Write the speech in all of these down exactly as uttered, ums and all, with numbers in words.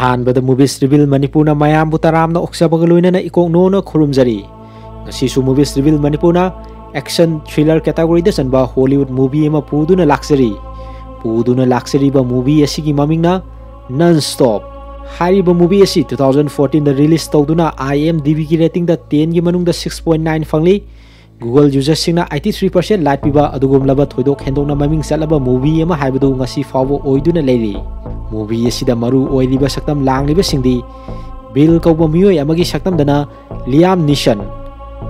ꯑꯍꯥꯟꯕꯗ Movies Reveal ꯃꯅꯤꯄꯨꯔꯅ ꯃꯌꯥꯝꯕꯨ ꯇꯔꯥꯝꯅ ꯑꯣꯛꯆꯕꯒ ꯂꯣꯏꯅꯅ ꯏꯀꯣꯛꯅꯣꯅ ꯈꯨꯔꯨꯝꯖꯔꯤ꯫ ꯉꯁꯤꯁꯨ Movies Reveal ꯃꯅꯤꯄꯨꯔꯅ action thriller category ꯗ ꯆꯟꯕ Hollywood movie ꯑꯃ ꯄꯨꯗꯨꯅ ꯂꯥꯛꯆꯔꯤ꯫ ꯄꯨꯗꯨꯅ ꯂꯥꯛꯆꯔꯤꯕ movie ꯑꯁꯤꯒꯤ ꯃꯃꯤꯡꯅ Non Stop꯫ ꯍꯥꯏꯔꯤꯕ movie ꯑꯁꯤ two thousand fourteen ꯗ release ꯇꯧꯗꯨꯅ IMDb ꯒꯤ rating ꯗ ten ꯒꯤ ꯃꯅꯨꯡꯗ six point nine ꯐꯪꯂꯤ꯫ Google user ꯁꯤꯡꯅ eighty three percent like ꯄꯤꯕ ꯑꯗꯨꯒꯨꯝꯂꯕ ꯊꯣꯏꯗꯣꯛ ꯍꯦꯟꯗꯣꯛꯅ ꯃꯃꯤꯡ ꯆꯠꯂꯕ movie ꯑꯃ ꯍꯥꯏꯕꯗꯨ ꯉꯁꯤ ꯐꯥꯎꯕ ꯑꯣꯏꯗꯨꯅ ꯂꯩꯔꯤ꯫ Movie ꯑꯁꯤꯗ ꯃꯔꯨ ꯑꯣꯏꯔꯤꯕ ꯁꯛꯇꯝ ꯂꯥꯡꯂꯤꯕꯁꯤꯡꯗꯤ Bill ꯀꯧꯕ ꯃꯤꯑꯣꯏ ꯑꯃꯒꯤ ꯁꯛꯇꯝꯗꯅ Liam Neeson,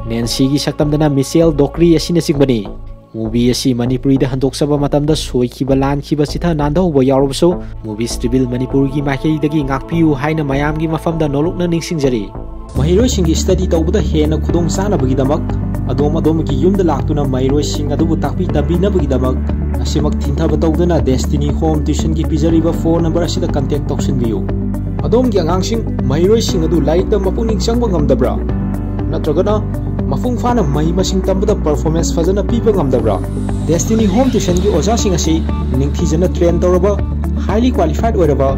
Nancy ꯒꯤ ꯁꯛꯇꯝꯗꯅ Michelle Dockery ꯑꯁꯤꯅꯆꯤꯡꯕꯅꯤ꯫ Movie ꯑꯁꯤ ꯃꯅꯤꯄꯨꯔꯤꯗ ꯍꯟꯗꯣꯛꯆꯕ ꯃꯇꯝꯗ ꯁꯣꯏꯈꯤꯕ ꯂꯥꯟꯈꯤꯕ ꯆꯤꯊ ꯅꯥꯟꯊꯍꯧꯕ ꯌꯥꯎꯔꯕꯁꯨ, Movies Reveal ꯃꯅꯤꯄꯨꯔꯒꯤ ꯃꯥꯏꯀꯩꯗꯒꯤ ꯉꯥꯛꯄꯤꯌꯨ ꯍꯥꯏꯅ ꯃꯌꯥꯝꯒꯤ ꯃꯐꯝꯗ ꯅꯣꯂꯨꯛꯅ ꯅꯤꯡꯁꯤꯡꯖꯔꯤ꯫ ꯃꯍꯩꯔꯣꯏꯁꯤꯡꯒꯤ study ꯇꯧꯕꯗ ꯍꯦꯟꯅ ꯈꯨꯗꯣꯡ ꯆꯥꯅꯕꯒꯤꯗꯃꯛ, ꯑꯗꯣꯝ ꯑꯗꯣꯝꯒꯤ ꯌꯨꯝꯗ ꯂꯥꯛꯇꯨꯅ ꯃꯍꯩꯔꯣꯏꯁꯤꯡ ꯑꯗꯨꯕꯨ ꯇꯥꯛꯄꯤ ꯇꯝꯕꯤꯅꯕꯒꯤꯗꯃꯛ, ꯉꯁꯤꯃꯛ ꯊꯤꯟꯊꯕ ꯇꯧꯗꯨꯅ Destiny Home Tuition ꯒꯤ ꯄꯤꯖꯔꯤꯕ phone number ꯑꯁꯤꯗ contact ꯇꯧꯁꯤꯟꯕꯤꯌꯨ꯫ ꯑꯗꯣꯝꯒꯤ ꯑꯉꯥꯡꯁꯤꯡ, ꯃꯍꯩꯔꯣꯏꯁꯤꯡ ꯑꯗꯨ ꯂꯥꯏꯔꯤꯛꯇ ꯃꯄꯨꯛꯅꯤꯡ ꯆꯪꯕ ꯉꯝꯗꯕ꯭ꯔꯥ? ꯅꯠꯇ꯭ꯔꯒꯅ ꯃꯄꯨꯡ ꯐꯥꯅ ꯃꯍꯩ ꯃꯁꯤꯡ ꯇꯝꯕꯗ performance ꯐꯖꯅ ꯄꯤꯕ ꯉꯝꯗꯕ꯭ꯔꯥ? Destiny Home Tuition ꯒꯤ ꯑꯣꯖꯥꯁꯤꯡ ꯑꯁꯤ ꯅꯤꯡꯊꯤꯖꯅ train ꯇꯧꯔꯕ, highly qualified ꯑꯣꯏꯔꯕ,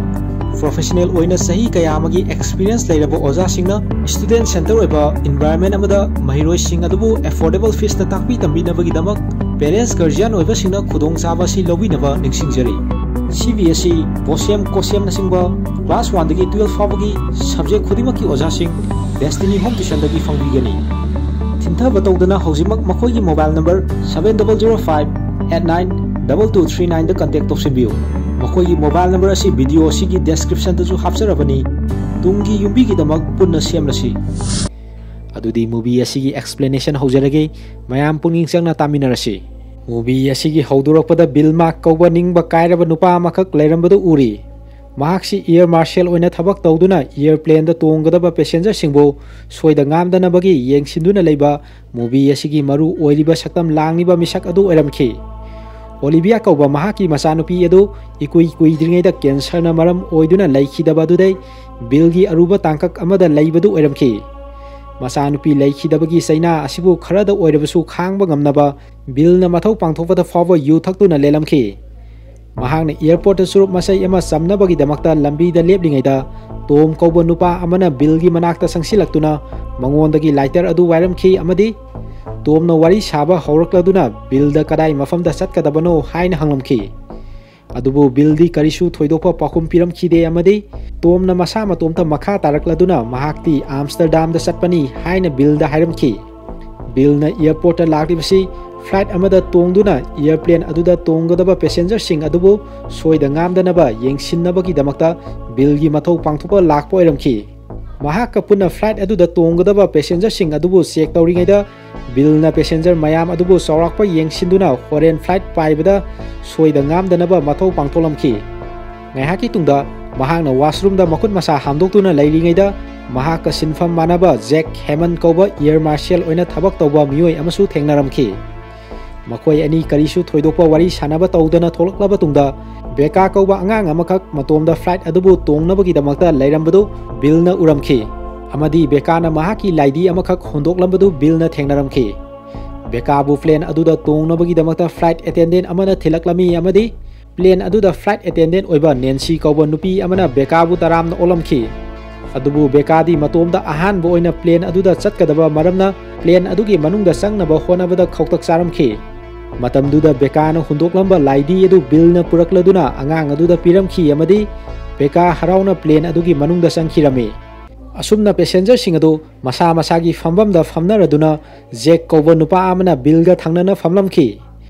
professional ꯑꯣꯏꯅ ꯆꯍꯤ ꯀꯌꯥ ꯑꯃꯒꯤ experience ꯂꯩꯔꯕ ꯑꯣꯖꯥꯁꯤꯡꯅ student centre ꯑꯣꯏꯕ environment ꯑꯃꯗ ꯃꯍꯩꯔꯣꯏꯁꯤꯡ ꯑꯗꯨꯕꯨ affordable fees ꯇ ꯇꯥꯛꯄꯤ ꯇꯝꯕꯤꯅꯕꯒꯤꯗꯃꯛ parents guardian ꯑꯣꯏꯕꯁꯤꯡꯅ ꯈꯨꯗꯣꯡꯆꯥꯕ ꯑꯁꯤ ꯂꯧꯕꯤꯅꯕ ꯅꯤꯡꯁꯤꯡꯖꯔꯤ꯫ CBSE, BOSEM, COSEM ꯅꯆꯤꯡꯕ class one ꯗꯒꯤ twelve ꯐꯥꯎꯕꯒꯤ subject ꯈꯨꯗꯤꯡꯃꯛꯀꯤ ꯑꯣꯖꯥꯁꯤꯡ Destiny Home Tuition ꯗꯒꯤ ꯐꯪꯕꯤꯒꯅꯤ꯫ ꯊꯤꯟꯊꯕ ꯇꯧꯗꯅ ꯍꯧꯖꯤꯛꯃꯛ ꯃꯈꯣꯏꯒꯤ mobile number seven double zero five eight nine double two three nine ꯗ contact ꯇꯧꯁꯤꯟꯕꯤꯌꯨ꯫ ꯃꯈꯣꯏꯒꯤ mobile number ꯑꯁꯤ video ꯑꯁꯤꯒꯤ description ꯗꯁꯨ ꯍꯥꯞꯆꯔꯕꯅꯤ꯫ ꯇꯨꯡꯒꯤ ꯌꯨꯝꯕꯤꯒꯤꯗꯃꯛ ꯄꯨꯟꯅ ꯁꯦꯝꯂꯁꯤ꯫ ꯑꯗꯨꯗꯤ movie ꯑꯁꯤꯒꯤ explanation ꯍꯧꯖꯔꯒꯦ, ꯃꯌꯥꯝ ꯄꯨꯛꯅꯤꯡ ꯆꯪꯅ ꯇꯥꯃꯤꯟꯅꯔꯁꯤ꯫ Movie ꯑꯁꯤꯒꯤ ꯍꯧꯗꯣꯔꯛꯄꯗ Bill Mark ꯀꯧꯕ ꯅꯤꯡꯕ ꯀꯥꯏꯔꯕ ꯅꯨꯄꯥ ꯑꯃꯈꯛ ꯂꯩꯔꯝꯕꯗꯨ ꯎꯔꯤ꯫ ꯃꯍꯥꯛꯁꯤ air marshal ꯑꯣꯏꯅ ꯊꯕꯛ ꯇꯧꯗꯨꯅ airplane ꯗ ꯇꯣꯡꯒꯗꯕ passenger ꯁꯤꯡꯕꯨ ꯁꯣꯏꯗ ꯉꯥꯝꯗꯅꯕꯒꯤ ꯌꯦꯡꯁꯤꯟꯗꯨꯅ ꯂꯩꯕ movie ꯑꯁꯤꯒꯤ ꯃꯔꯨ ꯑꯣꯏꯔꯤꯕ ꯁꯛꯇꯝ ꯂꯥꯡꯂꯤꯕ ꯃꯤꯁꯛ ꯑꯗꯨ ꯑꯣꯏꯔꯝꯈꯤ꯫ Olivia ꯀꯧꯕ ꯃꯍꯥꯛꯀꯤ ꯃꯆꯥꯅꯨꯄꯤ ꯑꯗꯨ ꯏꯀꯨꯏ ꯀꯨꯏꯗ꯭ꯔꯤꯉꯩꯗ cancer ꯅ ꯃꯔꯝ ꯑꯣꯏꯗꯨꯅ ꯂꯩꯈꯤꯗꯕ ꯑꯗꯨꯗꯩ Bill ꯒꯤ ꯑꯔꯨꯕ ꯇꯥꯡꯀꯛ ꯑꯃꯗ ꯂꯩꯕꯗꯨ ꯑꯣꯏꯔꯝꯈꯤ꯫ ꯃꯆꯥꯅꯨꯄꯤ ꯂꯩꯈꯤꯗꯕꯒꯤ ꯆꯩꯅꯥ ꯑꯁꯤꯕꯨ ꯈꯔꯗ ꯑꯣꯏꯔꯕꯁꯨ ꯈꯥꯡꯕ ꯉꯝꯅꯕ Bill ꯅ ꯃꯊꯧ ꯄꯥꯡꯊꯣꯛꯄꯗ ꯐꯥꯎꯕ ꯌꯨ ꯊꯛꯇꯨꯅ ꯂꯦꯜꯂꯝꯈꯤ꯫ ꯃꯍꯥꯛꯅ airport ꯇ ꯆꯨꯔꯨꯞ ꯃꯆꯩ ꯑꯃ ꯆꯝꯅꯕꯒꯤꯗꯃꯛꯇ ꯂꯝꯕꯤꯗ ꯂꯦꯞꯂꯤꯉꯩꯗ, ꯇꯣꯝ ꯀꯧꯕ ꯅꯨꯄꯥ ꯑꯃꯅ ꯕꯤꯜꯒꯤ ꯃꯅꯥꯛꯇ ꯆꯪꯁꯤꯜꯂꯛꯇꯨꯅ ꯃꯉꯣꯟꯗꯒꯤ lighter ꯑꯗꯨ ꯋꯥꯏꯔꯝꯈꯤ ꯑꯃꯗꯤ ꯇꯣꯝꯅ ꯋꯥꯔꯤ ꯁꯥꯕ ꯍꯧꯔꯛꯂꯗꯨꯅ ꯕꯤꯜꯗ ꯀꯗꯥꯏ ꯃꯐꯝꯗ ꯆꯠꯀꯗꯕꯅꯣ ꯍꯥꯏꯅ ꯍꯪꯂꯝꯈꯤ꯫ ꯑꯗꯨꯕꯨ ꯕꯤꯜꯗꯤ ꯀꯔꯤꯁꯨ ꯊꯣꯏꯗꯣꯛꯄ ꯄꯥꯎꯈꯨꯝ ꯄꯤꯔꯝꯈꯤꯗꯦ ꯑꯃꯗꯤ ꯇꯣꯝꯅ ꯃꯁꯥ ꯃꯇꯣꯝꯇ ꯃꯈꯥ ꯇꯥꯔꯛꯂꯗꯨꯅ ꯃꯍꯥꯛꯇꯤ ꯑꯥꯝꯁꯇꯔꯗꯥꯝꯗ ꯆꯠꯄꯅꯤ ꯍꯥꯏꯅ ꯕꯤꯜꯗ ꯍꯥꯏꯔꯝꯈꯤ꯫ ꯕꯤꯜꯅ airport ꯇ ꯂꯥꯛꯂꯤꯕꯁꯤ flight ꯑꯃꯗ ꯇꯣꯡꯗꯨꯅ airplane ꯑꯗꯨꯗ ꯇꯣꯡꯒꯗꯕ passenger ꯁꯤꯡ ꯑꯗꯨꯕꯨ ꯁꯣꯏꯗ ꯉꯥꯝꯗꯅꯕ ꯌꯦꯡꯁꯤꯟꯅꯕꯒꯤꯗꯃꯛꯇ ꯕꯤꯜꯒꯤ ꯃꯊꯧ ꯄꯥꯡꯊꯣꯛꯄ ꯂꯥꯛꯄ ꯑꯣꯏꯔꯝꯈꯤ꯫ ꯃꯍꯥꯛꯀ ꯄꯨꯟꯅ flight ꯑꯗꯨꯗ ꯇꯣꯡꯒꯗꯕ passenger ꯁꯤꯡ ꯑꯗꯨꯕꯨ check ꯇꯧꯔꯤꯉꯩꯗ ꯕꯤꯜꯅ passenger ꯃꯌꯥꯝ ꯑꯗꯨꯕꯨ ꯆꯥꯎꯔꯥꯛꯄ ꯌꯦꯡꯁꯤꯟꯗꯨꯅ ꯍꯣꯔꯦꯟ flight ꯄꯥꯏꯕꯗ ꯁꯣꯏꯗ ꯉꯥꯝꯗꯅꯕ ꯃꯊꯧ ꯄꯥꯡꯊꯣꯛꯂꯝꯈꯤ꯫ ꯉꯥꯏꯍꯥꯛꯀꯤ ꯇꯨꯡꯗ ꯃꯍꯥꯛꯅ washroom ꯗ ꯃꯈꯨꯠ ꯃꯁꯥ ꯍꯥꯝꯗꯣꯛꯇꯨꯅ ꯂꯩꯔꯤꯉꯩꯗ ꯃꯍꯥꯛꯀ ꯁꯤꯟꯐꯝ ꯃꯥꯟꯅꯕ ꯖꯦꯛ ꯍꯦꯃꯟ ꯀꯧꯕ air marshal ꯑꯣꯏꯅ ꯊꯕꯛ ꯇꯧꯕ ꯃꯤꯑꯣꯏ ꯑꯃꯁꯨ ꯊꯦꯡꯅꯔꯝꯈꯤ꯫ ꯃꯈꯣꯏ ꯑꯅꯤ ꯀꯔꯤꯁꯨ ꯊꯣꯏꯗꯣꯛꯄ ꯋꯥꯔꯤ ꯁꯥꯟꯅꯕ ꯇꯧꯗꯅ ꯊꯣꯛꯂꯛꯂꯕ ꯇꯨꯡꯗ, ꯕꯦꯀꯥ ꯀꯧꯕ ꯑꯉꯥꯡ ꯑꯃꯈꯛ ꯃꯇꯣꯝꯗ flight ꯑꯗꯨꯕꯨ ꯇꯣꯡꯅꯕꯒꯤꯗꯃꯛꯇ ꯂꯩꯔꯝꯕꯗꯨ ꯕꯤꯜꯅ ꯎꯔꯝꯈꯤ, ꯑꯃꯗꯤ ꯕꯦꯀꯥꯅ ꯃꯍꯥꯛꯀꯤ ꯂꯥꯏꯙꯤ ꯑꯃꯈꯛ ꯍꯨꯟꯗꯣꯛꯂꯝꯕꯗꯨ ꯕꯤꯜꯅ ꯊꯦꯡꯅꯔꯝꯈꯤ꯫ ꯕꯦꯀꯥꯕꯨ plane ꯑꯗꯨꯗ ꯇꯣꯡꯅꯕꯒꯤꯗꯃꯛꯇ flight attendant ꯑꯃꯅ ꯊꯤꯜꯂꯛꯂꯝꯃꯤ ꯑꯃꯗꯤ plane ꯑꯗꯨꯗ flight attendant ꯑꯣꯏꯕ ꯅꯦꯟꯁꯤ ꯀꯧꯕ ꯅꯨꯄꯤ ꯑꯃꯅ ꯕꯦꯀꯥꯕꯨ ꯇꯔꯥꯝꯅ ꯑꯣꯛꯂꯝꯈꯤ꯫ ꯑꯗꯨꯕꯨ ꯕꯦꯀꯥꯗꯤ ꯃꯇꯣꯝꯗ ꯑꯍꯥꯟꯕ ꯑꯣꯏꯅ plane ꯑꯗꯨꯗ ꯆꯠꯀꯗꯕ ꯃꯔꯝꯅ plane ꯑꯗꯨꯒꯤ ꯃꯅꯨꯡꯗ ꯆꯪꯅꯕ ꯍꯣꯠꯅꯕꯗ ꯈꯧꯇꯛ ꯆꯥꯔꯝꯈꯤ꯫ ꯃꯇꯝꯗꯨꯗ ꯕꯦꯀꯥꯅ ꯍꯨꯟꯗꯣꯛꯂꯝꯕ ꯂꯥꯏꯙꯤ ꯑꯗꯨ ꯕꯤꯜꯅ ꯄꯨꯔꯛꯂꯗꯨꯅ ꯑꯉꯥꯡ ꯑꯗꯨꯗ ꯄꯤꯔꯝꯈꯤ ꯑꯃꯗꯤ ꯕꯦꯀꯥ ꯍꯔꯥꯎꯅ plane ꯑꯗꯨꯒꯤ ꯃꯅꯨꯡꯗ ꯆꯪꯈꯤꯔꯝꯃꯤ꯫ ꯑꯁꯨꯝꯅ passenger ꯁꯤꯡ ꯑꯗꯨ ꯃꯁꯥ ꯃꯁꯥꯒꯤ ꯐꯝꯐꯝꯗ ꯐꯝꯅꯔꯗꯨꯅ ꯖꯦꯛ ꯀꯧꯕ ꯅꯨꯄꯥ ꯑꯃꯅ ꯕꯤꯜꯒ ꯊꯪꯅꯅ ꯐꯝꯂꯝꯈꯤ꯫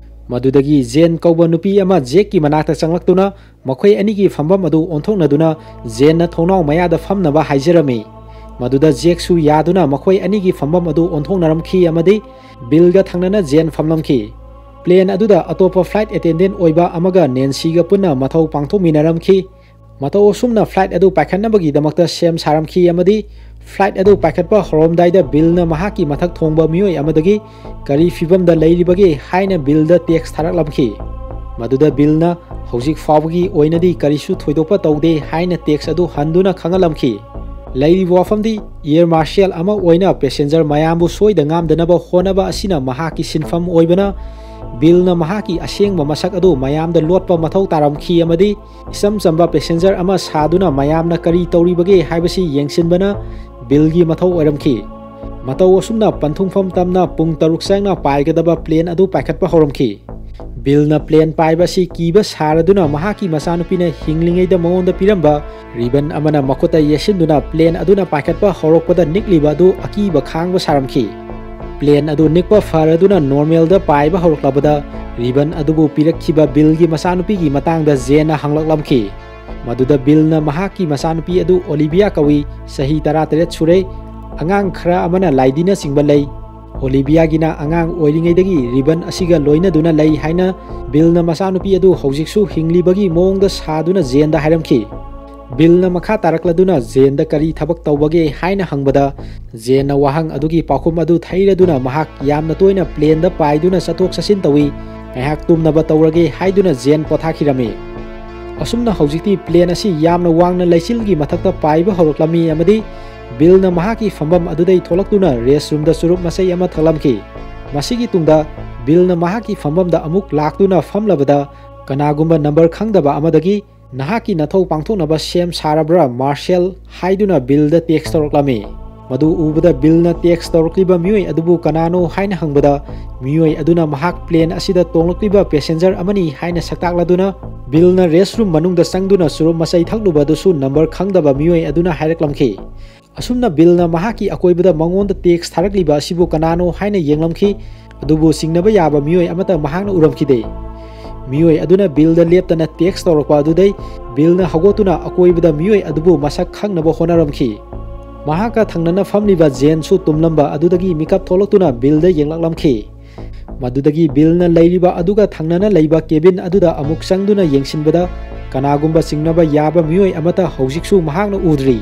ꯃꯗꯨꯗꯒꯤ ꯖꯦꯟ ꯀꯧꯕ ꯅꯨꯄꯤ ꯑꯃ ꯖꯦꯛꯀꯤ ꯃꯅꯥꯛꯇ ꯆꯪꯂꯛꯇꯨꯅ ꯃꯈꯣꯏ ꯑꯅꯤꯒꯤ ꯐꯝꯐꯝ ꯑꯗꯨ ꯑꯣꯟꯊꯣꯛꯅꯗꯨꯅ ꯖꯦꯟꯅ ꯊꯣꯡꯅꯥꯎ ꯃꯌꯥꯗ ꯐꯝꯅꯕ ꯍꯥꯏꯖꯔꯝꯃꯤ꯫ ꯃꯗꯨꯗ ꯖꯦꯛꯁꯨ ꯌꯥꯗꯨꯅ ꯃꯈꯣꯏ ꯑꯅꯤꯒꯤ ꯐꯝꯐꯝ ꯑꯗꯨ ꯑꯣꯟꯊꯣꯛꯅꯔꯝꯈꯤ ꯑꯃꯗꯤ ꯕꯤꯜꯒ ꯊꯪꯅꯅ ꯖꯦꯟ ꯐꯝꯂꯝꯈꯤ꯫ Plane ꯑꯗꯨꯗ ꯑꯇꯣꯞꯄ flight attendant ꯑꯣꯏꯕ ꯑꯃꯒ ꯅꯦꯟꯁꯤꯒ ꯄꯨꯟꯅ ꯃꯊꯧ ꯄꯥꯡꯊꯣꯛꯃꯤꯟꯅꯔꯝꯈꯤ꯫ ꯃꯇꯧ ꯑꯁꯨꯝꯅ flight ꯑꯗꯨ ꯄꯥꯏꯈꯠꯅꯕꯒꯤꯗꯃꯛꯇ ꯁꯦꯝ ꯁꯥꯔꯝꯈꯤ ꯑꯃꯗꯤ flight ꯑꯗꯨ ꯄꯥꯏꯈꯠꯄ ꯍꯧꯔꯝꯗꯥꯏꯗ ꯕꯤꯜꯅ ꯃꯍꯥꯛꯀꯤ ꯃꯊꯛ ꯊꯣꯡꯕ ꯃꯤꯑꯣꯏ ꯑꯃꯗꯒꯤ ꯀꯔꯤ ꯐꯤꯕꯝꯗ ꯂꯩꯔꯤꯕꯒꯦ ꯍꯥꯏꯅ ꯕꯤꯜꯗ text ꯊꯥꯔꯛꯂꯝꯈꯤ꯫ ꯃꯗꯨꯗ ꯕꯤꯜꯅ ꯍꯧꯖꯤꯛ ꯐꯥꯎꯕꯒꯤ ꯑꯣꯏꯅꯗꯤ ꯀꯔꯤꯁꯨ ꯊꯣꯏꯗꯣꯛꯄ ꯇꯧꯗꯦ ꯍꯥꯏꯅ text ꯑꯗꯨ ꯍꯟꯗꯨꯅ ꯈꯪꯍꯜꯂꯝꯈꯤ꯫ ꯂꯩꯔꯤꯕ ꯋꯥꯐꯝꯗꯤ air marshal ꯑꯃ ꯑꯣꯏꯅ passenger ꯃꯌꯥꯝꯕꯨ ꯁꯣꯏꯗ ꯉꯥꯝꯗꯅꯕ ꯍꯣꯠꯅꯕ ꯑꯁꯤꯅ ꯃꯍꯥꯛꯀꯤ ꯁꯤꯟꯐꯝ ꯑꯣꯏꯕꯅ ꯕꯤꯜꯅ ꯃꯍꯥꯛꯀꯤ ꯑꯁꯦꯡꯕ ꯃꯁꯛ ꯑꯗꯨ ꯃꯌꯥꯝꯗ ꯂꯣꯠꯄ ꯃꯊꯧ ꯇꯥꯔꯝꯈꯤ ꯑꯃꯗꯤ ꯏꯆꯝ ꯆꯝꯕ ꯄꯦꯁꯦꯟꯖꯔ ꯑꯃ ꯁꯥꯗꯨꯅ ꯃꯌꯥꯝꯅ ꯀꯔꯤ ꯇꯧꯔꯤꯕꯒꯦ ꯍꯥꯏꯕꯁꯤ ꯌꯦꯡꯁꯤꯟꯕꯅ ꯕꯤꯜꯒꯤ ꯃꯊꯧ ꯑꯣꯏꯔꯝꯈꯤ꯫ ꯃꯇꯧ ꯑꯁꯨꯝꯅ ꯄꯟꯊꯨꯡꯐꯝ ꯇꯝꯅ ꯄꯨꯡ ꯇꯔꯨꯛ ꯆꯪꯅ ꯄꯥꯏꯒꯗꯕ ꯄ꯭ꯂꯦꯟ ꯑꯗꯨ ꯄꯥꯏꯈꯠꯄ ꯍꯧꯔꯝꯈꯤ꯫ ꯕꯤꯜꯅ ꯄ꯭ꯂꯦꯟ ꯄꯥꯏꯕ ꯑꯁꯤ ꯀꯤꯕ ꯁꯥꯔꯗꯨꯅ ꯃꯍꯥꯛꯀꯤ ꯃꯆꯥꯅꯨꯄꯤꯅ ꯍꯤꯡꯂꯤꯉꯩꯗ ꯃꯉꯣꯟꯗ ꯄꯤꯔꯝꯕ ꯔꯤꯕꯟ ꯑꯃꯅ ꯃꯈꯨꯠꯇ ꯌꯦꯠꯁꯤꯟꯗꯨꯅ ꯄ꯭ꯂꯦꯟ ꯑꯗꯨꯅ ꯄꯥꯏꯈꯠꯄ ꯍꯧꯔꯛꯄꯗ ꯅꯤꯛꯂꯤꯕ ꯑꯗꯨ ꯑꯀꯤꯕ ꯈꯥꯡꯕ ꯁꯥꯔꯝꯈꯤ꯫ ꯄ꯭ꯂꯦꯟ ꯑꯗꯨ ꯅꯤꯛꯄ ꯐꯔꯗꯨꯅ ꯅꯣꯔꯃꯦꯜꯗ ꯄꯥꯏꯕ ꯍꯧꯔꯛꯂꯕꯗ ꯔꯤꯕꯟ ꯑꯗꯨꯕꯨ ꯄꯤꯔꯛꯈꯤꯕ ꯕꯤꯜꯒꯤ ꯃꯆꯥꯅꯨꯄꯤꯒꯤ ꯃꯇꯥꯡꯗ ꯖꯦꯟꯅ ꯍꯪꯂꯛꯂꯝꯈꯤ꯫ ꯃꯗꯨꯗ ꯕꯤꯜꯅ ꯃꯍꯥꯛꯀꯤ ꯃꯆꯥꯅꯨꯄꯤ ꯑꯗꯨ ꯑꯣꯂꯤꯚꯤꯌꯥ ꯀꯧꯏ, ꯆꯍꯤ ꯇꯔꯥꯇꯔꯦꯠ ꯁꯨꯔꯦ, ꯑꯉꯥꯡ ꯈꯔ ꯑꯃꯅ ꯂꯥꯏꯗꯤꯅꯆꯤꯡꯕ ꯂꯩ꯫ ꯑꯣꯂꯤꯚꯤꯌꯥꯒꯤꯅ ꯑꯉꯥꯡ ꯑꯣꯏꯔꯤꯉꯩꯗꯒꯤ ꯔꯤꯕꯟ ꯑꯁꯤꯒ ꯂꯣꯏꯅꯗꯨꯅ ꯂꯩ ꯍꯥꯏꯅ ꯕꯤꯜꯅ ꯃꯆꯥꯅꯨꯄꯤ ꯑꯗꯨ ꯍꯧꯖꯤꯛꯁꯨ ꯍꯤꯡꯂꯤꯕꯒꯤ ꯃꯑꯣꯡꯗ ꯁꯥꯗꯨꯅ ꯖꯦꯟꯗ ꯍꯥꯏꯔꯝꯈꯤ꯫ ꯕꯤꯜꯅ ꯃꯈꯥ ꯇꯥꯔꯛꯂꯗꯨꯅ ꯖꯦꯟꯗ ꯀꯔꯤ ꯊꯕꯛ ꯇꯧꯕꯒꯦ ꯍꯥꯏꯅ ꯍꯪꯕꯗ, ꯖꯦꯟꯅ ꯋꯥꯍꯪ ꯑꯗꯨꯒꯤ ꯄꯥꯎꯈꯨꯝ ꯑꯗꯨ ꯊꯩꯔꯗꯨꯅ ꯃꯍꯥꯛ ꯌꯥꯝꯅ ꯇꯣꯏꯅ ꯄ꯭ꯂꯦꯟꯗ ꯄꯥꯏꯗꯨꯅ ꯆꯠꯊꯣꯛ ꯆꯠꯁꯤꯟ ꯇꯧꯏ, ꯉꯥꯏꯍꯥꯛ ꯇꯨꯝꯅꯕ ꯇꯧꯔꯒꯦ ꯍꯥꯏꯗꯨꯅ ꯖꯦꯟ ꯄꯣꯊꯥꯈꯤꯔꯝꯃꯤ꯫ ꯑꯁꯨꯝꯅ ꯍꯧꯖꯤꯛꯇꯤ ꯄ꯭ꯂꯦꯟ ꯑꯁꯤ ꯌꯥꯝꯅ ꯋꯥꯡꯅ ꯂꯩꯆꯤꯜꯒꯤ ꯃꯊꯛꯇ ꯄꯥꯏꯕ ꯍꯧꯔꯛꯂꯝꯃꯤ ꯑꯃꯗꯤ ꯕꯤꯜꯅ ꯃꯍꯥꯛꯀꯤ ꯐꯝꯐꯝ ꯑꯗꯨꯗꯩ ꯊꯣꯛꯂꯛꯇꯨꯅ ꯔꯦꯁ ꯔꯨꯝꯗ ꯆꯨꯔꯨꯞ ꯃꯆꯩ ꯑꯃ ꯊꯛꯂꯝꯈꯤ꯫ ꯃꯁꯤꯒꯤ ꯇꯨꯡꯗ ꯕꯤꯜꯅ ꯃꯍꯥꯛꯀꯤ ꯐꯝꯐꯝꯗ ꯑꯃꯨꯛ ꯂꯥꯛꯇꯨꯅ ꯐꯝꯂꯕꯗ ꯀꯅꯥꯒꯨꯝꯕ ꯅꯝꯕꯔ ꯈꯪꯗꯕ ꯑꯃꯗꯒꯤ "ꯅꯍꯥꯛꯀꯤ ꯅꯊꯧ ꯄꯥꯡꯊꯣꯛꯅꯕ ꯁꯦꯝ ꯁꯥꯔꯕ꯭ꯔꯥ, ꯃꯥꯔꯁꯦꯜ?" ꯍꯥꯏꯗꯨꯅ ꯕꯤꯜꯗ ꯇꯦꯛꯁ ꯇꯧꯔꯛꯂꯝꯃꯤ꯫ ꯃꯗꯨ ꯎꯕꯗ ꯕꯤꯜꯅ ꯇꯦꯛꯁ ꯇꯧꯔꯛꯂꯤꯕ ꯃꯤꯑꯣꯏ ꯑꯗꯨꯕꯨ ꯀꯅꯥꯅꯣ ꯍꯥꯏꯅ ꯍꯪꯕꯗ, ꯃꯤꯑꯣꯏ ꯑꯗꯨꯅ ꯃꯍꯥꯛ ꯄ꯭ꯂꯦꯟ ꯑꯁꯤꯗ ꯇꯣꯡꯂꯛꯂꯤꯕ ꯄꯦꯁꯦꯟꯖꯔ ꯑꯃꯅꯤ ꯍꯥꯏꯅ ꯁꯛꯇꯥꯛꯂꯗꯨꯅ, ꯕꯤꯜꯅ ꯔꯦꯁ ꯔꯨꯝ ꯃꯅꯨꯡꯗ ꯆꯪꯗꯨꯅ ꯆꯨꯔꯨꯞ ꯃꯆꯩ ꯊꯛꯂꯨꯕ ꯑꯗꯨꯁꯨ ꯅꯝꯕꯔ ꯈꯪꯗꯕ ꯃꯤꯑꯣꯏ ꯑꯗꯨꯅ ꯍꯥꯏꯔꯛꯂꯝꯈꯤ꯫ ꯑꯁꯨꯝꯅ ꯕꯤꯜꯅ ꯃꯍꯥꯛꯀꯤ ꯑꯀꯣꯏꯕꯗ ꯃꯉꯣꯟꯗ ꯇꯦꯛꯁ ꯊꯥꯔꯛꯂꯤꯕ ꯑꯁꯤꯕꯨ ꯀꯅꯥꯅꯣ ꯍꯥꯏꯅ ꯌꯦꯡꯂꯝꯈꯤ, ꯑꯗꯨꯕꯨ ꯆꯤꯡꯅꯕ ꯌꯥꯕ ꯃꯤꯑꯣꯏ ꯑꯃꯠꯇ ꯃꯍꯥꯛꯅ ꯎꯔꯝꯈꯤꯗꯦ꯫ ꯃꯤꯑꯣꯏ ꯑꯗꯨꯅ ꯕꯤꯜꯗ ꯂꯦꯞꯇꯅ ꯇꯦꯛꯁ ꯇꯧꯔꯛꯄ ꯑꯗꯨꯗꯩ ꯕꯤꯜꯅ ꯍꯧꯒꯠꯇꯨꯅ ꯑꯀꯣꯏꯕꯗ ꯃꯤꯑꯣꯏ ꯑꯗꯨꯕꯨ ꯃꯁꯛ ꯈꯪꯅꯕ ꯍꯣꯠꯅꯔꯝꯈꯤ꯫ ꯃꯍꯥꯛꯀ ꯊꯪꯅꯅ ꯐꯝꯂꯤꯕ ꯖꯦꯟꯁꯨ ꯇꯨꯝꯂꯝꯕ ꯑꯗꯨꯗꯒꯤ ꯃꯤꯀꯞ ꯊꯣꯛꯂꯛꯇꯨꯅ ꯕꯤꯜꯗ ꯌꯦꯡꯂꯛꯂꯝꯈꯤ꯫ ꯃꯗꯨꯗꯒꯤ ꯕꯤꯜꯅ ꯂꯩꯔꯤꯕ ꯑꯗꯨꯒ ꯊꯪꯅꯅ ꯂꯩꯕ ꯀꯦꯕꯤꯟ ꯑꯗꯨꯗ ꯑꯃꯨꯛ ꯆꯪꯗꯨꯅ ꯌꯦꯡꯁꯤꯟꯕꯗ, ꯀꯅꯥꯒꯨꯝꯕ ꯆꯤꯡꯅꯕ ꯌꯥꯕ ꯃꯤꯑꯣꯏ ꯑꯃꯠꯇ ꯍꯧꯖꯤꯛꯁꯨ ꯃꯍꯥꯛꯅ ꯎꯗ꯭ꯔꯤ꯫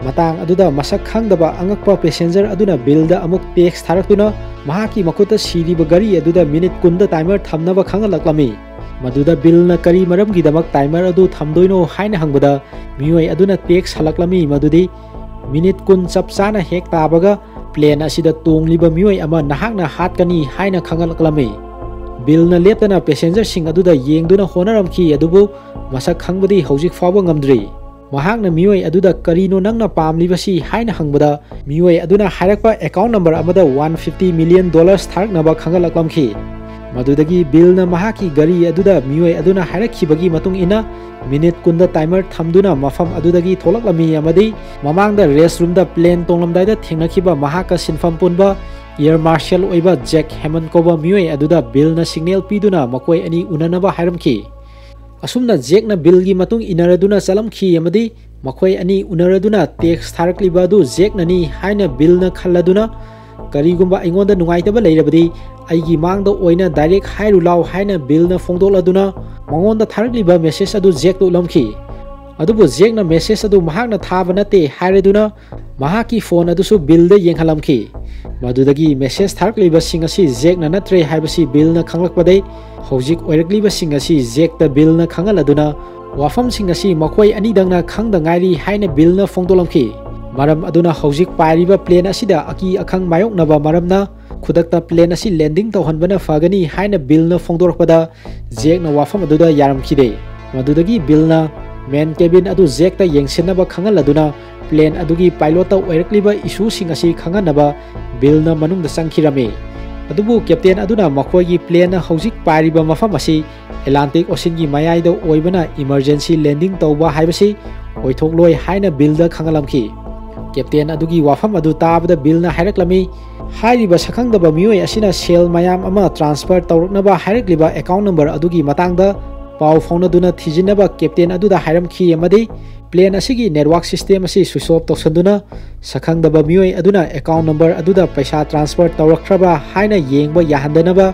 ꯃꯇꯥꯡ ꯑꯗꯨꯗ ꯃꯁꯛ ꯈꯪꯗꯕ ꯑꯉꯛꯄ ꯄꯦꯁꯦꯟꯖꯔ ꯑꯗꯨꯅ ꯕꯤꯜꯗ ꯑꯃꯨꯛ ꯇꯦꯛꯁ ꯊꯥꯔꯛꯇꯨꯅ ꯃꯍꯥꯛꯀꯤ ꯃꯈꯨꯠꯇ ꯁꯤꯔꯤꯕ ꯒꯥꯔꯤ ꯑꯗꯨꯗ ꯃꯤꯅꯤꯠ ꯀꯨꯟꯗ ꯇꯥꯏꯃꯔ ꯊꯝꯅꯕ ꯈꯪꯍꯜꯂꯛꯂꯝꯃꯤ꯫ ꯃꯗꯨꯗ ꯕꯤꯜꯅ ꯀꯔꯤ ꯃꯔꯝꯒꯤꯗꯃꯛ ꯇꯥꯏꯃꯔ ꯑꯗꯨ ꯊꯝꯗꯣꯏꯅꯣ ꯍꯥꯏꯅ ꯍꯪꯕꯗ, ꯃꯤꯑꯣꯏ ꯑꯗꯨꯅ ꯇꯦꯛꯁ ꯍꯜꯂꯛꯂꯝꯃꯤ ꯃꯗꯨꯗꯤ, "ꯃꯤꯅꯤꯠ ꯀꯨꯟ ꯆꯞ ꯆꯥꯅ ꯍꯦꯛ ꯇꯥꯕꯒ ꯄ꯭ꯂꯦꯟ ꯑꯁꯤꯗ ꯇꯣꯡꯂꯤꯕ ꯃꯤꯑꯣꯏ ꯑꯃ ꯅꯍꯥꯛꯅ ꯍꯥꯠꯀꯅꯤ" ꯍꯥꯏꯅ ꯈꯪꯍꯜꯂꯛꯂꯝꯃꯤ꯫ ꯕꯤꯜꯅ ꯂꯦꯞꯇꯅ ꯄꯦꯁꯦꯟꯖꯔꯁꯤꯡ ꯑꯗꯨꯗ ꯌꯦꯡꯗꯨꯅ ꯍꯣꯠꯅꯔꯝꯈꯤ, ꯑꯗꯨꯕꯨ ꯃꯁꯛ ꯈꯪꯕꯗꯤ ꯍꯧꯖꯤꯛ ꯐꯥꯎꯕ ꯉꯝꯗ꯭ꯔꯤ꯫ ꯃꯍꯥꯛꯅ ꯃꯤꯑꯣꯏ ꯑꯗꯨꯗ "ꯀꯔꯤꯅꯣ ꯅꯪꯅ ꯄꯥꯝꯂꯤꯕꯁꯤ?" ꯍꯥꯏꯅ ꯍꯪꯕꯗ, ꯃꯤꯑꯣꯏ ꯑꯗꯨꯅ ꯍꯥꯏꯔꯛꯄ ꯑꯦꯀꯥꯎꯟ ꯅꯝꯕꯔ ꯑꯃꯗ ꯋꯥꯟ ꯐꯤꯐꯇꯤ ꯃꯤꯂꯤꯌꯟ ꯗꯣꯂꯔꯁ ꯊꯥꯔꯛꯅꯕ ꯈꯪꯍꯜꯂꯛꯂꯝꯈꯤ꯫ ꯃꯗꯨꯗꯒꯤ ꯕꯤꯜꯅ ꯃꯍꯥꯛꯀꯤ ꯒꯥꯔꯤ ꯑꯗꯨꯗ ꯃꯤꯑꯣꯏ ꯑꯗꯨꯅ ꯍꯥꯏꯔꯛꯈꯤꯕꯒꯤ ꯃꯇꯨꯡ ꯏꯟꯅ ꯃꯤꯅꯤꯠ ꯀꯨꯟꯗ ꯇꯥꯏꯃꯔ ꯊꯝꯗꯨꯅ ꯃꯐꯝ ꯑꯗꯨꯗꯒꯤ ꯊꯣꯛꯂꯛꯂꯝꯃꯤ ꯑꯃꯗꯤ ꯃꯃꯥꯡꯗ ꯔꯦꯁ ꯔꯨꯝꯗ ꯄ꯭ꯂꯦꯟ ꯇꯣꯡꯂꯝꯗꯥꯏꯗ ꯊꯦꯡꯅꯈꯤꯕ ꯃꯍꯥꯛꯀ ꯁꯤꯟꯐꯝ ꯄꯨꯟꯕ ꯑꯦꯌꯔ ꯃꯥꯔꯁꯦꯜ ꯑꯣꯏꯕ ꯖꯦꯛ ꯍꯦꯃꯟ ꯀꯧꯕ ꯃꯤꯑꯣꯏ ꯑꯗꯨꯗ ꯕꯤꯜꯅ ꯁꯤꯒꯅꯦꯜ ꯄꯤꯗꯨꯅ ꯃꯈꯣꯏ ꯑꯅꯤ ꯎꯅꯅꯕ ꯍꯥꯏꯔꯝꯈꯤ꯫ ꯑꯁꯨꯝꯅ ꯖꯦꯛꯅ ꯕꯤꯜꯒꯤ ꯃꯇꯨꯡ ꯏꯟꯅꯔꯗꯨꯅ ꯆꯠꯂꯝꯈꯤ ꯑꯃꯗꯤ ꯃꯈꯣꯏ ꯑꯅꯤ ꯎꯅꯔꯗꯨꯅ ꯇꯦꯛꯁ ꯊꯥꯔꯛꯂꯤꯕ ꯑꯗꯨ ꯖꯦꯛꯅꯅꯤ ꯍꯥꯏꯅ ꯕꯤꯜꯅ ꯈꯜꯂꯗꯨꯅ, "ꯀꯔꯤꯒꯨꯝꯕ ꯑꯩꯉꯣꯟꯗ ꯅꯨꯡꯉꯥꯏꯇꯕ ꯂꯩꯔꯕꯗꯤ ꯑꯩꯒꯤ ꯃꯥꯡꯗ ꯑꯣꯏꯅ ꯗꯥꯏꯔꯦꯛ ꯍꯥꯏꯔꯨ ꯂꯥꯎ" ꯍꯥꯏꯅ ꯕꯤꯜꯅ ꯐꯣꯡꯗꯣꯛꯂꯗꯨꯅ ꯃꯉꯣꯟꯗ ꯊꯥꯔꯛꯂꯤꯕ ꯃꯦꯁꯦꯖ ꯑꯗꯨ ꯖꯦꯛꯇ ꯎꯠꯂꯝꯈꯤ꯫ ꯑꯗꯨꯕꯨ ꯖꯦꯛꯅ ꯃꯦꯁꯦꯖ ꯑꯗꯨ ꯃꯍꯥꯛꯅ ꯊꯥꯕ ꯅꯠꯇꯦ ꯍꯥꯏꯔꯗꯨꯅ ꯃꯍꯥꯛꯀꯤ ꯐꯣꯟ ꯑꯗꯨꯁꯨ ꯕꯤꯜꯗ ꯌꯦꯡꯍꯜꯂꯝꯈꯤ꯫ ꯃꯗꯨꯗꯒꯤ ꯃꯦꯁꯦꯖ ꯊꯥꯔꯛꯂꯤꯕꯁꯤꯡ ꯑꯁꯤ ꯖꯦꯛꯅ ꯅꯠꯇ꯭ꯔꯦ ꯍꯥꯏꯕꯁꯤ ꯕꯤꯜꯅ ꯈꯪꯂꯛꯄꯗꯩ ꯍꯧꯖꯤꯛ ꯑꯣꯏꯔꯛꯂꯤꯕꯁꯤꯡ ꯑꯁꯤ ꯖꯦꯛꯇ ꯕꯤꯜꯅ ꯈꯪꯍꯜꯂꯗꯨꯅ ꯋꯥꯐꯝꯁꯤꯡ ꯑꯁꯤ ꯃꯈꯣꯏ ꯑꯅꯤꯗꯪꯅ ꯈꯪꯗ ꯉꯥꯏꯔꯤ ꯍꯥꯏꯅ ꯕꯤꯜꯅ ꯐꯣꯡꯗꯣꯛꯂꯝꯈꯤ꯫ ꯃꯔꯝ ꯑꯗꯨꯅ ꯍꯧꯖꯤꯛ ꯄꯥꯏꯔꯤꯕ ꯄ꯭ꯂꯦꯟ ꯑꯁꯤꯗ ꯑꯀꯤ ꯑꯈꯪ ꯃꯥꯌꯣꯛꯅꯕ ꯃꯔꯝꯅ ꯈꯨꯗꯛꯇ ꯄ꯭ꯂꯦꯟ ꯑꯁꯤ ꯂꯦꯟꯗꯤꯡ ꯇꯧꯍꯟꯕꯅ ꯐꯒꯅꯤ ꯍꯥꯏꯅ ꯕꯤꯜꯅ ꯐꯣꯡꯗꯣꯔꯛꯄꯗ ꯖꯦꯛꯅ ꯋꯥꯐꯝ ꯑꯗꯨꯗ ꯌꯥꯔꯝꯈꯤꯗꯦ꯫ ꯃꯗꯨꯗꯒꯤ ꯕꯤꯜꯅ ꯃꯦꯟ ꯀꯦꯕꯤꯟ ꯑꯗꯨ ꯖꯦꯛꯇ ꯌꯦꯡꯁꯤꯟꯅꯕ ꯈꯪꯍꯜꯂꯗꯨꯅ ꯄ꯭ꯂꯦꯟ ꯑꯗꯨꯒꯤ ꯄꯥꯏꯂꯣꯠꯇ ꯑꯣꯏꯔꯛꯂꯤꯕ ꯏꯁꯨꯁꯤꯡ ꯑꯁꯤ ꯈꯪꯍꯟꯅꯕ ꯕꯤꯜꯅ ꯃꯅꯨꯡꯗ ꯆꯪꯈꯤꯔꯝꯃꯤ꯫ ꯑꯗꯨꯕꯨ ꯀꯦꯞꯇꯦꯟ ꯑꯗꯨꯅ ꯃꯈꯣꯏꯒꯤ ꯄ꯭ꯂꯦꯟꯅ ꯍꯧꯖꯤꯛ ꯄꯥꯏꯔꯤꯕ ꯃꯐꯝ ꯑꯁꯤ ꯑꯦꯠꯂꯥꯟꯇꯤꯛ ꯑꯣꯁꯤꯟꯒꯤ ꯃꯌꯥꯏꯗ ꯑꯣꯏꯕꯅ ꯏꯃꯔꯖꯦꯟꯁꯤ ꯂꯦꯟꯗꯤꯡ ꯇꯧꯕ ꯍꯥꯏꯕꯁꯤ ꯑꯣꯏꯊꯣꯛꯂꯣꯏ ꯍꯥꯏꯅ ꯕꯤꯜꯗ ꯈꯪꯍꯜꯂꯝꯈꯤ꯫ ꯀꯦꯞꯇꯦꯟ ꯑꯗꯨꯒꯤ ꯋꯥꯐꯝ ꯑꯗꯨ ꯇꯥꯕꯗ ꯕꯤꯜꯅ ꯍꯥꯏꯔꯛꯂꯝꯃꯤ, ꯍꯥꯏꯔꯤꯕ ꯁꯛꯈꯪꯗꯕ ꯃꯤꯑꯣꯏ ꯑꯁꯤꯅ ꯁꯦꯜ ꯃꯌꯥꯝ ꯑꯃ ꯇ꯭ꯔꯥꯟꯁꯐꯔ ꯇꯧꯔꯛꯅꯕ ꯍꯥꯏꯔꯛꯂꯤꯕ ꯑꯦꯀꯥꯎꯟ ꯅꯝꯕꯔ ꯑꯗꯨꯒꯤ ꯃꯇꯥꯡꯗ ꯄꯥꯎ ꯐꯥꯎꯅꯗꯨꯅ ꯊꯤꯖꯤꯟꯅꯕ ꯀꯦꯞꯇꯦꯟ ꯑꯗꯨꯗ ꯍꯥꯏꯔꯝꯈꯤ ꯑꯃꯗꯤ ꯄ꯭ꯂꯦꯟ ꯑꯁꯤꯒꯤ ꯅꯦꯠꯋꯥꯔꯛ ꯁꯤꯁꯇꯦꯝ ꯑꯁꯤ ꯁ꯭ꯋꯤꯆ ꯑꯣꯐ ꯇꯧꯁꯤꯟꯗꯨꯅ ꯁꯛꯈꯪꯗꯕ ꯃꯤꯑꯣꯏ ꯑꯗꯨꯅ ꯑꯦꯀꯥꯎꯟ ꯅꯝꯕꯔ ꯑꯗꯨꯗ ꯄꯩꯁꯥ ꯇ꯭ꯔꯥꯟꯁꯐꯔ ꯇꯧꯔꯛꯈ꯭ꯔꯕ꯭ꯔꯥ ꯍꯥꯏꯅ ꯌꯦꯡꯕ ꯌꯥꯍꯟꯗꯅꯕ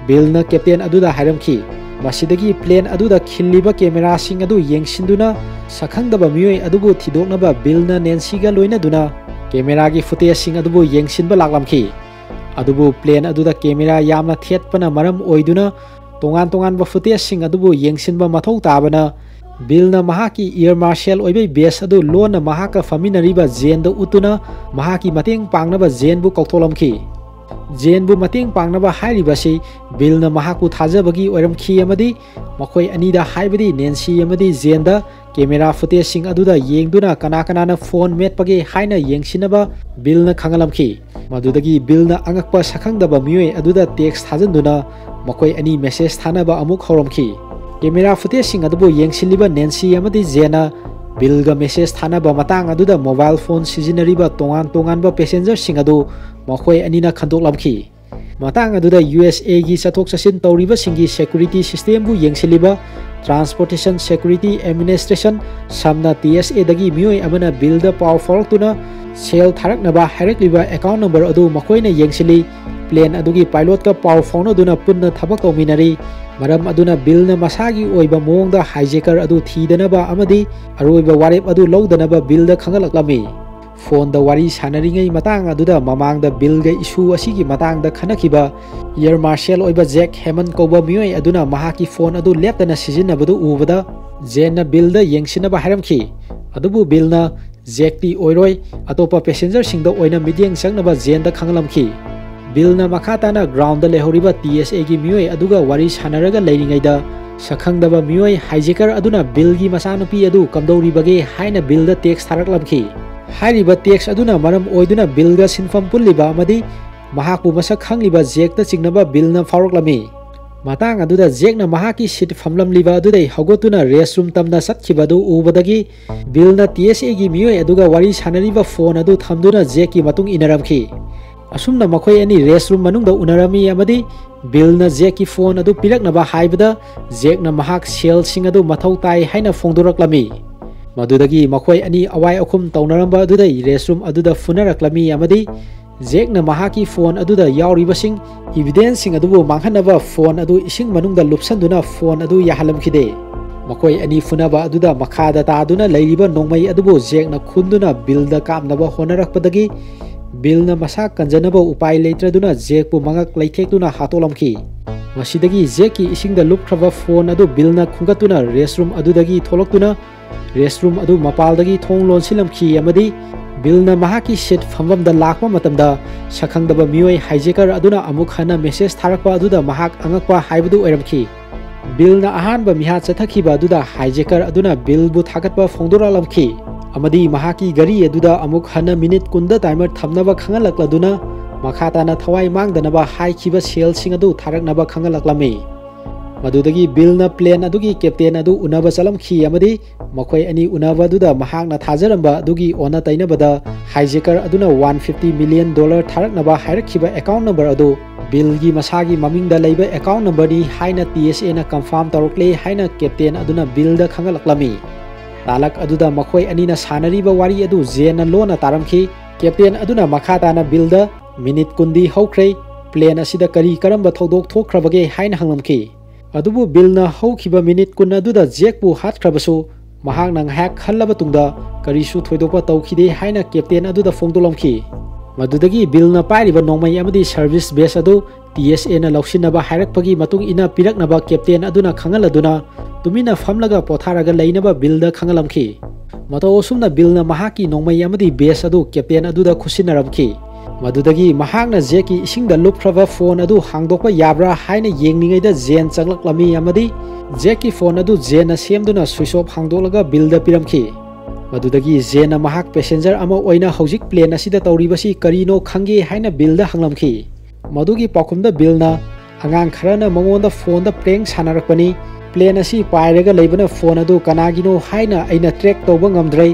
ꯕꯤꯜꯅ ꯀꯦꯞꯇꯦꯟ ꯑꯗꯨꯗ ꯍꯥꯏꯔꯝꯈꯤ꯫ ꯃꯁꯤꯗꯒꯤ ꯄ꯭ꯂꯦꯟ ꯑꯗꯨꯗ ꯈꯤꯜꯂꯤꯕ ꯀꯦꯃꯦꯔꯥꯁꯤꯡ ꯑꯗꯨ ꯌꯦꯡꯁꯤꯟꯗꯨꯅ ꯁꯛꯈꯪꯗꯕ ꯃꯤꯑꯣꯏ ꯑꯗꯨꯕꯨ ꯊꯤꯗꯣꯛꯅꯕ ꯕꯤꯜꯅ ꯅꯦꯟꯁꯤꯒ ꯂꯣꯏꯅꯗꯨꯅ ꯀꯦꯃꯦꯔꯥꯒꯤ ꯐꯨꯇꯦꯖꯁꯤꯡ ꯑꯗꯨꯕꯨ ꯌꯦꯡꯁꯤꯟꯕ ꯂꯥꯛꯂꯝꯈꯤ꯫ ꯑꯗꯨꯕꯨ ꯄ꯭ꯂꯦꯟ ꯑꯗꯨꯗ ꯀꯦꯃꯦꯔꯥ ꯌꯥꯝꯅ ꯊꯦꯠꯄꯅ ꯃꯔꯝ ꯑꯣꯏꯗꯨꯅ ꯇꯣꯉꯥꯟ ꯇꯣꯉꯥꯟꯕ ꯐꯨꯇꯦꯖꯁꯤꯡ ꯑꯗꯨꯕꯨ ꯌꯦꯡꯁꯤꯟꯕ ꯃꯊꯧ ꯇꯥꯕꯅ ꯕꯤꯜꯅ ꯃꯍꯥꯛꯀꯤ ꯑꯦꯌꯔ ꯃꯥꯔꯁꯦꯜ ꯑꯣꯏꯕꯩ ꯕꯦꯖ ꯑꯗꯨ ꯂꯣꯟꯅ ꯃꯍꯥꯛꯀ ꯐꯝꯃꯤꯟꯅꯔꯤꯕ ꯖꯦꯟꯗ ꯎꯠꯇꯨꯅ ꯃꯍꯥꯛꯀꯤ ꯃꯇꯦꯡ ꯄꯥꯡꯅꯕ ꯖꯦꯟꯕꯨ ꯀꯧꯊꯣꯛꯂꯝꯈꯤ꯫ ꯖꯦꯟꯕꯨ ꯃꯇꯦꯡ ꯄꯥꯡꯅꯕ ꯍꯥꯏꯔꯤꯕ ꯑꯁꯤ ꯕꯤꯜꯅ ꯃꯍꯥꯛꯄꯨ ꯊꯥꯖꯕꯒꯤ ꯑꯣꯏꯔꯝꯈꯤ ꯑꯃꯗꯤ ꯃꯈꯣꯏ ꯑꯅꯤꯗ, ꯍꯥꯏꯕꯗꯤ ꯅꯦꯟꯁꯤ ꯑꯃꯗꯤ ꯖꯦꯟꯗ, ꯀꯦꯃꯦꯔꯥ ꯐꯨꯇꯦꯖꯁꯤꯡ ꯑꯗꯨꯗ ꯌꯦꯡꯗꯨꯅ ꯀꯅꯥ ꯀꯅꯥꯅ ꯐꯣꯟ ꯃꯦꯠꯄꯒꯦ ꯍꯥꯏꯅ ꯌꯦꯡꯁꯤꯟꯅꯕ ꯕꯤꯜꯅ ꯈꯪꯍꯜꯂꯝꯈꯤ꯫ ꯃꯗꯨꯗꯒꯤ ꯕꯤꯜꯅ ꯑꯉꯛꯄ ꯁꯛꯈꯪꯗꯕ ꯃꯤꯑꯣꯏ ꯑꯗꯨꯗ ꯇꯦꯛꯁ ꯊꯥꯖꯤꯟꯗꯨꯅ ꯃꯈꯣꯏ ꯑꯅꯤ ꯃꯦꯁꯦꯖ ꯊꯥꯅꯕ ꯑꯃꯨꯛ ꯍꯧꯔꯝꯈꯤ꯫ ꯀꯦꯃꯦꯔꯥ ꯐꯨꯇꯦꯖꯁꯤꯡ ꯑꯗꯨꯕꯨ ꯌꯦꯡꯁꯤꯜꯂꯤꯕ ꯅꯦꯟꯁꯤ ꯑꯃꯗꯤ ꯖꯦꯟꯅ ꯕꯤꯜꯒ ꯃꯦꯁꯦꯖ ꯊꯥꯅꯕ ꯃꯇꯥꯡ ꯑꯗꯨꯗ ꯃꯣꯕꯥꯏꯜ ꯐꯣꯟ ꯁꯤꯖꯤꯟꯅꯔꯤꯕ ꯇꯣꯉꯥꯟ ꯇꯣꯉꯥꯟꯕ ꯄꯦꯁꯦꯟꯖꯔꯁꯤꯡ ꯑꯗꯨ ꯃꯈꯣꯏ ꯑꯅꯤꯅ ꯈꯟꯗꯣꯛꯂꯝꯈꯤ꯫ ꯃꯇꯥꯡ ꯑꯗꯨꯗ ꯌꯨ ꯑꯦꯁ ꯑꯦꯒꯤ ꯆꯠꯊꯣꯛ ꯆꯠꯁꯤꯟ ꯇꯧꯔꯤꯕꯁꯤꯡꯒꯤ ꯁꯦꯀ꯭ꯌꯨꯔꯤꯇꯤ ꯁꯤꯁꯇꯦꯝꯕꯨ ꯌꯦꯡꯁꯤꯜꯂꯤꯕ Transportation Security Administration, ꯁꯝꯅ ꯇꯤ ꯑꯦꯁ ꯑꯦꯗꯒꯤ ꯃꯤꯑꯣꯏ ꯑꯃꯅ ꯕꯤꯜꯗ ꯄꯥꯎ ꯐꯥꯎꯔꯛꯇꯨꯅ ꯁꯦꯜ ꯊꯥꯔꯛꯅꯕ ꯍꯥꯏꯔꯛꯂꯤꯕ ꯑꯦꯀꯥꯎꯟ ꯅꯝꯕꯔ ꯑꯗꯨ ꯃꯈꯣꯏꯅ ꯌꯦꯡꯁꯤꯜꯂꯤ꯫ ꯄ꯭ꯂꯦꯟ ꯑꯗꯨꯒꯤ ꯄꯥꯏꯂꯣꯠꯀ ꯄꯥꯎ ꯐꯥꯎꯅꯗꯨꯅ ꯄꯨꯟꯅ ꯊꯕꯛ ꯇꯧꯃꯤꯟꯅꯔꯤ꯫ ꯃꯔꯝ ꯑꯗꯨꯅ ꯕꯤꯜꯅ ꯃꯁꯥꯒꯤ ꯑꯣꯏꯕ ꯃꯑꯣꯡꯗ ꯍꯥꯏꯖꯦꯀꯔ ꯑꯗꯨ ꯊꯤꯗꯅꯕ ꯑꯃꯗꯤ ꯑꯔꯣꯏꯕ ꯋꯥꯔꯦꯞ ꯑꯗꯨ ꯂꯧꯗꯅꯕ ꯕꯤꯜꯗ ꯈꯪꯍꯜꯂꯛꯂꯝꯃꯤ꯫ ꯐꯣꯟꯗ ꯋꯥꯔꯤ ꯁꯥꯟꯅꯔꯤꯉꯩ ꯃꯇꯥꯡ ꯑꯗꯨꯗ ꯃꯃꯥꯡꯗ ꯕꯤꯜꯒ ꯏꯁꯨ ꯑꯁꯤꯒꯤ ꯃꯇꯥꯡꯗ ꯈꯟꯅꯈꯤꯕ ꯑꯦꯌꯔ ꯃꯥꯔꯁꯦꯜ ꯑꯣꯏꯕ ꯖꯦꯛ ꯍꯦꯃꯟ ꯀꯧꯕ ꯃꯤꯑꯣꯏ ꯑꯗꯨꯅ ꯃꯍꯥꯛꯀꯤ ꯐꯣꯟ ꯑꯗꯨ ꯂꯦꯞꯇꯅ ꯁꯤꯖꯤꯟꯅꯕꯗꯨ ꯎꯕꯗ ꯖꯦꯟꯅ ꯕꯤꯜꯗ ꯌꯦꯡꯁꯤꯟꯅꯕ ꯍꯥꯏꯔꯝꯈꯤ꯫ ꯑꯗꯨꯕꯨ ꯕꯤꯜꯅ ꯖꯦꯛꯇꯤ ꯑꯣꯏꯔꯣꯏ, ꯑꯇꯣꯞꯄ ꯄꯦꯁꯦꯟꯖꯔꯁꯤꯡꯗ ꯑꯣꯏꯅ ꯃꯤꯠꯌꯦꯡ ꯆꯪꯅꯕ ꯖꯦꯟꯗ ꯈꯪꯍꯜꯂꯝꯈꯤ꯫ ꯕꯤꯜꯅ ꯃꯈꯥ ꯇꯥꯅ ꯒ꯭ꯔꯥꯎꯟꯗ ꯂꯩꯍꯧꯔꯤꯕ ꯇꯤ ꯑꯦꯁ ꯑꯦꯒꯤ ꯃꯤꯑꯣꯏ ꯑꯗꯨꯒ ꯋꯥꯔꯤ ꯁꯥꯟꯅꯔꯒ ꯂꯩꯔꯤꯉꯩꯗ ꯁꯛꯈꯪꯗꯕ ꯃꯤꯑꯣꯏ ꯍꯥꯏꯖꯦꯀꯔ ꯑꯗꯨꯅ ꯕꯤꯜꯒꯤ ꯃꯆꯥꯅꯨꯄꯤ ꯑꯗꯨ ꯀꯝꯗꯧꯔꯤꯕꯒꯦ ꯍꯥꯏꯅ ꯕꯤꯜꯗ ꯇꯦꯛꯁ ꯊꯥꯔꯛꯂꯝꯈꯤ꯫ ꯍꯥꯏꯔꯤꯕ ꯇꯦꯛꯁ ꯑꯗꯨꯅ ꯃꯔꯝ ꯑꯣꯏꯗꯨꯅ ꯕꯤꯜꯒ ꯁꯤꯟꯐꯝ ꯄꯨꯜꯂꯤꯕ ꯑꯃꯗꯤ ꯃꯍꯥꯛꯄꯨ ꯃꯁꯛ ꯈꯪꯂꯤꯕ ꯖꯦꯛꯇ ꯆꯤꯡꯅꯕ ꯕꯤꯜꯅ ꯐꯥꯎꯔꯛꯂꯝꯃꯤ꯫ ꯃꯇꯥꯡ ꯑꯗꯨꯗ ꯖꯦꯛꯅ ꯃꯍꯥꯛꯀꯤ ꯁꯤꯠ ꯐꯝꯂꯝꯂꯤꯕ ꯑꯗꯨꯗꯩ ꯍꯧꯒꯠꯇꯨꯅ ꯔꯦꯁꯔꯨꯝ ꯇꯝꯅ ꯆꯠꯈꯤꯕ ꯑꯗꯨ ꯎꯕꯗꯒꯤ ꯕꯤꯜꯅ ꯇꯤ ꯑꯦꯁ ꯑꯦꯒꯤ ꯃꯤꯑꯣꯏ ꯑꯗꯨꯒ ꯋꯥꯔꯤ ꯁꯥꯟꯅꯔꯤꯕ ꯐꯣꯟ ꯑꯗꯨ ꯊꯝꯗꯨꯅ ꯖꯦꯛꯀꯤ ꯃꯇꯨꯡ ꯏꯟꯅꯔꯝꯈꯤ꯫ ꯑꯁꯨꯝꯅ ꯃꯈꯣꯏ ꯑꯅꯤ ꯔꯦꯁꯔꯨꯝ ꯃꯅꯨꯡꯗ ꯎꯅꯔꯝꯃꯤ ꯑꯃꯗꯤ ꯕꯤꯜꯅ ꯖꯦꯛꯀꯤ ꯐꯣꯟ ꯑꯗꯨ ꯄꯤꯔꯛꯅꯕ ꯍꯥꯏꯕꯗ ꯖꯦꯛꯅ ꯃꯍꯥꯛ ꯁꯦꯜꯁꯤꯡ ꯑꯗꯨ ꯃꯊꯧ ꯇꯥꯏ ꯍꯥꯏꯅ ꯐꯣꯡꯗꯣꯔꯛꯂꯝꯃꯤ꯫ ꯃꯗꯨꯗꯒꯤ ꯃꯈꯣꯏ ꯑꯅꯤ ꯑꯋꯥꯏ ꯑꯈꯨꯝ ꯇꯧꯅꯔꯝꯕ ꯑꯗꯨꯗꯩ ꯔꯦꯁꯔꯨꯝ ꯑꯗꯨꯗ ꯐꯨꯅꯔꯛꯂꯝꯃꯤ ꯑꯃꯗꯤ ꯖꯦꯛꯅ ꯃꯍꯥꯛꯀꯤ ꯐꯣꯟ ꯑꯗꯨꯗ ꯌꯥꯎꯔꯤꯕꯁꯤꯡ, ꯏꯚꯤꯗꯦꯟꯁꯁꯤꯡ ꯑꯗꯨꯕꯨ ꯃꯥꯡꯍꯟꯅꯕ ꯐꯣꯟ ꯑꯗꯨ ꯏꯁꯤꯡ ꯃꯅꯨꯡꯗ ꯂꯨꯞꯁꯟꯗꯨꯅ ꯐꯣꯟ ꯑꯗꯨ ꯌꯥꯍꯜꯂꯝꯈꯤꯗꯦ꯫ ꯃꯈꯣꯏ ꯑꯅꯤ ꯐꯨꯅꯕ ꯑꯗꯨꯗ ꯃꯈꯥꯗ ꯇꯥꯗꯨꯅ ꯂꯩꯔꯤꯕ ꯅꯣꯡꯃꯩ ꯑꯗꯨꯕꯨ ꯖꯦꯛꯅ ꯈꯨꯟꯗꯨꯅ ꯕꯤꯜꯗ ꯀꯥꯞꯅꯕ ꯍꯣꯠꯅꯔꯛꯄꯗꯒꯤ ꯕꯤꯜꯅ ꯃꯁꯥ ꯀꯟꯖꯅꯕ ꯎꯄꯥꯏ ꯂꯩꯇ꯭ꯔꯗꯨꯅ ꯖꯦꯛꯄꯨ ꯃꯉꯛ ꯂꯩꯊꯦꯛꯇꯨꯅ ꯍꯥꯠꯇꯣꯛꯂꯝꯈꯤ꯫ ꯃꯁꯤꯗꯒꯤ ꯖꯦꯛꯀꯤ ꯏꯁꯤꯡꯗ ꯂꯨꯞꯈ꯭ꯔꯕ ꯐꯣꯟ ꯑꯗꯨ ꯕꯤꯜꯅ ꯈꯨꯟꯒꯠꯇꯨꯅ ꯔꯦꯁꯔꯨꯝ ꯑꯗꯨꯗꯒꯤ ꯊꯣꯛꯂꯛꯇꯨꯅ ꯔꯦꯁꯔꯨꯝ ꯑꯗꯨ ꯃꯄꯥꯜꯗꯒꯤ ꯊꯣꯡ ꯂꯣꯟꯁꯤꯜꯂꯝꯈꯤ ꯑꯃꯗꯤ ꯕꯤꯜꯅ ꯃꯍꯥꯛꯀꯤ ꯁꯤꯠ ꯐꯝꯐꯝꯗ ꯂꯥꯛꯄ ꯃꯇꯝꯗ, ꯁꯛꯈꯪꯗꯕ ꯃꯤꯑꯣꯏ ꯍꯥꯏꯖꯦꯀꯔ ꯑꯗꯨꯅ ꯑꯃꯨꯛ ꯍꯟꯅ ꯃꯦꯁꯦꯖ ꯊꯥꯔꯛꯄ ꯑꯗꯨꯗ ꯃꯍꯥꯛ ꯑꯉꯛꯄ ꯍꯥꯏꯕꯗꯨ ꯑꯣꯏꯔꯝꯈꯤ꯫ ꯕꯤꯜꯅ ꯑꯍꯥꯟꯕ ꯃꯤꯍꯥꯠ ꯆꯠꯊꯈꯤꯕ ꯑꯗꯨꯗ ꯍꯥꯏꯖꯦꯀꯔ ꯑꯗꯨꯅ ꯕꯤꯜꯕꯨ ꯊꯥꯒꯠꯄ ꯐꯣꯡꯗꯣꯔꯛꯂꯝꯈꯤ ꯑꯃꯗꯤ ꯃꯍꯥꯛꯀꯤ ꯒꯥꯔꯤ ꯑꯗꯨꯗ ꯑꯃꯨꯛ ꯍꯟꯅ ꯃꯤꯅꯤꯠ ꯀꯨꯟꯗ ꯇꯥꯏꯃꯔ ꯊꯝꯅꯕ ꯈꯪꯍꯜꯂꯛꯂꯗꯨꯅ, ꯃꯈꯥ ꯇꯥꯅ ꯊꯋꯥꯏ ꯃꯥꯡꯗꯅꯕ ꯍꯥꯏꯈꯤꯕ ꯁꯦꯜꯁꯤꯡ ꯑꯗꯨ ꯊꯥꯔꯛꯅꯕ ꯈꯪꯍꯜꯂꯛꯂꯝꯃꯤ꯫ ꯃꯗꯨꯗꯒꯤ ꯕꯤꯜꯅ ꯄ꯭ꯂꯦꯟ ꯑꯗꯨꯒꯤ ꯀꯦꯞꯇꯦꯟ ꯑꯗꯨ ꯎꯅꯕ ꯆꯠꯂꯝꯈꯤ ꯑꯃꯗꯤ ꯃꯈꯣꯏ ꯑꯅꯤ ꯎꯅꯕ ꯑꯗꯨꯗ ꯃꯍꯥꯛꯅ ꯊꯥꯖꯔꯝꯕ ꯑꯗꯨꯒꯤ ꯑꯣꯟꯅ ꯇꯩꯅꯕꯗ, ꯍꯥꯏꯖꯦꯀꯔ ꯑꯗꯨꯅ ꯋꯥꯟ ꯐꯤꯐꯇꯤ ꯃꯤꯂꯤꯌꯟ ꯗꯣꯂꯔ ꯊꯥꯔꯛꯅꯕ ꯍꯥꯏꯔꯛꯈꯤꯕ ꯑꯦꯀꯥꯎꯟ ꯅꯝꯕꯔ ꯑꯗꯨ ꯕꯤꯜꯒꯤ ꯃꯁꯥꯒꯤ ꯃꯃꯤꯡꯗ ꯂꯩꯕ ꯑꯦꯀꯥꯎꯟ ꯅꯝꯕꯔꯅꯤ ꯍꯥꯏꯅ ꯇꯤ ꯑꯦꯁ ꯑꯦꯅ ꯀꯟꯐꯥꯔꯝ ꯇꯧꯔꯛꯂꯦ ꯍꯥꯏꯅ ꯀꯦꯞꯇꯦꯟ ꯑꯗꯨꯅ ꯕꯤꯜꯗ ꯈꯪꯍꯜꯂꯛꯂꯝꯃꯤ꯫ ꯇꯥꯂꯛ ꯑꯗꯨꯗ ꯃꯈꯣꯏ ꯑꯅꯤꯅ ꯁꯥꯟꯅꯔꯤꯕ ꯋꯥꯔꯤ ꯑꯗꯨ ꯖꯦꯟꯅ ꯂꯣꯟꯅ ꯇꯥꯔꯝꯈꯤ꯫ ꯀꯦꯞꯇꯦꯟ ꯑꯗꯨꯅ ꯃꯈꯥ ꯇꯥꯅ ꯕꯤꯜꯗ, "ꯃꯤꯅꯤꯠ ꯀꯨꯟꯗꯤ ꯍꯧꯈ꯭ꯔꯦ, ꯄ꯭ꯂꯦꯟ ꯑꯁꯤꯗ ꯀꯔꯤ ꯀꯔꯝꯕ ꯊꯧꯗꯣꯛ ꯊꯣꯛꯈ꯭ꯔꯕꯒꯦ?" ꯍꯥꯏꯅ ꯍꯪꯂꯝꯈꯤ꯫ ꯑꯗꯨꯕꯨ ꯕꯤꯜꯅ ꯍꯧꯈꯤꯕ ꯃꯤꯅꯤꯠ ꯀꯨꯟ ꯑꯗꯨꯗ ꯖꯦꯛꯄꯨ ꯍꯥꯠꯈ꯭ꯔꯕꯁꯨ, ꯃꯍꯥꯛꯅ ꯉꯥꯏꯍꯥꯛ ꯈꯜꯂꯕ ꯇꯨꯡꯗ ꯀꯔꯤꯁꯨ ꯊꯣꯏꯗꯣꯛꯄ ꯇꯧꯈꯤꯗꯦ ꯍꯥꯏꯅ ꯀꯦꯞꯇꯦꯟ ꯑꯗꯨꯗ ꯐꯣꯡꯗꯣꯛꯂꯝꯈꯤ꯫ ꯃꯗꯨꯗꯒꯤ ꯕꯤꯜꯅ ꯄꯥꯏꯔꯤꯕ ꯅꯣꯡꯃꯩ ꯑꯃꯗꯤ ꯁꯔꯚꯤꯁ ꯕꯦꯁ ꯑꯗꯨ ꯇꯤ ꯑꯦꯁ ꯑꯦꯅ ꯂꯧꯁꯤꯟꯅꯕ ꯍꯥꯏꯔꯛꯄꯒꯤ ꯃꯇꯨꯡ ꯏꯟꯅ ꯄꯤꯔꯛꯅꯕ ꯀꯦꯞꯇꯦꯟ ꯑꯗꯨꯅ ꯈꯪꯍꯜꯂꯗꯨꯅ, ꯇꯨꯃꯤꯟꯅ ꯐꯝꯂꯒ ꯄꯣꯊꯥꯔꯒ ꯂꯩꯅꯕ ꯕꯤꯜꯗ ꯈꯪꯍꯜꯂꯝꯈꯤ꯫ ꯃꯇꯧ ꯑꯁꯨꯝꯅ ꯕꯤꯜꯅ ꯃꯍꯥꯛꯀꯤ ꯅꯣꯡꯃꯩ ꯑꯃꯗꯤ ꯕꯦꯁ ꯑꯗꯨ ꯀꯦꯞꯇꯦꯟ ꯑꯗꯨꯗ ꯈꯨꯠꯁꯤꯟꯅꯔꯝꯈꯤ꯫ ꯃꯗꯨꯗꯒꯤ ꯃꯍꯥꯛꯅ ꯖꯦꯛꯀꯤ ꯏꯁꯤꯡꯗ ꯂꯨꯞꯈ꯭ꯔꯕ ꯐꯣꯟ ꯑꯗꯨ ꯍꯥꯡꯗꯣꯛꯄ ꯌꯥꯕ꯭ꯔꯥ ꯍꯥꯏꯅ ꯌꯦꯡꯂꯤꯉꯩꯗ ꯖꯦꯟ ꯆꯪꯂꯛꯂꯝꯃꯤ ꯑꯃꯗꯤ ꯖꯦꯛꯀꯤ ꯐꯣꯟ ꯑꯗꯨ ꯖꯦꯟꯅ ꯁꯦꯝꯗꯨꯅ ꯁ꯭ꯋꯤꯆ ꯑꯣꯐ ꯍꯥꯡꯗꯣꯛꯂꯒ ꯕꯤꯜꯗ ꯄꯤꯔꯝꯈꯤ꯫ ꯃꯗꯨꯗꯒꯤ ꯖꯦꯟꯅ ꯃꯍꯥꯛ ꯄꯦꯁꯦꯟꯖꯔ ꯑꯃ ꯑꯣꯏꯅ ꯍꯧꯖꯤꯛ ꯄ꯭ꯂꯦꯟ ꯑꯁꯤꯗ ꯇꯧꯔꯤꯕꯁꯤ ꯀꯔꯤꯅꯣ ꯈꯪꯒꯦ ꯍꯥꯏꯅ ꯕꯤꯜꯗ ꯍꯪꯂꯝꯈꯤ꯫ ꯃꯗꯨꯒꯤ ꯄꯥꯎꯈꯨꯝꯗ ꯕꯤꯜꯅ, "ꯑꯉꯥꯡ ꯈꯔꯅ ꯃꯉꯣꯟꯗ ꯐꯣꯟꯗ ꯄ꯭ꯔꯦꯡ ꯁꯥꯟꯅꯔꯛꯄꯅꯤ꯫ ꯄ꯭ꯂꯦꯟ ꯑꯁꯤ ꯄꯥꯏꯔꯒ ꯂꯩꯕꯅ ꯐꯣꯟ ꯑꯗꯨ ꯀꯅꯥꯒꯤꯅꯣ ꯍꯥꯏꯅ ꯑꯩꯅ ꯇ꯭ꯔꯦꯛ ꯇꯧꯕ ꯉꯝꯗ꯭ꯔꯦ꯫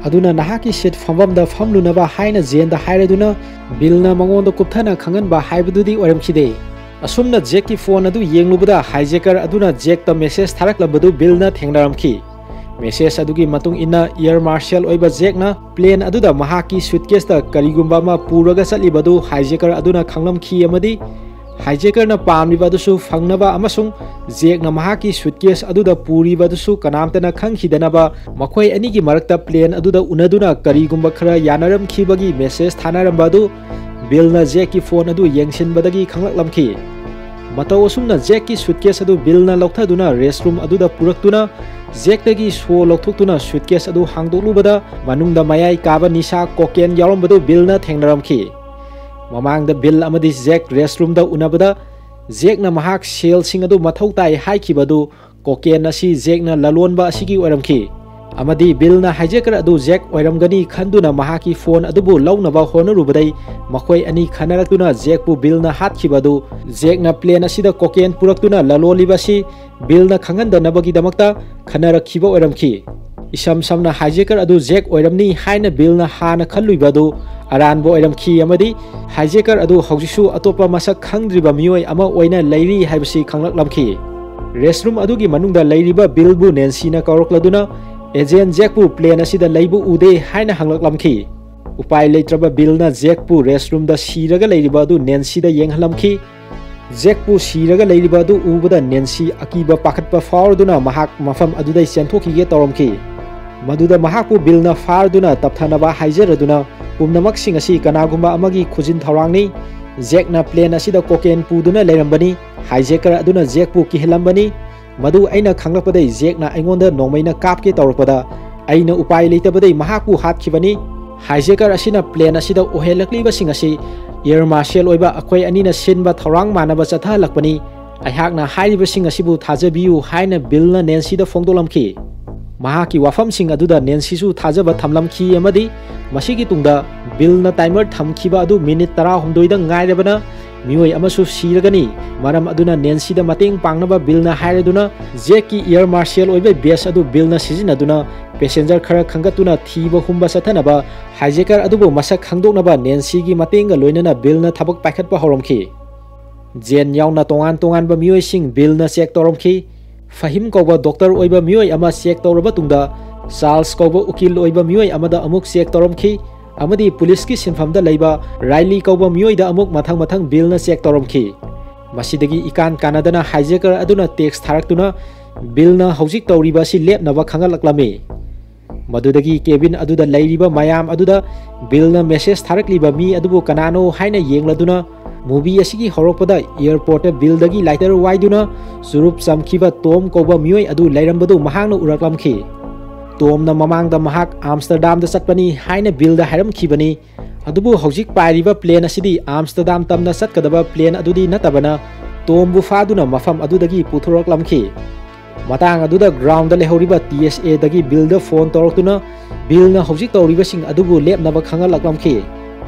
ꯑꯗꯨꯅ ꯅꯍꯥꯛꯀꯤ ꯁꯤꯠ ꯐꯝꯐꯝꯗ ꯐꯝꯂꯨꯅꯕ" ꯍꯥꯏꯅ ꯖꯦꯟꯗ ꯍꯥꯏꯔꯗꯨꯅ ꯕꯤꯜꯅ ꯃꯉꯣꯟꯗ ꯀꯨꯞꯊꯅ ꯈꯪꯍꯟꯕ ꯍꯥꯏꯕꯗꯨꯗꯤ ꯑꯣꯏꯔꯝꯈꯤꯗꯦ꯫ ꯑꯁꯨꯝꯅ ꯖꯦꯛꯀꯤ ꯐꯣꯟ ꯑꯗꯨ ꯌꯦꯡꯂꯨꯕꯗ ꯍꯥꯏꯖꯦꯀꯔ ꯑꯗꯨꯅ ꯖꯦꯛꯇ ꯃꯦꯁꯦꯖ ꯊꯥꯔꯛꯂꯝꯕꯗꯨ ꯕꯤꯜꯅ ꯊꯦꯡꯅꯔꯝꯈꯤ꯫ ꯃꯦꯁꯦꯖ ꯑꯗꯨꯒꯤ ꯃꯇꯨꯡ ꯏꯟꯅ ꯑꯦꯌꯔ ꯃꯥꯔꯁꯦꯜ ꯑꯣꯏꯕ ꯖꯦꯛꯅ ꯄ꯭ꯂꯦꯟ ꯑꯗꯨꯗ ꯃꯍꯥꯛꯀꯤ ꯁꯨꯠꯀꯦꯁꯇ ꯀꯔꯤꯒꯨꯝꯕ ꯑꯃ ꯄꯨꯔꯒ ꯆꯠꯂꯤꯕꯗꯨ ꯍꯥꯏꯖꯦꯀꯔ ꯑꯗꯨꯅ ꯈꯪꯂꯝꯈꯤ ꯑꯃꯗꯤ ꯍꯥꯏꯖꯦꯀꯔꯅ ꯄꯥꯝꯂꯤꯕ ꯑꯗꯨꯁꯨ ꯐꯪꯅꯕ ꯑꯃꯁꯨꯡ ꯖꯦꯛꯅ ꯃꯍꯥꯛꯀꯤ ꯁꯨꯠꯀꯦꯁ ꯑꯗꯨꯗ ꯄꯨꯔꯤꯕ ꯑꯗꯨꯁꯨ ꯀꯅꯥꯝꯇꯅ ꯈꯪꯈꯤꯗꯅꯕ ꯃꯈꯣꯏ ꯑꯅꯤꯒꯤ ꯃꯔꯛꯇ ꯄ꯭ꯂꯦꯟ ꯑꯗꯨꯗ ꯎꯅꯗꯨꯅ ꯀꯔꯤꯒꯨꯝꯕ ꯈꯔ ꯌꯥꯅꯔꯝꯈꯤꯕꯒꯤ ꯃꯦꯁꯦꯖ ꯊꯥꯅꯔꯝꯕ ꯑꯗꯨ ꯕꯤꯜꯅ ꯖꯦꯛꯀꯤ ꯐꯣꯟ ꯑꯗꯨ ꯌꯦꯡꯁꯤꯟꯕꯗꯒꯤ ꯈꯪꯂꯛꯂꯝꯈꯤ꯫ ꯃꯇꯧ ꯑꯁꯨꯝꯅ ꯖꯦꯛꯀꯤ ꯁꯨꯠꯀꯦꯁ ꯑꯗꯨ ꯕꯤꯜꯅ ꯂꯧꯊꯗꯨꯅ ꯔꯦꯁꯔꯨꯝ ꯑꯗꯨꯗ ꯄꯨꯔꯛꯇꯨꯅ ꯖꯦꯛꯇꯒꯤ ꯁꯣ ꯂꯧꯊꯣꯛꯇꯨꯅ ꯁꯨꯠꯀꯦꯁ ꯑꯗꯨ ꯍꯥꯡꯗꯣꯛꯂꯨꯕꯗ ꯃꯅꯨꯡꯗ ꯃꯌꯥꯏ ꯀꯥꯕ ꯅꯤꯁꯥ ꯀꯣꯀꯦꯟ ꯌꯥꯎꯔꯝꯕꯗꯨ ꯕꯤꯜꯅ ꯊꯦꯡꯅꯔꯝꯈꯤ꯫ ꯃꯃꯥꯡꯗ ꯕꯤꯜ ꯑꯃꯗꯤ ꯖꯦꯛ ꯔꯦꯁꯔꯨꯝꯗ ꯎꯅꯕꯗ ꯖꯦꯛꯅ ꯃꯍꯥꯛ ꯁꯦꯜꯁꯤꯡ ꯑꯗꯨ ꯃꯊꯧ ꯇꯥꯏ ꯍꯥꯏꯈꯤꯕ ꯑꯗꯨ ꯀꯣꯀꯦꯟ ꯑꯁꯤ ꯖꯦꯛꯅ ꯂꯂꯣꯟꯕ ꯑꯁꯤꯒꯤ ꯑꯣꯏꯔꯝꯈꯤ꯫ ꯑꯃꯗꯤ ꯕꯤꯜꯅ ꯍꯥꯏꯖꯦꯀꯔ ꯑꯗꯨ ꯖꯦꯛ ꯑꯣꯏꯔꯝꯒꯅꯤ ꯈꯟꯗꯨꯅ ꯃꯍꯥꯛꯀꯤ ꯐꯣꯟ ꯑꯗꯨꯕꯨ ꯂꯧꯅꯕ ꯍꯣꯠꯅꯔꯨꯕꯗꯩ ꯃꯈꯣꯏ ꯑꯅꯤ ꯈꯟꯅꯔꯛꯇꯨꯅ ꯖꯦꯛꯄꯨ ꯕꯤꯜꯅ ꯍꯥꯠꯈꯤꯕ ꯑꯗꯨ ꯖꯦꯛꯅ ꯄ꯭ꯂꯦꯟ ꯑꯁꯤꯗ ꯀꯣꯀꯦꯟ ꯄꯨꯔꯛꯇꯨꯅ ꯂꯂꯣꯜꯂꯤꯕ ꯑꯁꯤ ꯕꯤꯜꯅ ꯈꯪꯍꯟꯗꯅꯕꯒꯤꯗꯃꯛꯇ ꯈꯟꯅꯔꯛꯈꯤꯕ ꯑꯣꯏꯔꯝꯈꯤ꯫ ꯏꯁꯝ ꯁꯝꯅ ꯍꯥꯏꯖꯦꯀꯔ ꯑꯗꯨ ꯖꯦꯛ ꯑꯣꯏꯔꯝꯅꯤ ꯍꯥꯏꯅ ꯕꯤꯜꯅ ꯍꯥꯟꯅ ꯈꯜꯂꯨꯏꯕ ꯑꯗꯨ ꯑꯔꯥꯟꯕ ꯑꯣꯏꯔꯝꯈꯤ ꯑꯃꯗꯤ ꯍꯥꯏꯖꯦꯀꯔ ꯑꯗꯨ ꯍꯧꯖꯤꯛꯁꯨ ꯑꯇꯣꯞꯄ ꯃꯁꯛ ꯈꯪꯗ꯭ꯔꯤꯕ ꯃꯤꯑꯣꯏ ꯑꯃ ꯑꯣꯏꯅ ꯂꯩꯔꯤ ꯍꯥꯏꯕꯁꯤ ꯈꯪꯂꯛꯂꯝꯈꯤ꯫ ꯔꯦꯁꯔꯨꯝ ꯑꯗꯨꯒꯤ ꯃꯅꯨꯡꯗ ꯂꯩꯔꯤꯕ ꯕꯤꯜꯕꯨ ꯅꯦꯟꯁꯤꯅ ꯀꯧꯔꯛꯂꯗꯨꯅ ꯑꯦꯖꯦꯟ ꯖꯦꯛꯄꯨ ꯄ꯭ꯂꯦꯟ ꯑꯁꯤꯗ ꯂꯩꯕ ꯎꯗꯦ ꯍꯥꯏꯅ ꯍꯪꯂꯛꯂꯝꯈꯤ꯫ ꯎꯄꯥꯏ ꯂꯩꯇ꯭ꯔꯕ ꯕꯤꯜꯅ ꯖꯦꯛꯄꯨ ꯔꯦꯁꯔꯨꯝꯗ ꯁꯤꯔꯒ ꯂꯩꯔꯤꯕ ꯑꯗꯨ ꯅꯦꯟꯁꯤꯗ ꯌꯦꯡꯍꯜꯂꯝꯈꯤ꯫ ꯖꯦꯛꯄꯨ ꯁꯤꯔꯒ ꯂꯩꯔꯤꯕ ꯑꯗꯨ ꯎꯕꯗ ꯅꯦꯟꯁꯤ ꯑꯀꯤꯕ ꯄꯥꯈꯠꯄ ꯐꯥꯎꯔꯗꯨꯅ ꯃꯍꯥꯛ ꯃꯐꯝ ꯑꯗꯨꯗꯩ ꯆꯦꯟꯊꯣꯛꯈꯤꯒꯦ ꯇꯧꯔꯝꯈꯤ꯫ ꯃꯗꯨꯗ ꯃꯍꯥꯛꯄꯨ ꯕꯤꯜꯅ ꯐꯥꯔꯗꯨꯅ ꯇꯞꯊꯅꯕ ꯍꯥꯏꯖꯔꯗꯨꯅ ꯄꯨꯝꯅꯃꯛꯁꯤꯡ ꯑꯁꯤ ꯀꯅꯥꯒꯨꯝꯕ ꯑꯃꯒꯤ ꯈꯨꯖꯤꯟ ꯊꯧꯔꯥꯡꯅꯤ꯫ ꯖꯦꯛꯅ ꯄ꯭ꯂꯦꯟ ꯑꯁꯤꯗ ꯀꯣꯀꯦꯟ ꯄꯨꯗꯨꯅ ꯂꯩꯔꯝꯕꯅꯤ꯫ ꯍꯥꯏꯖꯦꯀꯔ ꯑꯗꯨꯅ ꯖꯦꯛꯄꯨ ꯀꯤꯍꯜꯂꯝꯕꯅꯤ꯫ ꯃꯗꯨ ꯑꯩꯅ ꯈꯪꯂꯛꯄꯗꯩ ꯖꯦꯛꯅ ꯑꯩꯉꯣꯟꯗ ꯅꯣꯡꯃꯩꯅ ꯀꯥꯞꯀꯦ ꯇꯧꯔꯛꯄꯗ ꯑꯩꯅ ꯎꯄꯥꯏ ꯂꯩꯇꯕꯗꯩ ꯃꯍꯥꯛꯄꯨ ꯍꯥꯠꯈꯤꯕꯅꯤ꯫ ꯍꯥꯏꯖꯦꯀꯔ ꯑꯁꯤꯅ ꯄ꯭ꯂꯦꯟ ꯑꯁꯤꯗ ꯑꯣꯏꯍꯜꯂꯛꯂꯤꯕꯁꯤꯡ ꯑꯁꯤ ꯑꯦꯌꯔ ꯃꯥꯔꯁꯦꯜ ꯑꯣꯏꯕ ꯑꯩꯈꯣꯏ ꯑꯅꯤꯅ ꯁꯤꯟꯕ ꯊꯧꯔꯥꯡ ꯃꯥꯟꯅꯕ ꯆꯠꯊꯍꯜꯂꯛꯄꯅꯤ꯫ ꯑꯩꯍꯥꯛꯅ ꯍꯥꯏꯔꯤꯕꯁꯤꯡ ꯑꯁꯤꯕꯨ ꯊꯥꯖꯕꯤꯌꯨ ꯍꯥꯏꯅ ꯕꯤꯜꯅ ꯅꯦꯟꯁꯤꯗ ꯐꯣꯡꯗꯣꯛꯂꯝꯈꯤ꯫ ꯃꯍꯥꯛꯀꯤ ꯋꯥꯐꯝꯁꯤꯡ ꯑꯗꯨꯗ ꯅꯦꯟꯁꯤꯁꯨ ꯊꯥꯖꯕ ꯊꯝꯂꯝꯈꯤ ꯑꯃꯗꯤ ꯃꯁꯤꯒꯤ ꯇꯨꯡꯗ ꯕꯤꯜꯅ ꯇꯥꯏꯃꯔ ꯊꯝꯈꯤꯕ ꯑꯗꯨ ꯃꯤꯅꯤꯠ ꯇꯔꯥꯍꯨꯝꯗꯣꯏꯗ ꯉꯥꯏꯔꯕꯅ ꯃꯤꯑꯣꯏ ꯑꯃꯁꯨ ꯁꯤꯔꯒꯅꯤ꯫ ꯃꯔꯝ ꯑꯗꯨꯅ ꯅꯦꯟꯁꯤꯗ ꯃꯇꯦꯡ ꯄꯥꯡꯅꯕ ꯕꯤꯜꯅ ꯍꯥꯏꯔꯗꯨꯅ ꯖꯦꯛꯀꯤ ꯑꯦꯌꯔ ꯃꯥꯔꯁꯦꯜ ꯑꯣꯏꯕ ꯕꯦꯁ ꯑꯗꯨ ꯕꯤꯜꯅ ꯁꯤꯖꯤꯟꯅꯗꯨꯅ ꯄꯦꯁꯦꯟꯖꯔ ꯈꯔ ꯈꯟꯒꯠꯇꯨꯅ ꯊꯤꯕ ꯍꯨꯝꯕ ꯆꯠꯊꯅꯕ ꯍꯥꯏꯖꯦꯀꯔ ꯑꯗꯨꯕꯨ ꯃꯁꯛ ꯈꯪꯗꯣꯛꯅꯕ ꯅꯦꯟꯁꯤꯒꯤ ꯃꯇꯦꯡꯒ ꯂꯣꯏꯅꯅ ꯕꯤꯜꯅ ꯊꯕꯛ ꯄꯥꯏꯈꯠꯄ ꯍꯧꯔꯝꯈꯤ꯫ ꯖꯦꯟ ꯌꯥꯎꯅ ꯇꯣꯉꯥꯟ ꯇꯣꯉꯥꯟꯕ ꯃꯤꯑꯣꯏꯁꯤꯡ ꯕꯤꯜꯅ ꯆꯦꯛ ꯇꯧꯔꯝꯈꯤ꯫ ꯐꯍꯤꯝ ꯀꯧꯕ ꯗꯣꯛꯇꯔ ꯑꯣꯏꯕ ꯃꯤꯑꯣꯏ ꯑꯃ ꯆꯦꯛ ꯇꯧꯔꯕ ꯇꯨꯡꯗ ꯆꯥꯔꯜꯁ ꯀꯧꯕ ꯎꯀꯤꯜ ꯑꯣꯏꯕ ꯃꯤꯑꯣꯏ ꯑꯃꯗ ꯑꯃꯨꯛ ꯆꯦꯛ ꯇꯧꯔꯝꯈꯤ꯫ ꯑꯃꯗꯤ ꯄꯨꯂꯤꯁꯀꯤ ꯁꯤꯟꯐꯝꯗ ꯂꯩꯕ ꯔꯥꯏꯂꯤ ꯀꯧꯕ ꯃꯤꯑꯣꯏꯗ ꯑꯃꯨꯛ ꯃꯊꯪ ꯃꯊꯪ ꯕꯤꯜꯅ ꯆꯦꯛ ꯇꯧꯔꯝꯈꯤ꯫ ꯃꯁꯤꯗꯒꯤ ꯏꯀꯥꯟ ꯀꯥꯟꯅꯗꯅ ꯍꯥꯏꯖꯦꯀꯔ ꯑꯗꯨꯅ ꯇꯦꯛꯁ ꯊꯥꯔꯛꯇꯨꯅ ꯕꯤꯜꯅ ꯍꯧꯖꯤꯛ ꯇꯧꯔꯤꯕ ꯑꯁꯤ ꯂꯦꯞꯅꯕ ꯈꯪꯍꯜꯂꯛꯂꯝꯃꯤ꯫ ꯃꯗꯨꯗꯒꯤ ꯀꯦꯕꯤꯟ ꯑꯗꯨꯗ ꯂꯩꯔꯤꯕ ꯃꯌꯥꯝ ꯑꯗꯨꯗ ꯕꯤꯜꯅ ꯃꯦꯁꯦꯖ ꯊꯥꯔꯛꯂꯤꯕ ꯃꯤ ꯑꯗꯨꯕꯨ ꯀꯅꯥꯅꯣ ꯍꯥꯏꯅ ꯌꯦꯡꯂꯗꯨꯅ Movie ꯑꯁꯤꯒꯤ ꯍꯧꯔꯛꯄꯗ airport ꯇ Bill ꯗꯒꯤ lighter ꯋꯥꯏꯗꯨꯅ ꯆꯨꯔꯨꯞ ꯆꯝꯈꯤꯕ Tom ꯀꯧꯕ ꯃꯤꯑꯣꯏ ꯑꯗꯨ ꯂꯩꯔꯝꯕꯗꯨ ꯃꯍꯥꯛꯅ ꯎꯔꯛꯂꯝꯈꯤ꯫ Tom ꯅ ꯃꯃꯥꯡꯗ ꯃꯍꯥꯛ Amsterdam ꯗ ꯆꯠꯄꯅꯤ ꯍꯥꯏꯅ Bill ꯗ ꯍꯥꯏꯔꯝꯈꯤꯕꯅꯤ꯫ ꯑꯗꯨꯕꯨ ꯍꯧꯖꯤꯛ ꯄꯥꯏꯔꯤꯕ plane ꯑꯁꯤꯗꯤ Amsterdam ꯇꯝꯅ ꯆꯠꯀꯗꯕ plane ꯑꯗꯨꯗꯤ ꯅꯠꯇꯕꯅ, Tom ꯕꯨ ꯐꯥꯗꯨꯅ ꯃꯐꯝ ꯑꯗꯨꯗꯒꯤ ꯄꯨꯊꯣꯔꯛꯂꯝꯈꯤ꯫ ꯃꯇꯥꯡ ꯑꯗꯨꯗ ground ꯗ ꯂꯩꯍꯧꯔꯤꯕ T S A ꯗꯒꯤ Bill ꯗ phone ꯇꯧꯔꯛꯇꯨꯅ Bill ꯅ ꯍꯧꯖꯤꯛ ꯇꯧꯔꯤꯕꯁꯤꯡ ꯑꯗꯨꯕꯨ ꯂꯦꯞꯅꯕ ꯈꯪꯍꯜꯂꯛꯂꯝꯈꯤ꯫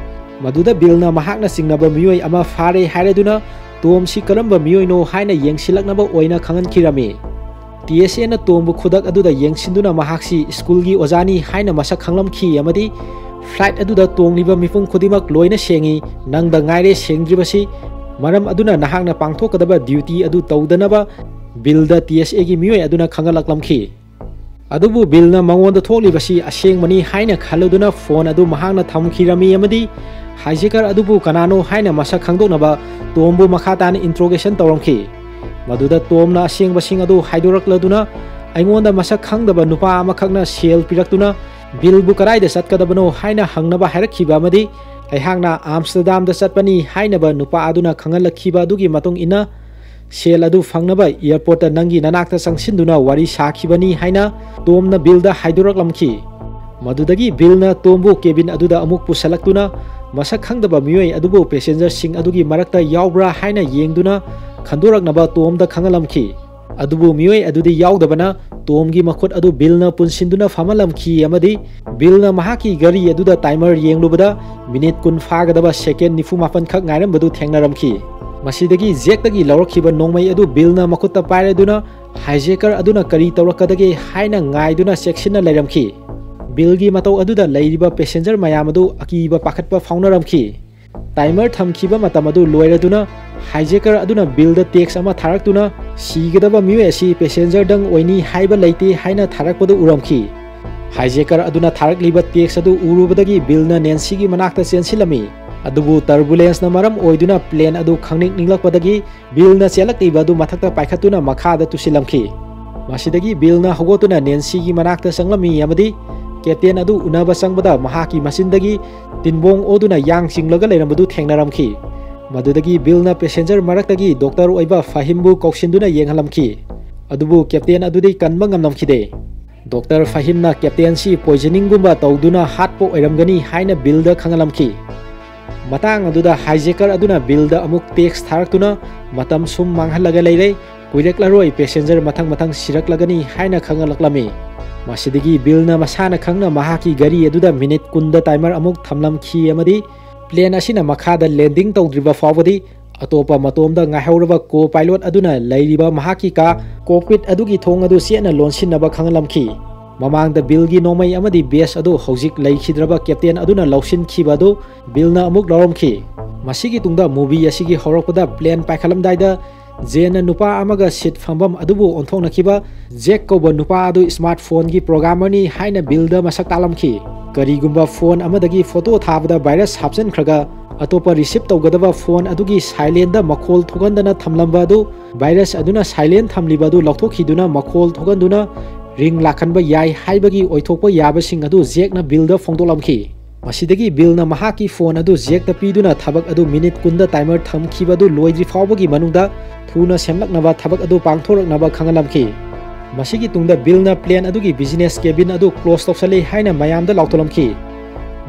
ꯃꯗꯨꯗ Bill ꯅ ꯃꯍꯥꯛꯅ ꯆꯤꯡꯅꯕ ꯃꯤꯑꯣꯏ ꯑꯃ ꯐꯥꯔꯦ ꯍꯥꯏꯔꯗꯨꯅ, Tom ꯁꯤ ꯀꯔꯝꯕ ꯃꯤꯑꯣꯏꯅꯣ ꯍꯥꯏꯅ ꯌꯦꯡꯁꯤꯜꯂꯛꯅꯕ ꯑꯣꯏꯅ ꯈꯪꯍꯟꯈꯤꯔꯝꯃꯤ꯫ T S A ꯅ Tom ꯕꯨ ꯈꯨꯗꯛ ꯑꯗꯨꯗ ꯌꯦꯡꯁꯤꯟꯗꯨꯅ ꯃꯍꯥꯛꯁꯤ ꯁ꯭ꯀꯨꯜꯒꯤ ꯑꯣꯖꯥꯅꯤ ꯍꯥꯏꯅ ꯃꯁꯛ ꯈꯪꯂꯝꯈꯤ ꯑꯃꯗꯤ flight ꯑꯗꯨꯗ ꯇꯣꯡꯂꯤꯕ ꯃꯤꯄꯨꯝ ꯈꯨꯗꯤꯡꯃꯛ ꯂꯣꯏꯅ ꯁꯦꯡꯏ, ꯅꯪꯗ ꯉꯥꯏꯔꯦ ꯁꯦꯡꯗ꯭ꯔꯤꯕꯁꯤ, ꯃꯔꯝ ꯑꯗꯨꯅ ꯅꯍꯥꯛꯅ ꯄꯥꯡꯊꯣꯛꯀꯗꯕ duty ꯑꯗꯨ ꯇꯧꯗꯅꯕ Bill the T S A ꯒꯤ ꯃꯤꯑꯣꯏ ꯑꯗꯨꯅ ꯈꯪꯍꯜꯂꯛꯂꯝꯈꯤ꯫ ꯑꯗꯨꯕꯨ Bill ꯅ ꯃꯉꯣꯟꯗ ꯊꯣꯛꯂꯤꯕꯁꯤ ꯑꯁꯦꯡꯕꯅꯤ ꯍꯥꯏꯅ ꯈꯜꯂꯗꯨꯅ phone ꯑꯗꯨ ꯃꯍꯥꯛꯅ ꯊꯝꯈꯤꯔꯝꯃꯤ ꯑꯃꯗꯤ hijacker ꯑꯗꯨꯕꯨ ꯀꯅꯥꯅꯣ ꯍꯥꯏꯅ ꯃꯁꯛ ꯈꯪꯗꯣꯛꯅꯕ Tom ꯕꯨ ꯃꯈꯥ ꯇꯥꯅ interrogation ꯇꯧꯔꯝꯈꯤ꯫ ꯃꯗꯨꯗ Tom ꯅ ꯑꯁꯦꯡꯕꯁꯤꯡ ꯑꯗꯨ ꯍꯥꯏꯗꯣꯔꯛꯂꯗꯨꯅ, ꯑꯩꯉꯣꯟꯗ ꯃꯁꯛ ꯈꯪꯗꯕ ꯅꯨꯄꯥ ꯑꯃꯈꯛꯅ ꯁꯦꯜ ꯄꯤꯔꯛꯇꯨꯅ Bill ꯕꯨ ꯀꯗꯥꯏꯗ ꯆꯠꯀꯗꯕꯅꯣ ꯍꯥꯏꯅ ꯍꯪꯅꯕ ꯍꯥꯏꯔꯛꯈꯤꯕ ꯑꯃꯗꯤ ꯑꯩꯍꯥꯛꯅ Amsterdam ꯗ ꯆꯠꯄꯅꯤ ꯍꯥꯏꯅꯕ ꯅꯨꯄꯥ ꯑꯗꯨꯅ ꯈꯪꯍꯜꯂꯛꯈꯤꯕ ꯑꯗꯨꯒꯤ ꯃꯇꯨꯡ ꯏꯟꯅ, ꯁꯦꯜ ꯑꯗꯨ ꯐꯪꯅꯕ airport ꯇ ꯅꯪꯒꯤ ꯅꯅꯥꯛꯇ ꯆꯪꯁꯤꯟꯗꯨꯅ ꯋꯥꯔꯤ ꯁꯥꯈꯤꯕꯅꯤ ꯍꯥꯏꯅ Tom ꯅ Bill ꯗ ꯍꯥꯏꯗꯣꯔꯛꯂꯝꯈꯤ꯫ ꯃꯗꯨꯗꯒꯤ Bill ꯅ Tom ꯕꯨ cabin ꯑꯗꯨꯗ ꯑꯃꯨꯛ ꯄꯨꯁꯜꯂꯛꯇꯨꯅ ꯃꯁꯛ ꯈꯪꯗꯕ ꯃꯤꯑꯣꯏ ꯑꯗꯨꯕꯨ passenger ꯁꯤꯡ ꯑꯗꯨꯒꯤ ꯃꯔꯛꯇ ꯌꯥꯎꯕ꯭ꯔꯥ ꯍꯥꯏꯅ ꯌꯦꯡꯗꯨꯅ ꯈꯟꯗꯣꯔꯛꯅꯕ Tom ꯗ ꯈꯪꯍꯜꯂꯝꯈꯤ꯫ ꯑꯗꯨꯕꯨ ꯃꯤꯑꯣꯏ ꯑꯗꯨꯗꯤ ꯌꯥꯎꯗꯕꯅ Tom ꯒꯤ ꯃꯈꯨꯠ ꯑꯗꯨ Bill ꯅ ꯄꯨꯟꯁꯤꯟꯗꯨꯅ ꯐꯝꯍꯜꯂꯝꯈꯤ ꯑꯃꯗꯤ Bill ꯅ ꯃꯍꯥꯛꯀꯤ ꯒꯥꯔꯤ ꯑꯗꯨꯗ timer ꯌꯦꯡꯂꯨꯕꯗ minute ꯀꯨꯟ ꯐꯥꯒꯗꯕ second ꯅꯤꯐꯨ ꯃꯥꯄꯟ ꯈꯛ ꯉꯥꯏꯔꯝꯕꯗꯨ ꯊꯦꯡꯅꯔꯝꯈꯤ꯫ ꯃꯁꯤꯗꯒꯤ Jack ꯇꯒꯤ ꯂꯧꯔꯛꯈꯤꯕ ꯅꯣꯡꯃꯩ ꯑꯗꯨ Bill ꯅ ꯃꯈꯨꯠꯇ ꯄꯥꯏꯔꯗꯨꯅ hijacker ꯑꯗꯨꯅ ꯀꯔꯤ ꯇꯧꯔꯛꯀꯗꯒꯦ ꯍꯥꯏꯅ ꯉꯥꯏꯗꯨꯅ ꯆꯦꯛꯁꯤꯟꯅ ꯂꯩꯔꯝꯈꯤ꯫ Bill ꯒꯤ ꯃꯇꯧ ꯑꯗꯨꯗ ꯂꯩꯔꯤꯕ passenger ꯃꯌꯥꯝ ꯑꯗꯨ ꯑꯀꯤꯕ ꯄꯥꯈꯠꯄ ꯐꯥꯎꯅꯔꯝꯈꯤ꯫ Timer ꯊꯝꯈꯤꯕ ꯃꯇꯝ ꯑꯗꯨ ꯂꯣꯏꯔꯗꯨꯅ hijacker ꯑꯗꯨꯅ Bill ꯗ text ꯑꯃ ꯊꯥꯔꯛꯇꯨꯅ ꯁꯤꯒꯗꯕ ꯃꯤꯑꯣꯏ ꯑꯁꯤ passenger ꯗꯪ ꯑꯣꯏꯅꯤ ꯍꯥꯏꯕ ꯂꯩꯇꯦ ꯍꯥꯏꯅ ꯊꯥꯔꯛꯄꯗꯨ ꯎꯔꯝꯈꯤ꯫ Hijacker ꯑꯗꯨꯅ ꯊꯥꯔꯛꯂꯤꯕ text ꯑꯗꯨ ꯎꯔꯨꯕꯗꯒꯤ Bill ꯅ Nancy ꯒꯤ ꯃꯅꯥꯛꯇ ꯆꯦꯟꯁꯤꯜꯂꯝꯃꯤ꯫ ꯑꯗꯨꯕꯨ turbulence ꯅ ꯃꯔꯝ ꯑꯣꯏꯗꯨꯅ plane ꯑꯗꯨ ꯈꯪꯅꯤꯡ ꯅꯤꯡꯂꯛꯄꯗꯒꯤ Bill ꯅ ꯆꯦꯜꯂꯛꯂꯤꯕ ꯑꯗꯨ ꯃꯊꯛꯇ ꯄꯥꯏꯈꯠꯇꯨꯅ ꯃꯈꯥꯗ ꯇꯨꯁꯤꯜꯂꯝꯈꯤ꯫ ꯃꯁꯤꯗꯒꯤ Bill ꯅ ꯍꯧꯒꯠꯇꯨꯅ Nancy ꯒꯤ ꯃꯅꯥꯛꯇ ꯆꯪꯂꯝꯃꯤ ꯑꯃꯗꯤ captain ꯑꯗꯨ ꯎꯅꯕ ꯆꯪꯕꯗ ꯃꯍꯥꯛꯀꯤ ꯃꯆꯤꯟꯗꯒꯤ ꯇꯤꯟꯕꯣꯡ ꯑꯣꯗꯨꯅ ꯌꯥꯡ ꯆꯤꯡꯂꯒ ꯂꯩꯔꯝꯕꯗꯨ ꯊꯦꯡꯅꯔꯝꯈꯤ꯫ ꯃꯗꯨꯗꯒꯤ ꯕꯤꯜꯅ ꯄꯦꯁꯦꯟꯖꯔ ꯃꯔꯛꯇꯒꯤ ꯗꯣꯛꯇꯔ ꯑꯣꯏꯕ ꯐꯥꯍꯤꯝꯕꯨ ꯀꯧꯁꯤꯟꯗꯨꯅ ꯌꯦꯡꯍꯜꯂꯝꯈꯤ꯫ ꯑꯗꯨꯕꯨ ꯀꯦꯞꯇꯦꯟ ꯑꯗꯨꯗꯤ ꯀꯟꯕ ꯉꯝꯂꯝꯈꯤꯗꯦ꯫ ꯗꯣꯛꯇꯔ ꯐꯥꯍꯤꯝꯅ ꯀꯦꯞꯇꯦꯟꯁꯤ ꯄꯣꯏꯖꯅꯤꯡꯒꯨꯝꯕ ꯇꯧꯗꯨꯅ ꯍꯥꯠꯄ ꯑꯣꯏꯔꯝꯒꯅꯤ ꯍꯥꯏꯅ ꯕꯤꯜꯗ ꯈꯪꯍꯜꯂꯝꯈꯤ꯫ ꯃꯇꯥꯡ ꯑꯗꯨꯗ ꯍꯥꯏꯖꯦꯀꯔ ꯑꯗꯨꯅ ꯕꯤꯜꯗ ꯑꯃꯨꯛ ꯇꯦꯛꯁ ꯊꯥꯔꯛꯇꯨꯅ, "ꯃꯇꯝ ꯁꯨꯝ ꯃꯥꯡꯍꯜꯂꯒ ꯂꯩꯔꯦ, ꯀꯨꯏꯔꯛꯂꯔꯣꯏ, ꯄꯦꯁꯦꯟꯖꯔ ꯃꯊꯪ ꯃꯊꯪ ꯁꯤꯔꯛꯂꯒꯅꯤ" ꯍꯥꯏꯅ ꯈꯪꯍꯜꯂꯛꯂꯝꯃꯤ꯫ ꯃꯁꯤꯗꯒꯤ ꯕꯤꯜꯅ ꯃꯁꯥꯅ ꯈꯪꯅ ꯃꯍꯥꯛꯀꯤ ꯒꯥꯔꯤ ꯑꯗꯨꯗ ꯃꯤꯅꯤꯠ ꯀꯨꯟꯗ ꯇꯥꯏꯃꯔ ꯑꯃꯨꯛ ꯊꯝꯂꯝꯈꯤ ꯑꯃꯗꯤ ꯄ꯭ꯂꯦꯟ ꯑꯁꯤꯅ ꯃꯈꯥꯗ ꯂꯦꯟꯗꯤꯡ ꯇꯧꯗ꯭ꯔꯤꯕ ꯐꯥꯎꯕꯗꯤ ꯑꯇꯣꯞꯄ ꯃꯇꯣꯝꯗ ꯉꯥꯏꯍꯧꯔꯕ ꯀꯣ ꯄꯥꯏꯂꯣꯠ ꯑꯗꯨꯅ ꯂꯩꯔꯤꯕ ꯃꯍꯥꯛꯀꯤ ꯀꯥ ꯀꯣꯛꯄꯤꯠ ꯑꯗꯨꯒꯤ ꯊꯣꯡ ꯑꯗꯨ ꯆꯦꯠꯅ ꯂꯣꯟꯁꯤꯟꯅꯕ ꯈꯪꯍꯜꯂꯝꯈꯤ꯫ ꯃꯃꯥꯡꯗ ꯕꯤꯜꯒꯤ ꯅꯣꯡꯃꯩ ꯑꯃꯗꯤ ꯕꯦꯁ ꯑꯗꯨ ꯍꯧꯖꯤꯛ ꯂꯩꯈꯤꯗ꯭ꯔꯕ ꯀꯦꯞꯇꯦꯟ ꯑꯗꯨꯅ ꯂꯧꯁꯤꯟꯈꯤꯕ ꯑꯗꯨ ꯕꯤꯜꯅ ꯑꯃꯨꯛ ꯂꯧꯔꯝꯈꯤ꯫ ꯃꯁꯤꯒꯤ ꯇꯨꯡꯗ ꯃꯨꯚꯤ ꯑꯁꯤꯒꯤ ꯍꯧꯔꯛꯄꯗ ꯄ꯭ꯂꯦꯟ ꯄꯥꯏꯈꯠꯂꯝꯗꯥꯏꯗ ꯖꯦꯟꯅ ꯅꯨꯄꯥ ꯑꯃꯒ ꯁꯤꯠ ꯐꯝꯐꯝ ꯑꯗꯨꯕꯨ ꯑꯣꯟꯊꯣꯛꯅꯈꯤꯕ ꯖꯦꯛ ꯀꯧꯕ ꯅꯨꯄꯥ ꯑꯗꯨ ꯁ꯭ꯃꯥꯔꯠ ꯐꯣꯟꯒꯤ ꯄ꯭ꯔꯣꯒ꯭ꯔꯥꯃꯔꯅꯤ ꯍꯥꯏꯅ ꯕꯤꯜꯗ ꯃꯁꯛ ꯇꯥꯛꯂꯝꯈꯤ꯫ ꯀꯔꯤꯒꯨꯝꯕ ꯐꯣꯟ ꯑꯃꯗꯒꯤ ꯐꯣꯇꯣ ꯊꯥꯕꯗ ꯚꯥꯏꯔꯁ ꯍꯥꯞꯆꯤꯟꯈ꯭ꯔꯒ ꯑꯇꯣꯞꯄ ꯔꯤꯁꯤꯞ ꯇꯧꯒꯗꯕ ꯐꯣꯟ ꯑꯗꯨꯒꯤ ꯁꯥꯏꯂꯦꯟꯗ ꯃꯈꯣꯜ ꯊꯣꯛꯍꯟꯗꯅ ꯊꯝꯂꯝꯕ ꯑꯗꯨ ꯚꯥꯏꯔꯁ ꯑꯗꯨꯅ ꯁꯥꯏꯂꯦꯟ ꯊꯝꯂꯤꯕ ꯑꯗꯨ ꯂꯧꯊꯣꯛꯈꯤꯗꯨꯅ ꯃꯈꯣꯜ ꯊꯣꯛꯍꯟꯗꯨꯅ ꯔꯤꯡ ꯂꯥꯛꯍꯟꯕ ꯌꯥꯏ ꯍꯥꯏꯕꯒꯤ ꯑꯣꯏꯊꯣꯛꯄ ꯌꯥꯕꯁꯤꯡ ꯑꯗꯨ ꯖꯦꯛꯅ ꯕꯤꯜꯗ ꯐꯣꯡꯗꯣꯛꯂꯝꯈꯤ꯫ ꯃꯁꯤꯗꯒꯤ ꯕꯤꯜꯅ ꯃꯍꯥꯛꯀꯤ ꯐꯣꯟ ꯑꯗꯨ ꯖꯦꯛꯇ ꯄꯤꯗꯨꯅ ꯊꯕꯛ ꯑꯗꯨ ꯃꯤꯅꯤꯠ ꯀꯨꯟꯗ ꯇꯥꯏꯃꯔ ꯊꯝꯈꯤꯕ ꯑꯗꯨ ꯂꯣꯏꯗ꯭ꯔꯤ ꯐꯥꯎꯕꯒꯤ ꯃꯅꯨꯡꯗ ꯊꯨꯅ ꯁꯦꯝꯂꯛꯅꯕ ꯊꯕꯛ ꯑꯗꯨ ꯄꯥꯡꯊꯣꯔꯛꯅꯕ ꯈꯪꯍꯜꯂꯝꯈꯤ꯫ ꯃꯁꯤꯒꯤ ꯇꯨꯡꯗ ꯕꯤꯜꯅ ꯄ꯭ꯂꯦꯟ ꯑꯗꯨꯒꯤ ꯕꯤꯖꯤꯅꯦꯁ ꯀꯦꯕꯤꯟ ꯑꯗꯨ ꯀ꯭ꯂꯣꯖ ꯇꯧꯁꯜꯂꯤ ꯍꯥꯏꯅ ꯃꯌꯥꯝꯗ ꯂꯥꯎꯊꯣꯛꯂꯝꯈꯤ꯫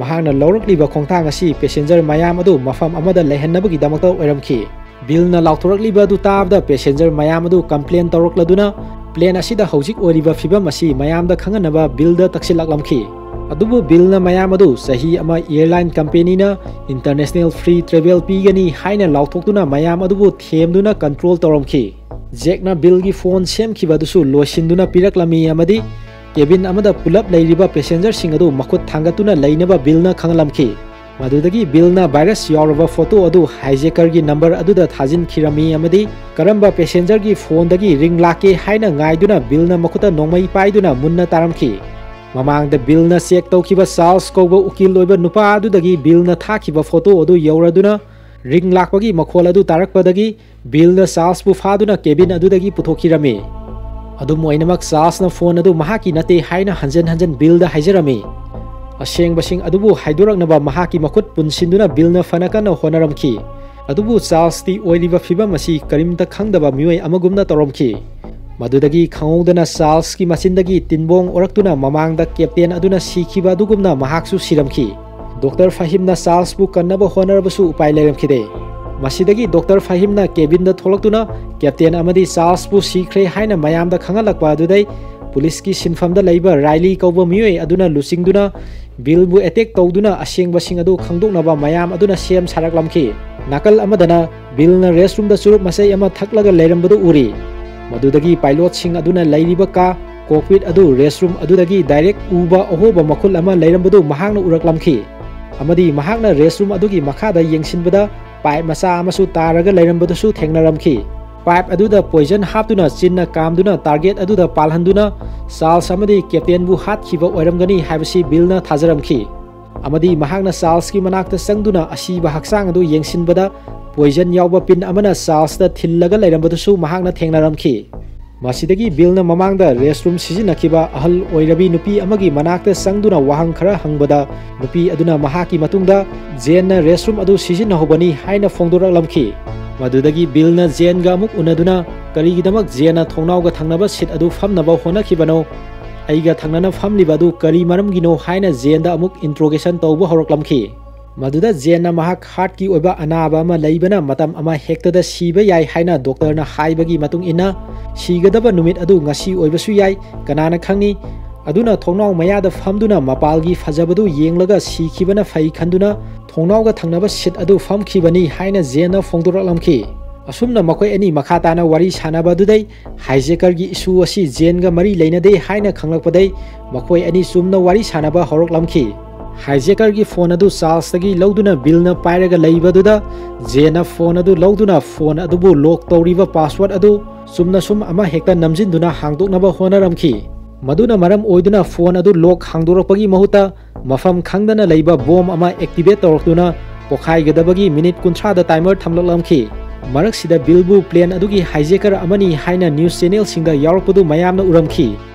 ꯃꯍꯥꯛꯅ ꯂꯧꯔꯛꯂꯤꯕ ꯈꯣꯡꯊꯥꯡ ꯑꯁꯤ ꯄꯦꯁꯦꯟꯖꯔ ꯃꯌꯥꯝ ꯑꯗꯨ ꯃꯐꯝ ꯑꯃꯗ ꯂꯩꯍꯟꯅꯕꯒꯤꯗꯃꯛꯇ ꯑꯣꯏꯔꯝꯈꯤ꯫ ꯕꯤꯜꯅ ꯂꯥꯎꯊꯣꯔꯛꯂꯤꯕ ꯑꯗꯨ ꯇꯥꯕꯗ ꯄꯦꯁꯦꯟꯖꯔ ꯃꯌꯥꯝ ꯑꯗꯨ ꯀꯝꯄ꯭ꯂꯦꯟ ꯇꯧꯔꯛꯂꯗꯨꯅ ꯄ꯭ꯂꯦꯟ ꯑꯁꯤꯗ ꯍꯧꯖꯤꯛ ꯑꯣꯏꯔꯤꯕ ꯐꯤꯕꯝ ꯑꯁꯤ ꯃꯌꯥꯝꯗ ꯈꯪꯍꯟꯅꯕ ꯕꯤꯜꯗ ꯇꯛꯁꯤꯜꯂꯛꯂꯝꯈꯤ꯫ ꯑꯗꯨꯕꯨ ꯕꯤꯜꯅ ꯃꯌꯥꯝ ꯑꯗꯨ ꯆꯍꯤ ꯑꯃ ꯑꯦꯌꯔꯂꯥꯏꯟ ꯀꯝꯄꯦꯅꯤꯅ ꯏꯟꯇꯔꯅꯦꯁꯅꯦꯜ ꯐ꯭ꯔꯤ ꯇ꯭ꯔꯦꯚꯦꯜ ꯄꯤꯒꯅꯤ ꯍꯥꯏꯅ ꯂꯥꯎꯊꯣꯛꯇꯨꯅ ꯃꯌꯥꯝ ꯑꯗꯨꯕꯨ ꯊꯦꯝꯗꯨꯅ ꯀꯟꯇ꯭ꯔꯣꯜ ꯇꯧꯔꯝꯈꯤ꯫ ꯖꯦꯛꯅ ꯕꯤꯜꯒꯤ ꯐꯣꯟ ꯁꯦꯝꯈꯤꯕ ꯑꯗꯨꯁꯨ ꯂꯣꯏꯁꯤꯟꯗꯨꯅ ꯄꯤꯔꯛꯂꯝꯃꯤ ꯑꯃꯗꯤ ꯀꯦꯕꯤꯟ ꯑꯃꯗ ꯄꯨꯂꯞ ꯂꯩꯔꯤꯕ ꯄꯦꯁꯦꯟꯖꯔꯁꯤꯡ ꯑꯗꯨ ꯃꯈꯨꯠ ꯊꯥꯡꯒꯠꯇꯨꯅ ꯂꯩꯅꯕ ꯕꯤꯜꯅ ꯈꯪꯍꯜꯂꯝꯈꯤ꯫ ꯃꯗꯨꯗꯒꯤ ꯕꯤꯜꯅ ꯚꯥꯏꯔꯁ ꯌꯥꯎꯔꯕ ꯐꯣꯇꯣ ꯑꯗꯨ ꯍꯥꯏꯖꯦꯀꯔꯒꯤ ꯅꯝꯕꯔ ꯑꯗꯨꯗ ꯊꯥꯖꯤꯟꯈꯤꯔꯝꯃꯤ ꯑꯃꯗꯤ ꯀꯔꯝꯕ ꯄꯦꯁꯦꯟꯖꯔꯒꯤ ꯐꯣꯟꯗꯒꯤ ꯔꯤꯡ ꯂꯥꯛꯀꯦ ꯍꯥꯏꯅ ꯉꯥꯏꯗꯨꯅ ꯕꯤꯜꯅ ꯃꯈꯨꯠꯇ ꯅꯣꯡꯃꯩ ꯄꯥꯏꯗꯨꯅ ꯃꯨꯟꯅ ꯇꯥꯔꯝꯈꯤ꯫ ꯃꯃꯥꯡꯗ ꯕꯤꯜꯅ ꯆꯦꯛ ꯇꯧꯈꯤꯕ ꯆꯥꯔꯜꯁ ꯀꯧꯕ ꯎꯀꯤꯜ ꯑꯣꯏꯕ ꯅꯨꯄꯥ ꯑꯗꯨꯗꯒꯤ ꯕꯤꯜꯅ ꯊꯥꯈꯤꯕ ꯐꯣꯇꯣ ꯑꯗꯨ ꯌꯧꯔꯗꯨꯅ ꯔꯤꯡ ꯂꯥꯛꯄꯒꯤ ꯃꯈꯣꯜ ꯑꯗꯨ ꯇꯥꯔꯛꯄꯗꯒꯤ ꯕꯤꯜꯅ ꯆꯥꯔꯜꯁꯄꯨ ꯐꯥꯗꯨꯅ ꯀꯦꯕꯤꯟ ꯑꯗꯨꯗꯒꯤ ꯄꯨꯊꯣꯛꯈꯤꯔꯝꯃꯤ꯫ ꯑꯗꯨꯝ ꯑꯣꯏꯅꯃꯛ, ꯆꯥꯔꯜꯁꯅ ꯐꯣꯟ ꯑꯗꯨ ꯃꯍꯥꯛꯀꯤ ꯅꯠꯇꯦ ꯍꯥꯏꯅ ꯍꯟꯖꯟ ꯍꯟꯖꯟ ꯕꯤꯜꯗ ꯍꯥꯏꯖꯔꯝꯃꯤ꯫ ꯑꯁꯦꯡꯕꯁꯤꯡ ꯑꯗꯨꯕꯨ ꯍꯥꯏꯗꯣꯔꯛꯅꯕ ꯃꯍꯥꯛꯀꯤ ꯃꯈꯨꯠ ꯄꯨꯟꯁꯤꯟꯗꯨꯅ ꯕꯤꯜꯅ ꯐꯅ ꯀꯟꯅ ꯍꯣꯠꯅꯔꯝꯈꯤ꯫ ꯑꯗꯨꯕꯨ ꯆꯥꯔꯜꯁꯇꯤ ꯑꯣꯏꯔꯤꯕ ꯐꯤꯚꯝ ꯑꯁꯤ ꯀꯔꯤꯝꯇ ꯈꯪꯗꯕ ꯃꯤꯑꯣꯏ ꯑꯃꯒꯨꯝꯅ ꯇꯧꯔꯝꯈꯤ꯫ ꯃꯗꯨꯗꯒꯤ ꯈꯪꯍꯧꯗꯅ ꯆꯥꯔꯜꯁꯀꯤ ꯃꯆꯤꯟꯗꯒꯤ ꯇꯤꯟꯕꯣꯡ ꯑꯣꯔꯛꯇꯨꯅ ꯃꯃꯥꯡꯗ ꯀꯦꯞꯇꯦꯟ ꯑꯗꯨꯅ ꯁꯤꯈꯤꯕ ꯑꯗꯨꯒꯨꯝꯅ ꯃꯍꯥꯛꯁꯨ ꯁꯤꯔꯝꯈꯤ꯫ ꯗꯣꯛꯇꯔ ꯐꯥꯍꯤꯝꯅ ꯆꯥꯔꯜꯁꯄꯨ ꯀꯟꯅꯕ ꯍꯣꯠꯅꯔꯕꯁꯨ ꯎꯄꯥꯏ ꯂꯩꯔꯝꯈꯤꯗꯦ꯫ ꯃꯁꯤꯗꯒꯤ ꯗꯣꯛꯇꯔ ꯐꯥꯍꯤꯝꯅ ꯀꯦꯕꯤꯟꯗ ꯊꯣꯛꯂꯛꯇꯨꯅ ꯀꯦꯞꯇꯦꯟ ꯑꯃꯗꯤ ꯆꯥꯔꯜꯁꯄꯨ ꯁꯤꯈ꯭ꯔꯦ ꯍꯥꯏꯅ ꯃꯌꯥꯝꯗ ꯈꯪꯍꯜꯂꯛꯄ ꯑꯗꯨꯗꯩ ꯄꯨꯂꯤꯁꯀꯤ ꯁꯤꯟꯐꯝꯗ ꯂꯩꯕ ꯔꯥꯏꯂꯤ ꯀꯧꯕ ꯃꯤꯑꯣꯏ ꯑꯗꯨꯅ ꯂꯨꯆꯤꯡꯗꯨꯅ ꯕꯤꯜꯕꯨ ꯑꯦꯇꯦꯛ ꯇꯧꯗꯨꯅ ꯑꯁꯦꯡꯕꯁꯤꯡ ꯑꯗꯨ ꯈꯪꯗꯣꯛꯅꯕ ꯃꯌꯥꯝ ꯑꯗꯨꯅ ꯁꯦꯝ ꯁꯥꯔꯛꯂꯝꯈꯤ꯫ ꯅꯥꯀꯜ ꯑꯃꯗꯅ ꯕꯤꯜꯅ ꯔꯦꯁꯔꯨꯝꯗ ꯆꯨꯔꯨꯞ ꯃꯆꯩ ꯑꯃ ꯊꯛꯂꯒ ꯂꯩꯔꯝꯕꯗꯨ ꯎꯔꯤ꯫ ꯃꯗꯨꯗꯒꯤ ꯄꯥꯏꯂꯣꯠꯁꯤꯡ ꯑꯗꯨꯅ ꯂꯩꯔꯤꯕ ꯀꯥ ꯀꯣꯛꯄꯤꯠ ꯑꯗꯨ ꯔꯦꯁꯔꯨꯝ ꯑꯗꯨꯗꯒꯤ ꯗꯥꯏꯔꯦꯛ ꯎꯕ ꯑꯍꯣꯕ ꯃꯈꯨꯜ ꯑꯃ ꯂꯩꯔꯝꯕꯗꯨ ꯃꯍꯥꯛꯅ ꯎꯔꯛꯂꯝꯈꯤ꯫ ꯑꯃꯗꯤ ꯃꯍꯥꯛꯅ ꯔꯦꯁꯔꯨꯝ ꯑꯗꯨꯒꯤ ꯃꯈꯥꯗ ꯌꯦꯡꯁꯤꯟꯕꯗ ꯄꯥꯏꯞ ꯃꯆꯥ ꯑꯃꯁꯨ ꯇꯥꯔꯒ ꯂꯩꯔꯝꯕꯗꯨꯁꯨ ꯊꯦꯡꯅꯔꯝꯈꯤ꯫ ꯄꯥꯏꯞ ꯑꯗꯨꯗ ꯄꯣꯏꯖꯟ ꯍꯥꯞꯇꯨꯅ ꯆꯤꯟꯅ ꯀꯥꯝꯗꯨꯅ ꯇꯥꯔꯒꯦꯠ ꯑꯗꯨꯗ ꯄꯥꯜꯍꯟꯗꯨꯅ ꯆꯥꯔꯜꯁ ꯑꯃꯗꯤ ꯀꯦꯞꯇꯦꯟꯕꯨ ꯍꯥꯠꯈꯤꯕ ꯑꯣꯏꯔꯝꯒꯅꯤ ꯍꯥꯏꯕꯁꯤ ꯕꯤꯜꯅ ꯊꯥꯖꯔꯝꯈꯤ꯫ ꯑꯃꯗꯤ ꯃꯍꯥꯛꯅ ꯆꯥꯔꯜꯁꯀꯤ ꯃꯅꯥꯛꯇ ꯆꯪꯗꯨꯅ ꯑꯁꯤꯕ ꯍꯛꯆꯥꯡ ꯑꯗꯨ ꯌꯦꯡꯁꯤꯟꯕꯗ ꯄꯣꯏꯖꯟ ꯌꯥꯎꯕ ꯄꯤꯟ ꯑꯃꯅ ꯆꯥꯔꯜꯁꯇ ꯊꯤꯜꯂꯒ ꯂꯩꯔꯝꯕꯗꯨꯁꯨ ꯃꯍꯥꯛꯅ ꯊꯦꯡꯅꯔꯝꯈꯤ꯫ ꯃꯁꯤꯗꯒꯤ ꯕꯤꯜꯅ ꯃꯃꯥꯡꯗ ꯔꯦꯁꯔꯨꯝ ꯁꯤꯖꯤꯟꯅꯈꯤꯕ ꯑꯍꯜ ꯑꯣꯏꯔꯕꯤ ꯅꯨꯄꯤ ꯑꯃꯒꯤ ꯃꯅꯥꯛꯇ ꯆꯪꯗꯨꯅ ꯋꯥꯍꯪ ꯈꯔ ꯍꯪꯕꯗ ꯅꯨꯄꯤ ꯑꯗꯨꯅ ꯃꯍꯥꯛꯀꯤ ꯃꯇꯨꯡꯗ ꯖꯦꯟꯅ ꯔꯦꯁꯔꯨꯝ ꯑꯗꯨ ꯁꯤꯖꯤꯟꯅꯍꯧꯕꯅꯤ ꯍꯥꯏꯅ ꯐꯣꯡꯗꯣꯔꯛꯂꯝꯈꯤ꯫ ꯃꯗꯨꯗꯒꯤ ꯕꯤꯜꯅ ꯖꯦꯟꯒ ꯑꯃꯨꯛ ꯎꯅꯗꯨꯅ ꯀꯔꯤꯒꯤꯗꯃꯛ ꯖꯦꯟꯅ ꯊꯣꯡꯅꯥꯎꯒ ꯊꯪꯅꯕ ꯁꯤꯠ ꯑꯗꯨ ꯐꯝꯅꯕ ꯍꯣꯠꯅꯈꯤꯕꯅꯣ, ꯑꯩꯒ ꯊꯪꯅꯅ ꯐꯝꯂꯤꯕ ꯑꯗꯨ ꯀꯔꯤ ꯃꯔꯝꯒꯤꯅꯣ ꯍꯥꯏꯅ ꯖꯦꯟꯗ ꯑꯃꯨꯛ ꯏꯟꯇ꯭ꯔꯣꯒꯦꯁꯟ ꯇꯧꯕ ꯍꯧꯔꯛꯂꯝꯈꯤ꯫ ꯃꯗꯨꯗ ꯖꯦꯟꯅ ꯃꯍꯥꯛ ꯍꯥꯔꯠꯀꯤ ꯑꯣꯏꯕ ꯑꯅꯥꯕ ꯑꯃ ꯂꯩꯕꯅ ꯃꯇꯝ ꯑꯃ ꯍꯦꯛꯇꯗ ꯁꯤꯕ ꯌꯥꯏ ꯍꯥꯏꯅ ꯗꯣꯛꯇꯔꯅ ꯍꯥꯏꯕꯒꯤ ꯃꯇꯨꯡ ꯏꯟꯅ ꯁꯤꯒꯗꯕ ꯅꯨꯃꯤꯠ ꯑꯗꯨ ꯉꯁꯤ ꯑꯣꯏꯕꯁꯨ ꯌꯥꯏ, ꯀꯅꯥꯅ ꯈꯪꯅꯤ? ꯑꯗꯨꯅ ꯊꯣꯡꯅꯥꯎ ꯃꯌꯥꯗ ꯐꯝꯗꯨꯅ ꯃꯄꯥꯜꯒꯤ ꯐꯖꯕꯗꯨ ꯌꯦꯡꯂꯒ ꯁꯤꯈꯤꯕꯅ ꯐꯩ ꯈꯟꯗꯨꯅ ꯊꯣꯡꯅꯥꯎꯒ ꯊꯪꯅꯕ ꯁꯤꯠ ꯑꯗꯨ ꯐꯝꯈꯤꯕꯅꯤ ꯍꯥꯏꯅ ꯖꯦꯟꯅ ꯐꯣꯡꯗꯣꯔꯛꯂꯝꯈꯤ꯫ ꯑꯁꯨꯝꯅ ꯃꯈꯣꯏ ꯑꯅꯤ ꯃꯈꯥ ꯇꯥꯅ ꯋꯥꯔꯤ ꯁꯥꯟꯅꯕ ꯑꯗꯨꯗꯩ ꯍꯥꯏꯖꯦꯀꯔꯒꯤ ꯏꯁꯨ ꯑꯁꯤ ꯖꯦꯟꯒ ꯃꯔꯤ ꯂꯩꯅꯗꯦ ꯍꯥꯏꯅ ꯈꯪꯂꯛꯄꯗꯩ ꯃꯈꯣꯏ ꯑꯅꯤ ꯆꯨꯝꯅ ꯋꯥꯔꯤ ꯁꯥꯟꯅꯕ ꯍꯧꯔꯛꯂꯝꯈꯤ꯫ ꯍꯥꯏꯖꯦꯀꯔꯒꯤ ꯐꯣꯟ ꯑꯗꯨ ꯆꯥꯔꯜꯁꯇꯒꯤ ꯂꯧꯗꯨꯅ ꯕꯤꯜꯅ ꯄꯥꯏꯔꯒ ꯂꯩꯕꯗꯨꯗ ꯖꯦꯟꯅ ꯐꯣꯟ ꯑꯗꯨ ꯂꯧꯗꯨꯅ ꯐꯣꯟ ꯑꯗꯨꯕꯨ ꯂꯣꯛ ꯇꯧꯔꯤꯕ ꯄꯥꯁꯋꯥꯔꯗ ꯑꯗꯨ ꯆꯨꯝꯅ ꯁꯨꯝ ꯑꯃ ꯍꯦꯛꯇ ꯅꯝꯖꯤꯟꯗꯨꯅ ꯍꯥꯡꯗꯣꯛꯅꯕ ꯍꯣꯠꯅꯔꯝꯈꯤ꯫ ꯃꯗꯨꯅ ꯃꯔꯝ ꯑꯣꯏꯗꯨꯅ ꯐꯣꯟ ꯑꯗꯨ ꯂꯣꯛ ꯍꯥꯡꯗꯣꯔꯛꯄꯒꯤ ꯃꯍꯨꯠꯇ ꯃꯐꯝ ꯈꯪꯗꯅ ꯂꯩꯕ ꯕꯣꯝ ꯑꯃ ꯑꯦꯛꯇꯤꯚꯦꯠ ꯇꯧꯔꯛꯇꯨꯅ ꯄꯣꯈꯥꯏꯒꯗꯕꯒꯤ ꯃꯤꯅꯤꯠ ꯀꯨꯟꯊ꯭ꯔꯥꯗ ꯇꯥꯏꯃꯔ ꯊꯝꯂꯛꯂꯝꯈꯤ꯫ ꯃꯔꯛꯁꯤꯗ ꯕꯤꯜꯕꯨ ꯄ꯭ꯂꯦꯟ ꯑꯗꯨꯒꯤ ꯍꯥꯏꯖꯦꯀꯔ ꯑꯃꯅꯤ ꯍꯥꯏꯅ ꯅ꯭ꯌꯨꯁ ꯆꯦꯅꯦꯜꯁꯤꯡꯗ ꯌꯥꯎꯔꯛꯄꯗꯨ ꯃꯌꯥꯝꯅ ꯎꯔꯝꯈꯤ꯫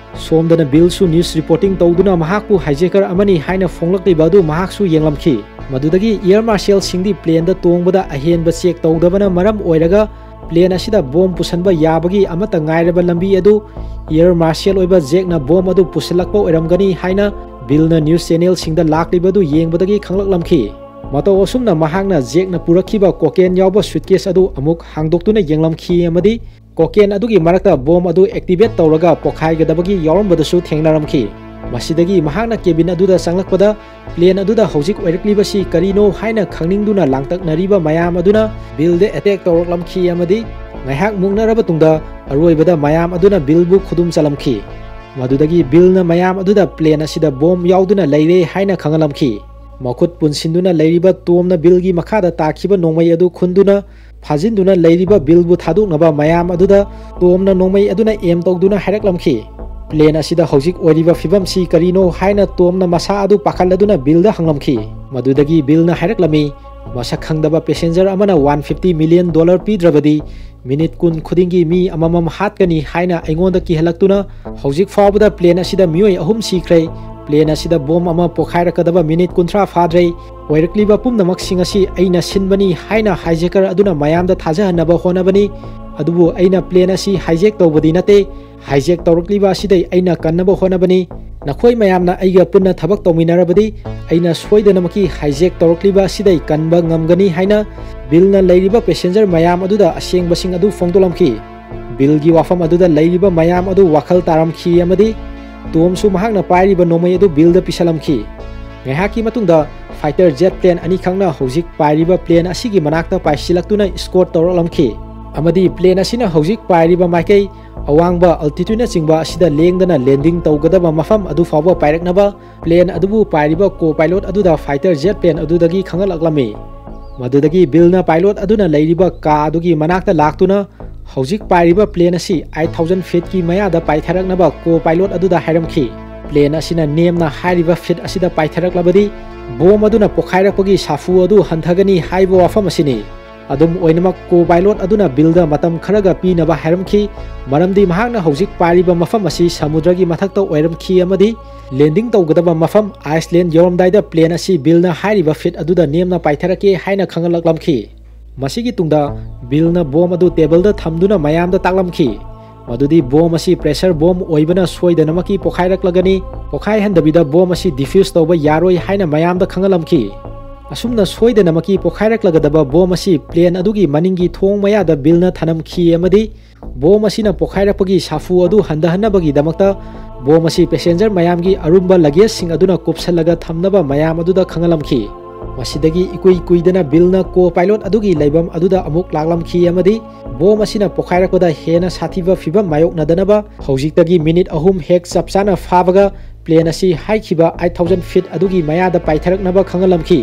ꯁꯣꯝꯗꯅ ꯕꯤꯜꯁꯨ ꯅ꯭ꯌꯨꯁ ꯔꯤꯄꯣꯔꯇꯤꯡ ꯇꯧꯗꯨꯅ ꯃꯍꯥꯛꯄꯨ ꯍꯥꯏꯖꯦꯀꯔ ꯑꯃꯅꯤ ꯍꯥꯏꯅ ꯐꯣꯡꯂꯛꯂꯤꯕ ꯑꯗꯨ ꯃꯍꯥꯛꯁꯨ ꯌꯦꯡꯂꯝꯈꯤ꯫ ꯃꯗꯨꯗꯒꯤ Air Marshal ꯁꯤꯡꯗꯤ plane ꯗ ꯇꯣꯡꯕꯗ ꯑꯍꯦꯟꯕ check ꯇꯧꯗꯕꯅ ꯃꯔꯝ ꯑꯣꯏꯔꯒ plane ꯑꯁꯤꯗ bomb ꯄꯨꯁꯟꯕ ꯌꯥꯕꯒꯤ ꯑꯃꯠꯇ ꯉꯥꯏꯔꯕ ꯂꯝꯕꯤ ꯑꯗꯨ Air Marshal ꯑꯣꯏꯕ Jack ꯅ bomb ꯑꯗꯨ ꯄꯨꯁꯤꯜꯂꯛꯄ ꯑꯣꯏꯔꯝꯒꯅꯤ ꯍꯥꯏꯅ Bill ꯅ news channel ꯁꯤꯡꯗ ꯂꯥꯛꯂꯤꯕ ꯑꯗꯨ ꯌꯦꯡꯕꯗꯒꯤ ꯈꯪꯂꯛꯂꯝꯈꯤ꯫ ꯃꯇꯧ ꯑꯁꯨꯝꯅ ꯃꯍꯥꯛꯅ Jack ꯅ ꯄꯨꯔꯛꯈꯤꯕ cocaine ꯌꯥꯎꯕ suitcase ꯑꯗꯨ ꯑꯃꯨꯛ ꯍꯥꯡꯗꯣꯛꯇꯨꯅ ꯌꯦꯡꯂꯝꯈꯤ ꯑꯃꯗꯤ cocaine ꯑꯗꯨꯒꯤ ꯃꯔꯛꯇ bomb ꯑꯗꯨ activate ꯇꯧꯔꯒ ꯄꯣꯈꯥꯏꯒꯗꯕꯒꯤ ꯌꯥꯎꯔꯝꯕꯗꯨꯁꯨ ꯊꯦꯡꯅꯔꯝꯈꯤ꯫ ꯃꯁꯤꯗꯒꯤ ꯃꯍꯥꯛꯅ cabin ꯑꯗꯨꯗ ꯆꯪꯂꯛꯄꯗ plane ꯑꯗꯨꯗ ꯍꯧꯖꯤꯛ ꯑꯣꯏꯔꯛꯂꯤꯕꯁꯤ ꯀꯔꯤꯅꯣ ꯍꯥꯏꯅ ꯈꯪꯅꯤꯡꯗꯨꯅ ꯂꯥꯡꯇꯛꯅꯔꯤꯕ ꯃꯌꯥꯝ ꯑꯗꯨꯅ Bill ꯗ attack ꯇꯧꯔꯛꯂꯝꯈꯤ ꯑꯃꯗꯤ ꯉꯥꯏꯍꯥꯛ ꯃꯨꯛꯅꯔꯕ ꯇꯨꯡꯗ ꯑꯔꯣꯏꯕꯗ ꯃꯌꯥꯝ ꯑꯗꯨꯅ Bill ꯕꯨ ꯈꯨꯗꯨꯝ ꯆꯜꯂꯝꯈꯤ꯫ ꯃꯗꯨꯗꯒꯤ Bill ꯅ ꯃꯌꯥꯝ ꯑꯗꯨꯗ plane ꯑꯁꯤꯗ bomb ꯌꯥꯎꯗꯨꯅ ꯂꯩꯔꯦ ꯍꯥꯏꯅ ꯈꯪꯍꯜꯂꯝꯈꯤ꯫ ꯃꯈꯨꯠ ꯄꯨꯟꯁꯤꯟꯗꯨꯅ ꯂꯩꯔꯤꯕ Tom ꯅ Bill ꯒꯤ ꯃꯈꯥꯗ ꯇꯥꯈꯤꯕ ꯅꯣꯡꯃꯩ ꯑꯗꯨ ꯈꯨꯟꯗꯨꯅ ꯐꯥꯖꯤꯟꯗꯨꯅ ꯂꯩꯔꯤꯕ Bill ꯕꯨ ꯊꯥꯗꯣꯛꯅꯕ ꯃꯌꯥꯝ ꯑꯗꯨꯗ Tom ꯅ ꯅꯣꯡꯃꯩ ꯑꯗꯨꯅ aim ꯇꯧꯗꯨꯅ ꯍꯥꯏꯔꯛꯂꯝꯈꯤ꯫ Plane ꯑꯁꯤꯗ ꯍꯧꯖꯤꯛ ꯑꯣꯏꯔꯤꯕ ꯐꯤꯕꯝꯁꯤ ꯀꯔꯤꯅꯣ ꯍꯥꯏꯅ Tom ꯅ ꯃꯁꯥ ꯑꯗꯨ ꯄꯥꯈꯠꯂꯗꯨꯅ Bill ꯗ ꯍꯪꯂꯝꯈꯤ꯫ ꯃꯗꯨꯗꯒꯤ Bill ꯅ ꯍꯥꯏꯔꯛꯂꯝꯃꯤ, ꯃꯁꯛ ꯈꯪꯗꯕ passenger ꯑꯃꯅ one fifty million dollar ꯄꯤꯗ꯭ꯔꯕꯗꯤ minute ꯀꯨꯟ ꯈꯨꯗꯤꯡꯒꯤ ꯃꯤ ꯑꯃꯃꯝ ꯍꯥꯠꯀꯅꯤ ꯍꯥꯏꯅ ꯑꯩꯉꯣꯟꯗ ꯀꯤꯍꯜꯂꯛꯇꯨꯅ ꯍꯧꯖꯤꯛ ꯐꯥꯎꯕꯗ plane ꯑꯁꯤꯗ ꯃꯤꯑꯣꯏ ꯑꯍꯨꯝ ꯁꯤꯈ꯭ꯔꯦ꯫ Plane ꯑꯁꯤꯗ bomb ꯑꯃ ꯄꯣꯈꯥꯏꯔꯛꯀꯗꯕ minute ꯀꯨꯟꯊ꯭ꯔꯥ ꯐꯥꯗ꯭ꯔꯦ꯫ ꯑꯣꯏꯔꯛꯂꯤꯕ ꯄꯨꯝꯅꯃꯛꯁꯤꯡ ꯑꯁꯤ ꯑꯩꯅ ꯁꯤꯟꯕꯅꯤ ꯍꯥꯏꯅ hijacker ꯑꯗꯨꯅ ꯃꯌꯥꯝꯗ ꯊꯥꯖꯍꯟꯅꯕ ꯍꯣꯠꯅꯕꯅꯤ꯫ ꯑꯗꯨꯕꯨ ꯑꯩꯅ plane ꯑꯁꯤ hijack ꯇꯧꯕꯗꯤ ꯅꯠꯇꯦ꯫ Hijack ꯇꯧꯔꯛꯂꯤꯕ ꯑꯁꯤꯗꯩ ꯑꯩꯅ ꯀꯟꯅꯕ ꯍꯣꯠꯅꯕꯅꯤ꯫ ꯅꯈꯣꯏ ꯃꯌꯥꯝꯅ ꯑꯩꯒ ꯄꯨꯟꯅ ꯊꯕꯛ ꯇꯧꯃꯤꯟꯅꯔꯕꯗꯤ ꯑꯩꯅ ꯁꯣꯏꯗꯅꯃꯛꯀꯤ hijack ꯇꯧꯔꯛꯂꯤꯕ ꯑꯁꯤꯗꯩ ꯀꯟꯕ ꯉꯝꯒꯅꯤ ꯍꯥꯏꯅ Bill ꯅ ꯂꯩꯔꯤꯕ passenger ꯃꯌꯥꯝ ꯑꯗꯨꯗ ꯑꯁꯦꯡꯕꯁꯤꯡ ꯑꯗꯨ ꯐꯣꯡꯗꯣꯛꯂꯝꯈꯤ꯫ Bill ꯒꯤ ꯋꯥꯐꯝ ꯑꯗꯨꯗ ꯂꯩꯔꯤꯕ ꯃꯌꯥꯝ ꯑꯗꯨ ꯋꯥꯈꯜ ꯇꯥꯔꯝꯈꯤ ꯑꯃꯗꯤ Tom ꯁꯨ ꯃꯍꯥꯛꯅ ꯄꯥꯏꯔꯤꯕ ꯅꯣꯡꯃꯩ ꯑꯗꯨ Bill ꯗ ꯄꯤꯁꯜꯂꯝꯈꯤ꯫ ꯉꯥꯏꯍꯥꯛꯀꯤ ꯃꯇꯨꯡꯗ fighter jet plane ꯑꯅꯤꯈꯛꯅ ꯍꯧꯖꯤꯛ ꯄꯥꯏꯔꯤꯕ plane ꯑꯁꯤꯒꯤ ꯃꯅꯥꯛꯇ ꯄꯥꯏꯁꯤꯜꯂꯛꯇꯨꯅ escort ꯇꯧꯔꯛꯂꯝꯈꯤ ꯑꯃꯗꯤ plane ꯑꯁꯤꯅ ꯍꯧꯖꯤꯛ ꯄꯥꯏꯔꯤꯕ ꯃꯥꯏꯀꯩ, ꯑꯋꯥꯡꯕ altitude ꯅꯆꯤꯡꯕ ꯑꯁꯤꯗ ꯂꯦꯡꯗꯅ landing ꯇꯧꯒꯗꯕ ꯃꯐꯝ ꯑꯗꯨ ꯐꯥꯎꯕ ꯄꯥꯏꯔꯛꯅꯕ plane ꯑꯗꯨꯕꯨ ꯄꯥꯏꯔꯤꯕ co-pilot ꯑꯗꯨꯗ fighter jet plane ꯑꯗꯨꯗꯒꯤ ꯈꯪꯍꯜꯂꯛꯂꯝꯃꯤ꯫ ꯃꯗꯨꯗꯒꯤ Bill ꯅ pilot ꯑꯗꯨꯅ ꯂꯩꯔꯤꯕ ꯀꯥ ꯑꯗꯨꯒꯤ ꯃꯅꯥꯛꯇ ꯂꯥꯛꯇꯨꯅ ꯍꯧꯖꯤꯛ ꯄꯥꯏꯔꯤꯕ plane ꯑꯁꯤ eight thousand feet ꯀꯤ ꯃꯌꯥꯗ ꯄꯥꯏꯊꯔꯛꯅꯕ co-pilot ꯑꯗꯨꯗ ꯍꯥꯏꯔꯝꯈꯤ꯫ Plane ꯑꯁꯤꯅ ꯅꯦꯝꯅ ꯍꯥꯏꯔꯤꯕ feet ꯑꯁꯤꯗ ꯄꯥꯏꯊꯔꯛꯂꯕꯗꯤ bomb ꯑꯗꯨꯅ ꯄꯣꯈꯥꯏꯔꯛꯄꯒꯤ ꯁꯥꯐꯨ ꯑꯗꯨ ꯍꯟꯊꯒꯅꯤ ꯍꯥꯏꯕ ꯋꯥꯐꯝ ꯑꯁꯤꯅꯤ꯫ ꯑꯗꯨꯝ ꯑꯣꯏꯅꯃꯛ, ꯀꯣ ꯄꯥꯏꯂꯣꯠ ꯑꯗꯨꯅ ꯕꯤꯜꯗ ꯃꯇꯝ ꯈꯔꯒ ꯄꯤꯅꯕ ꯍꯥꯏꯔꯝꯈꯤ, ꯃꯔꯝꯗꯤ ꯃꯍꯥꯛꯅ ꯍꯧꯖꯤꯛ ꯄꯥꯏꯔꯤꯕ ꯃꯐꯝ ꯑꯁꯤ ꯁꯃꯨꯗ꯭ꯔꯒꯤ ꯃꯊꯛꯇ ꯑꯣꯏꯔꯝꯈꯤ ꯑꯃꯗꯤ ꯂꯦꯟꯗꯤꯡ ꯇꯧꯒꯗꯕ ꯃꯐꯝ ꯑꯥꯏꯁꯂꯦꯟ ꯌꯧꯔꯝꯗꯥꯏꯗ ꯄ꯭ꯂꯦꯟ ꯑꯁꯤ ꯕꯤꯜꯅ ꯍꯥꯏꯔꯤꯕ ꯐꯤꯠ ꯑꯗꯨꯗ ꯅꯦꯝꯅ ꯄꯥꯏꯊꯔꯛꯀꯦ ꯍꯥꯏꯅ ꯈꯪꯍꯜꯂꯛꯂꯝꯈꯤ꯫ ꯃꯁꯤꯒꯤ ꯇꯨꯡꯗ ꯕꯤꯜꯅ ꯕꯣꯝ ꯑꯗꯨ ꯇꯦꯕꯜꯗ ꯊꯝꯗꯨꯅ ꯃꯌꯥꯝꯗ ꯇꯥꯛꯂꯝꯈꯤ꯫ ꯃꯗꯨꯗꯤ ꯕꯣꯝ ꯑꯁꯤ ꯄ꯭ꯔꯦꯁꯔ ꯕꯣꯝ ꯑꯣꯏꯕꯅ ꯁꯣꯏꯗꯅꯃꯛꯀꯤ ꯄꯣꯈꯥꯏꯔꯛꯂꯒꯅꯤ, ꯄꯣꯈꯥꯏꯍꯟꯗꯕꯤꯗ ꯕꯣꯝ ꯑꯁꯤ ꯗꯤꯐ꯭ꯌꯨꯁ ꯇꯧꯕ ꯌꯥꯔꯣꯏ ꯍꯥꯏꯅ ꯃꯌꯥꯝꯗ ꯈꯪꯍꯜꯂꯝꯈꯤ꯫ ꯑꯁꯨꯝꯅ ꯁꯣꯏꯗꯅꯃꯛꯀꯤ ꯄꯣꯈꯥꯏꯔꯛꯂꯒꯗꯕ ꯕꯣꯝ ꯑꯁꯤ ꯄ꯭ꯂꯦꯟ ꯑꯗꯨꯒꯤ ꯃꯅꯤꯡꯒꯤ ꯊꯣꯡ ꯃꯌꯥꯗ ꯕꯤꯜꯅ ꯊꯅꯝꯈꯤ ꯑꯃꯗꯤ ꯕꯣꯝ ꯑꯁꯤꯅ ꯄꯣꯈꯥꯏꯔꯛꯄꯒꯤ ꯁꯥꯐꯨ ꯑꯗꯨ ꯍꯟꯊꯍꯟꯅꯕꯒꯤꯗꯃꯛꯇ ꯕꯣꯝ ꯑꯁꯤ ꯄꯦꯁꯦꯟꯖꯔ ꯃꯌꯥꯝꯒꯤ ꯑꯔꯨꯝꯕ ꯂꯒꯦꯖꯁꯤꯡ ꯑꯗꯨꯅ ꯀꯨꯞꯁꯜꯂꯒ ꯊꯝꯅꯕ ꯃꯌꯥꯝ ꯑꯗꯨꯗ ꯈꯪꯍꯜꯂꯝꯈꯤ꯫ ꯃꯁꯤꯗꯒꯤ ꯏꯀꯨꯏ ꯀꯨꯏꯗꯅ ꯕꯤꯜꯅ ꯀꯣ ꯄꯥꯏꯂꯣꯠ ꯑꯗꯨꯒꯤ ꯂꯩꯐꯝ ꯑꯗꯨꯗ ꯑꯃꯨꯛ ꯂꯥꯛꯂꯝꯈꯤ ꯑꯃꯗꯤ ꯕꯣꯝ ꯑꯁꯤꯅ ꯄꯣꯈꯥꯏꯔꯛꯄꯗ ꯍꯦꯟꯅ ꯁꯥꯊꯤꯕ ꯐꯤꯚꯝ ꯃꯥꯌꯣꯛꯅꯗꯅꯕ ꯍꯧꯖꯤꯛꯇꯒꯤ ꯃꯤꯅꯤꯠ ꯑꯍꯨꯝ ꯍꯦꯛ ꯆꯞ ꯆꯥꯅ ꯐꯥꯕꯒ ꯄ꯭ꯂꯦꯟ ꯑꯁꯤ ꯍꯥꯏꯈꯤꯕ ꯑꯩꯠ ꯊꯥꯎꯖꯟ ꯐꯤꯠ ꯑꯗꯨꯒꯤ ꯃꯌꯥꯗ ꯄꯥꯏꯊꯔꯛꯅꯕ ꯈꯪꯍꯜꯂꯝꯈꯤ꯫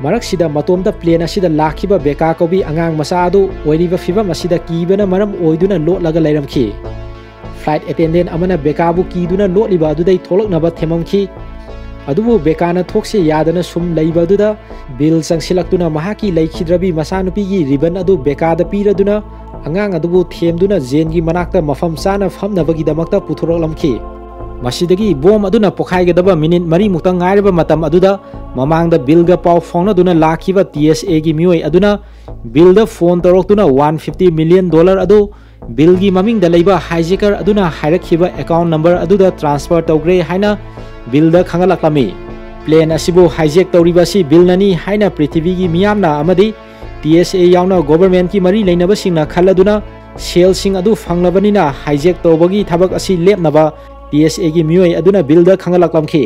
ꯃꯔꯛꯁꯤꯗ ꯃꯇꯣꯝꯇ ꯄ꯭ꯂꯦꯟ ꯑꯁꯤꯗ ꯂꯥꯛꯈꯤꯕ ꯕꯦꯀꯥ ꯀꯧꯕꯤ ꯑꯉꯥꯡ ꯃꯆꯥ ꯑꯗꯨ ꯑꯣꯏꯔꯤꯕ ꯐꯤꯚꯝ ꯑꯁꯤꯗ ꯀꯤꯕꯅ ꯃꯔꯝ ꯑꯣꯏꯗꯨꯅ ꯂꯣꯠꯂꯒ ꯂꯩꯔꯝꯈꯤ꯫ ꯐ꯭ꯂꯥꯏꯠ ꯑꯦꯇꯦꯟꯗꯦꯟ ꯑꯃꯅ ꯕꯦꯀꯥꯕꯨ ꯀꯤꯗꯨꯅ ꯂꯣꯠꯂꯤꯕ ꯑꯗꯨꯗꯩ ꯊꯣꯛꯂꯛꯅꯕ ꯊꯦꯝꯃꯝꯈꯤ꯫ ꯑꯗꯨꯕꯨ ꯕꯦꯀꯥꯅ ꯊꯣꯛꯁꯦ ꯌꯥꯗꯅ ꯁꯨꯝ ꯂꯩꯕ ꯑꯗꯨꯗ ꯕꯤꯜ ꯆꯪꯁꯤꯜꯂꯛꯇꯨꯅ ꯃꯍꯥꯛꯀꯤ ꯂꯩꯈꯤꯗ꯭ꯔꯕꯤ ꯃꯆꯥꯅꯨꯄꯤꯒꯤ ꯔꯤꯕꯟ ꯑꯗꯨ ꯕꯦꯀꯥꯗ ꯄꯤꯔꯗꯨꯅ ꯑꯉꯥꯡ ꯑꯗꯨꯕꯨ ꯊꯦꯝꯗꯨꯅ ꯖꯦꯟꯒꯤ ꯃꯅꯥꯛꯇ ꯃꯐꯝ ꯆꯥꯅ ꯐꯝꯅꯕꯒꯤꯗꯃꯛꯇ ꯄꯨꯊꯣꯔꯛꯂꯝꯈꯤ꯫ ꯃꯁꯤꯗꯒꯤ ꯕꯣꯝ ꯑꯗꯨꯅ ꯄꯣꯈꯥꯏꯒꯗꯕ ꯃꯤꯅꯤꯠ ꯃꯔꯤꯃꯨꯛꯇ ꯉꯥꯏꯔꯕ ꯃꯇꯝ ꯑꯗꯨꯗ ꯃꯃꯥꯡꯗ ꯕꯤꯜꯒ ꯄꯥꯎ ꯐꯥꯎꯅꯗꯨꯅ ꯂꯥꯛꯈꯤꯕ ꯇꯤ ꯑꯦꯁ ꯑꯦꯒꯤ ꯃꯤꯑꯣꯏ ꯑꯗꯨꯅ ꯕꯤꯜꯗ ꯐꯣꯟ ꯇꯧꯔꯛꯇꯨꯅ ꯋꯥꯟ ꯐꯤꯐꯇꯤ ꯃꯤꯂꯤꯌꯟ ꯗꯣꯂꯔ ꯑꯗꯨ ꯕꯤꯜꯒꯤ ꯃꯃꯤꯡꯗ ꯂꯩꯕ ꯍꯥꯏꯖꯦꯀꯔ ꯑꯗꯨꯅ ꯍꯥꯏꯔꯛꯈꯤꯕ ꯑꯦꯀꯥꯎꯟ ꯅꯝꯕꯔ ꯑꯗꯨꯗ ꯇ꯭ꯔꯥꯟꯁꯐꯔ ꯇꯧꯈ꯭ꯔꯦ ꯍꯥꯏꯅ ꯕꯤꯜꯗ ꯈꯪꯍꯜꯂꯛꯂꯝꯃꯤ꯫ ꯄ꯭ꯂꯦꯟ ꯑꯁꯤꯕꯨ ꯍꯥꯏꯖꯦꯛ ꯇꯧꯔꯤꯕ ꯑꯁꯤ ꯕꯤꯜꯅꯅꯤ ꯍꯥꯏꯅ ꯄ꯭ꯔꯤꯊꯤꯕꯤꯒꯤ ꯃꯤꯌꯥꯝꯅ ꯑꯃꯗꯤ ꯇꯤ ꯑꯦꯁ ꯑꯦ ꯌꯥꯎꯅ ꯒꯣꯚꯔꯟꯃꯦꯟꯠꯀꯤ ꯃꯔꯤ ꯂꯩꯅꯕꯁꯤꯡꯅ ꯈꯜꯂꯗꯨꯅ ꯁꯦꯜꯁꯤꯡ ꯑꯗꯨ ꯐꯪꯂꯕꯅꯤꯅ ꯍꯥꯏꯖꯦꯛ ꯇꯧꯕꯒꯤ ꯊꯕꯛ ꯑꯁꯤ ꯂꯦꯞꯅꯕ ꯇꯤ ꯑꯦꯁ ꯑꯦꯒꯤ ꯃꯤꯑꯣꯏ ꯑꯗꯨꯅ ꯕꯤꯜꯗ ꯈꯪꯍꯜꯂꯛꯂꯝꯈꯤ꯫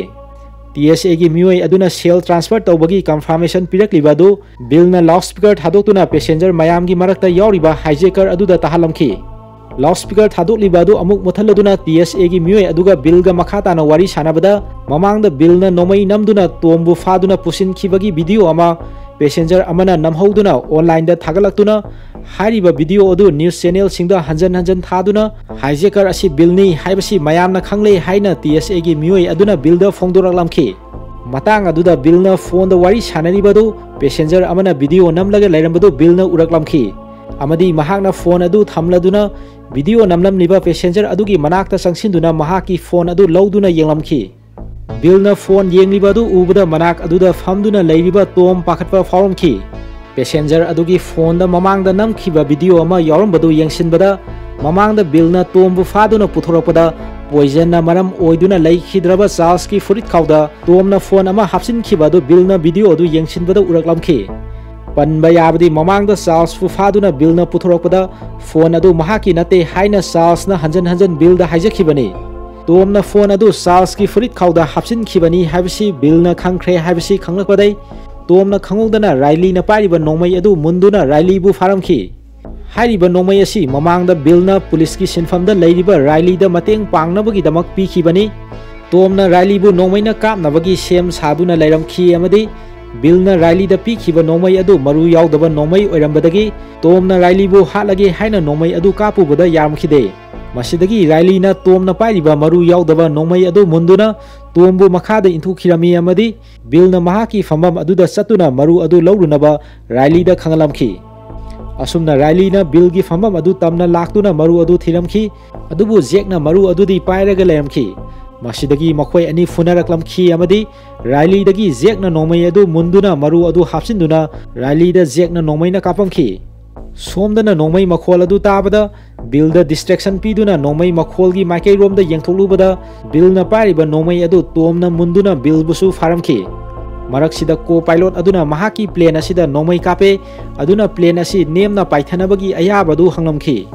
ꯇꯤ ꯑꯦꯁ ꯑꯦꯒꯤ ꯃꯤꯑꯣꯏ ꯑꯗꯨꯅ ꯁꯦꯜ ꯇ꯭ꯔꯥꯟꯁꯐꯔ ꯇꯧꯕꯒꯤ ꯀꯟꯐꯥꯔꯃꯦꯁꯟ ꯄꯤꯔꯛꯂꯤꯕ ꯑꯗꯨ ꯕꯤꯜꯅ ꯂꯥꯎꯗ ꯁ꯭ꯄꯤꯀꯔ ꯊꯥꯗꯣꯛꯇꯨꯅ ꯄꯦꯁꯦꯟꯖꯔ ꯃꯌꯥꯝꯒꯤ ꯃꯔꯛꯇ ꯌꯥꯎꯔꯤꯕ ꯍꯥꯏꯖꯦꯀꯔ ꯑꯗꯨꯗ ꯇꯥꯍꯜꯂꯝꯈꯤ꯫ ꯂꯥꯎꯗ ꯁ꯭ꯄꯤꯀꯔ ꯊꯥꯗꯣꯛꯂꯤꯕ ꯑꯗꯨ ꯑꯃꯨꯛ ꯃꯨꯠꯊꯠꯂꯗꯨꯅ ꯇꯤ ꯑꯦꯁ ꯑꯦꯒꯤ ꯃꯤꯑꯣꯏ ꯑꯗꯨꯒ ꯕꯤꯜꯒ ꯃꯈꯥ ꯇꯥꯅ ꯋꯥꯔꯤ ꯁꯥꯟꯅꯕꯗ ꯃꯃꯥꯡꯗ ꯕꯤꯜꯅ ꯅꯣꯡꯃꯩ ꯅꯝꯗꯨꯅ ꯇꯣꯝꯕꯨ ꯐꯥꯗꯨꯅ ꯄꯨꯁꯤꯟꯈꯤꯕꯒꯤ ꯚꯤꯗꯤꯑꯣ ꯑꯃ ꯄꯦꯁꯦꯟꯖꯔ ꯑꯃꯅ ꯅꯝꯍꯧꯗꯨꯅ ꯑꯣꯟꯂꯥꯏꯟꯗ ꯊꯥꯒꯠꯂꯛꯇꯨꯅ ꯍꯥꯏꯔꯤꯕ ꯚꯤꯗꯤꯑꯣ ꯑꯗꯨ ꯅ꯭ꯌꯨꯁ ꯆꯦꯅꯦꯜꯁꯤꯡꯗ ꯍꯟꯖꯟ ꯍꯟꯖꯟ ꯊꯥꯗꯨꯅ ꯍꯥꯏꯖꯦꯀꯔ ꯑꯁꯤ ꯕꯤꯜꯅꯤ ꯍꯥꯏꯕꯁꯤ ꯃꯌꯥꯝꯅ ꯈꯪꯂꯦ ꯍꯥꯏꯅ ꯇꯤ ꯑꯦꯁ ꯑꯦꯒꯤ ꯃꯤꯑꯣꯏ ꯑꯗꯨꯅ ꯕꯤꯜꯗ ꯐꯣꯡꯗꯣꯔꯛꯂꯝꯈꯤ꯫ ꯃꯇꯥꯡ ꯑꯗꯨꯗ ꯕꯤꯜꯅ ꯐꯣꯟꯗ ꯋꯥꯔꯤ ꯁꯥꯟꯅꯔꯤꯕ ꯑꯗꯨ ꯄꯦꯁꯦꯟꯖꯔ ꯑꯃꯅ ꯚꯤꯗꯤꯑꯣ ꯅꯝꯂꯒ ꯂꯩꯔꯝꯕꯗꯨ ꯕꯤꯜꯅ ꯎꯔꯛꯂꯝꯈꯤ ꯑꯃꯗꯤ ꯃꯍꯥꯛꯅ ꯐꯣꯟ ꯑꯗꯨ ꯊꯝꯂꯗꯨꯅ ꯚꯤꯗꯤꯑꯣ ꯅꯝꯂꯝꯂꯤꯕ ꯄꯦꯁꯦꯟꯖꯔ ꯑꯗꯨꯒꯤ ꯃꯅꯥꯛꯇ ꯆꯪꯁꯤꯟꯗꯨꯅ ꯃꯍꯥꯛꯀꯤ ꯐꯣꯟ ꯑꯗꯨ ꯂꯧꯗꯨꯅ ꯌꯦꯡꯂꯝꯈꯤ꯫ ꯕꯤꯜꯅ ꯐꯣꯟ ꯌꯦꯡꯂꯤꯕ ꯑꯗꯨ ꯎꯕꯗ ꯃꯅꯥꯛ ꯑꯗꯨꯗ ꯐꯝꯗꯨꯅ ꯂꯩꯔꯤꯕ ꯇꯣꯝ ꯄꯥꯈꯠꯄ ꯐꯥꯎꯔꯝꯈꯤ꯫ ꯄꯦꯁꯦꯟꯖꯔ ꯑꯗꯨꯒꯤ ꯐꯣꯟꯗ ꯃꯃꯥꯡꯗ ꯅꯝꯈꯤꯕ ꯚꯤꯗꯤꯑꯣ ꯑꯃ ꯌꯥꯎꯔꯝꯕꯗꯨ ꯌꯦꯡꯁꯤꯟꯕꯗ, ꯃꯃꯥꯡꯗ ꯕꯤꯜꯅ ꯇꯣꯝꯕꯨ ꯐꯥꯗꯨꯅ ꯄꯨꯊꯣꯔꯛꯄꯗ ꯄꯣꯏꯖꯟꯅ ꯃꯔꯝ ꯑꯣꯏꯗꯨꯅ ꯂꯩꯈꯤꯗ꯭ꯔꯕ ꯆꯥꯔꯜꯁꯀꯤ ꯐꯨꯔꯤꯠ ꯈꯥꯎꯗ ꯇꯣꯝꯅ ꯐꯣꯟ ꯑꯃ ꯍꯥꯞꯆꯤꯟꯈꯤꯕ ꯑꯗꯨ ꯕꯤꯜꯅ ꯚꯤꯗꯤꯑꯣ ꯑꯗꯨ ꯌꯦꯡꯁꯤꯟꯕꯗ ꯎꯔꯛꯂꯝꯈꯤ꯫ ꯄꯟꯕ ꯌꯥꯕꯗꯤ, ꯃꯃꯥꯡꯗ ꯆꯥꯔꯜꯁꯄꯨ ꯐꯥꯗꯨꯅ ꯕꯤꯜꯅ ꯄꯨꯊꯣꯔꯛꯄꯗ ꯐꯣꯟ ꯑꯗꯨ ꯃꯍꯥꯛꯀꯤ ꯅꯠꯇꯦ ꯍꯥꯏꯅ ꯆꯥꯔꯜꯁꯅ ꯍꯟꯖꯟ ꯍꯟꯖꯟ ꯕꯤꯜꯗ ꯍꯥꯏꯖꯈꯤꯕꯅꯤ꯫ ꯇꯣꯝꯅ ꯐꯣꯟ ꯑꯗꯨ ꯆꯥꯔꯜꯁꯀꯤ ꯐꯨꯔꯤꯠ ꯈꯥꯎꯗ ꯍꯥꯞꯆꯤꯟꯈꯤꯕꯅꯤ ꯍꯥꯏꯕꯁꯤ ꯕꯤꯜꯅ ꯈꯪꯈ꯭ꯔꯦ ꯍꯥꯏꯕꯁꯤ ꯈꯪꯂꯛꯄꯗꯩ, ꯇꯣꯝꯅ ꯈꯪꯍꯧꯗꯅ ꯔꯥꯏꯂꯤꯅ ꯄꯥꯏꯔꯤꯕ ꯅꯣꯡꯃꯩ ꯑꯗꯨ ꯃꯨꯟꯗꯨꯅ ꯔꯥꯏꯂꯤꯕꯨ ꯐꯥꯔꯝꯈꯤ꯫ ꯍꯥꯏꯔꯤꯕ ꯅꯣꯡꯃꯩ ꯑꯁꯤ ꯃꯃꯥꯡꯗ ꯕꯤꯜꯅ ꯄꯨꯂꯤꯁꯀꯤ ꯁꯤꯟꯐꯝꯗ ꯂꯩꯔꯤꯕ ꯔꯥꯏꯂꯤꯗ ꯃꯇꯦꯡ ꯄꯥꯡꯅꯕꯒꯤꯗꯃꯛ ꯄꯤꯈꯤꯕꯅꯤ꯫ ꯇꯣꯝꯅ ꯔꯥꯏꯂꯤꯕꯨ ꯅꯣꯡꯃꯩꯅ ꯀꯥꯞꯅꯕꯒꯤ ꯁꯦꯝ ꯁꯥꯗꯨꯅ ꯂꯩꯔꯝꯈꯤ ꯑꯃꯗꯤ ꯕꯤꯜꯅ ꯔꯥꯏꯂꯤꯗ ꯄꯤꯈꯤꯕ ꯅꯣꯡꯃꯩ ꯑꯗꯨ ꯃꯔꯨ ꯌꯥꯎꯗꯕ ꯅꯣꯡꯃꯩ ꯑꯣꯏꯔꯝꯕꯗꯒꯤ ꯇꯣꯝꯅ ꯔꯥꯏꯂꯤꯕꯨ ꯍꯥꯠꯂꯒꯦ ꯍꯥꯏꯅ ꯅꯣꯡꯃꯩ ꯑꯗꯨ ꯀꯥꯞꯄꯨꯕꯗ ꯌꯥꯔꯝꯈꯤꯗꯦ꯫ ꯃꯁꯤꯗꯒꯤ ꯔꯥꯏꯂꯤꯅ ꯇꯣꯝꯅ ꯄꯥꯏꯔꯤꯕ ꯃꯔꯨ ꯌꯥꯎꯗꯕ ꯅꯣꯡꯃꯩ ꯑꯗꯨ ꯃꯨꯟꯗꯨꯅ ꯇꯣꯝꯕꯨ ꯃꯈꯥꯗ ꯏꯟꯊꯨꯈꯤꯔꯝꯃꯤ ꯑꯃꯗꯤ ꯕꯤꯜꯅ ꯃꯍꯥꯛꯀꯤ ꯐꯝꯐꯝ ꯑꯗꯨꯗ ꯆꯠꯇꯨꯅ ꯃꯔꯨ ꯑꯗꯨ ꯂꯧꯔꯨꯅꯕ ꯔꯥꯏꯂꯤꯗ ꯈꯪꯍꯜꯂꯝꯈꯤ꯫ ꯑꯁꯨꯝꯅ ꯔꯥꯏꯂꯤꯅ ꯕꯤꯜꯒꯤ ꯐꯝꯐꯝ ꯑꯗꯨ ꯇꯝꯅ ꯂꯥꯛꯇꯨꯅ ꯃꯔꯨ ꯑꯗꯨ ꯊꯤꯔꯝꯈꯤ, ꯑꯗꯨꯕꯨ ꯖꯦꯛꯅ ꯃꯔꯨ ꯑꯗꯨꯗꯤ ꯄꯥꯏꯔꯒ ꯂꯩꯔꯝꯈꯤ꯫ ꯃꯁꯤꯗꯒꯤ ꯃꯈꯣꯏ ꯑꯅꯤ ꯐꯨꯅꯔꯛꯂꯝꯈꯤ ꯑꯃꯗꯤ ꯔꯥꯏꯂꯤꯗꯒꯤ ꯖꯦꯛꯅ ꯅꯣꯡꯃꯩ ꯑꯗꯨ ꯃꯨꯟꯗꯨꯅ ꯃꯔꯨ ꯑꯗꯨ ꯍꯥꯞꯆꯤꯟꯗꯨꯅ ꯔꯥꯏꯂꯤꯗ ꯖꯦꯛꯅ ꯅꯣꯡꯃꯩꯅ ꯀꯥꯞꯄꯝꯈꯤ꯫ ꯁꯣꯝꯗꯅ ꯅꯣꯡꯃꯩ ꯃꯈꯣꯜ ꯑꯗꯨ ꯇꯥꯕꯗ ꯕꯤꯜꯗ distraction ꯄꯤꯗꯨꯅ ꯅꯣꯡꯃꯩ ꯃꯈꯣꯜꯒꯤ ꯃꯥꯏꯀꯩꯔꯣꯝꯗ ꯌꯦꯡꯊꯣꯛꯂꯨꯕꯗ ꯕꯤꯜꯅ ꯄꯥꯏꯔꯤꯕ ꯅꯣꯡꯃꯩ ꯑꯗꯨ ꯇꯣꯝꯅ ꯃꯨꯟꯗꯨꯅ ꯕꯤꯜꯕꯨꯁꯨ ꯐꯥꯔꯝꯈꯤ꯫ ꯃꯔꯛꯁꯤꯗ co-pilot ꯑꯗꯨꯅ ꯃꯍꯥꯛꯀꯤ plane ꯑꯁꯤꯗ ꯅꯣꯡꯃꯩ ꯀꯥꯞꯄꯦ, ꯑꯗꯨꯅ plane ꯑꯁꯤ ꯅꯦꯝꯅ ꯄꯥꯏꯊꯅꯕꯒꯤ ꯑꯌꯥꯕ ꯑꯗꯨ ꯍꯪꯂꯝꯈꯤ꯫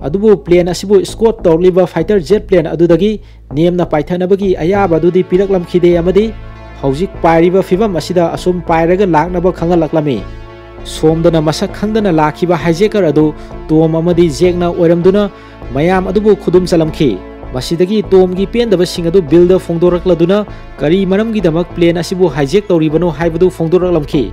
ꯑꯗꯨꯕꯨ plane ꯑꯁꯤꯕꯨ escort ꯇꯧꯔꯛꯂꯤꯕ fighter jet plane ꯑꯗꯨꯗꯒꯤ ꯅꯦꯝꯅ ꯄꯥꯏꯊꯅꯕꯒꯤ ꯑꯌꯥꯕ ꯑꯗꯨꯗꯤ ꯄꯤꯔꯛꯂꯝꯈꯤꯗꯦ ꯑꯃꯗꯤ ꯍꯧꯖꯤꯛ ꯄꯥꯏꯔꯤꯕ ꯐꯤꯕꯝ ꯑꯁꯤꯗ ꯑꯁꯨꯝ ꯄꯥꯏꯔꯒ ꯂꯥꯛꯅꯕ ꯈꯪꯍꯜꯂꯛꯂꯝꯃꯤ꯫ ꯁꯣꯝꯗꯅ ꯃꯁꯛ ꯈꯪꯗꯅ ꯂꯥꯛꯈꯤꯕ hijacker ꯑꯗꯨ ꯇꯣꯝ ꯑꯃꯗꯤ ꯖꯦꯛꯅ ꯑꯣꯏꯔꯝꯗꯨꯅ ꯃꯌꯥꯝ ꯑꯗꯨꯕꯨ ꯈꯨꯗꯨꯝ ꯆꯜꯂꯝꯈꯤ꯫ ꯃꯁꯤꯗꯒꯤ ꯇꯣꯝꯒꯤ ꯄꯦꯟꯗꯕꯁꯤꯡ ꯑꯗꯨ ꯕꯤꯜꯗ ꯐꯣꯡꯗꯣꯔꯛꯂꯗꯨꯅ ꯀꯔꯤ ꯃꯔꯝꯒꯤꯗꯃꯛ plane ꯑꯁꯤꯕꯨ hijack ꯇꯧꯔꯤꯕꯅꯣ ꯍꯥꯏꯕꯗꯨ ꯐꯣꯡꯗꯣꯔꯛꯂꯝꯈꯤ꯫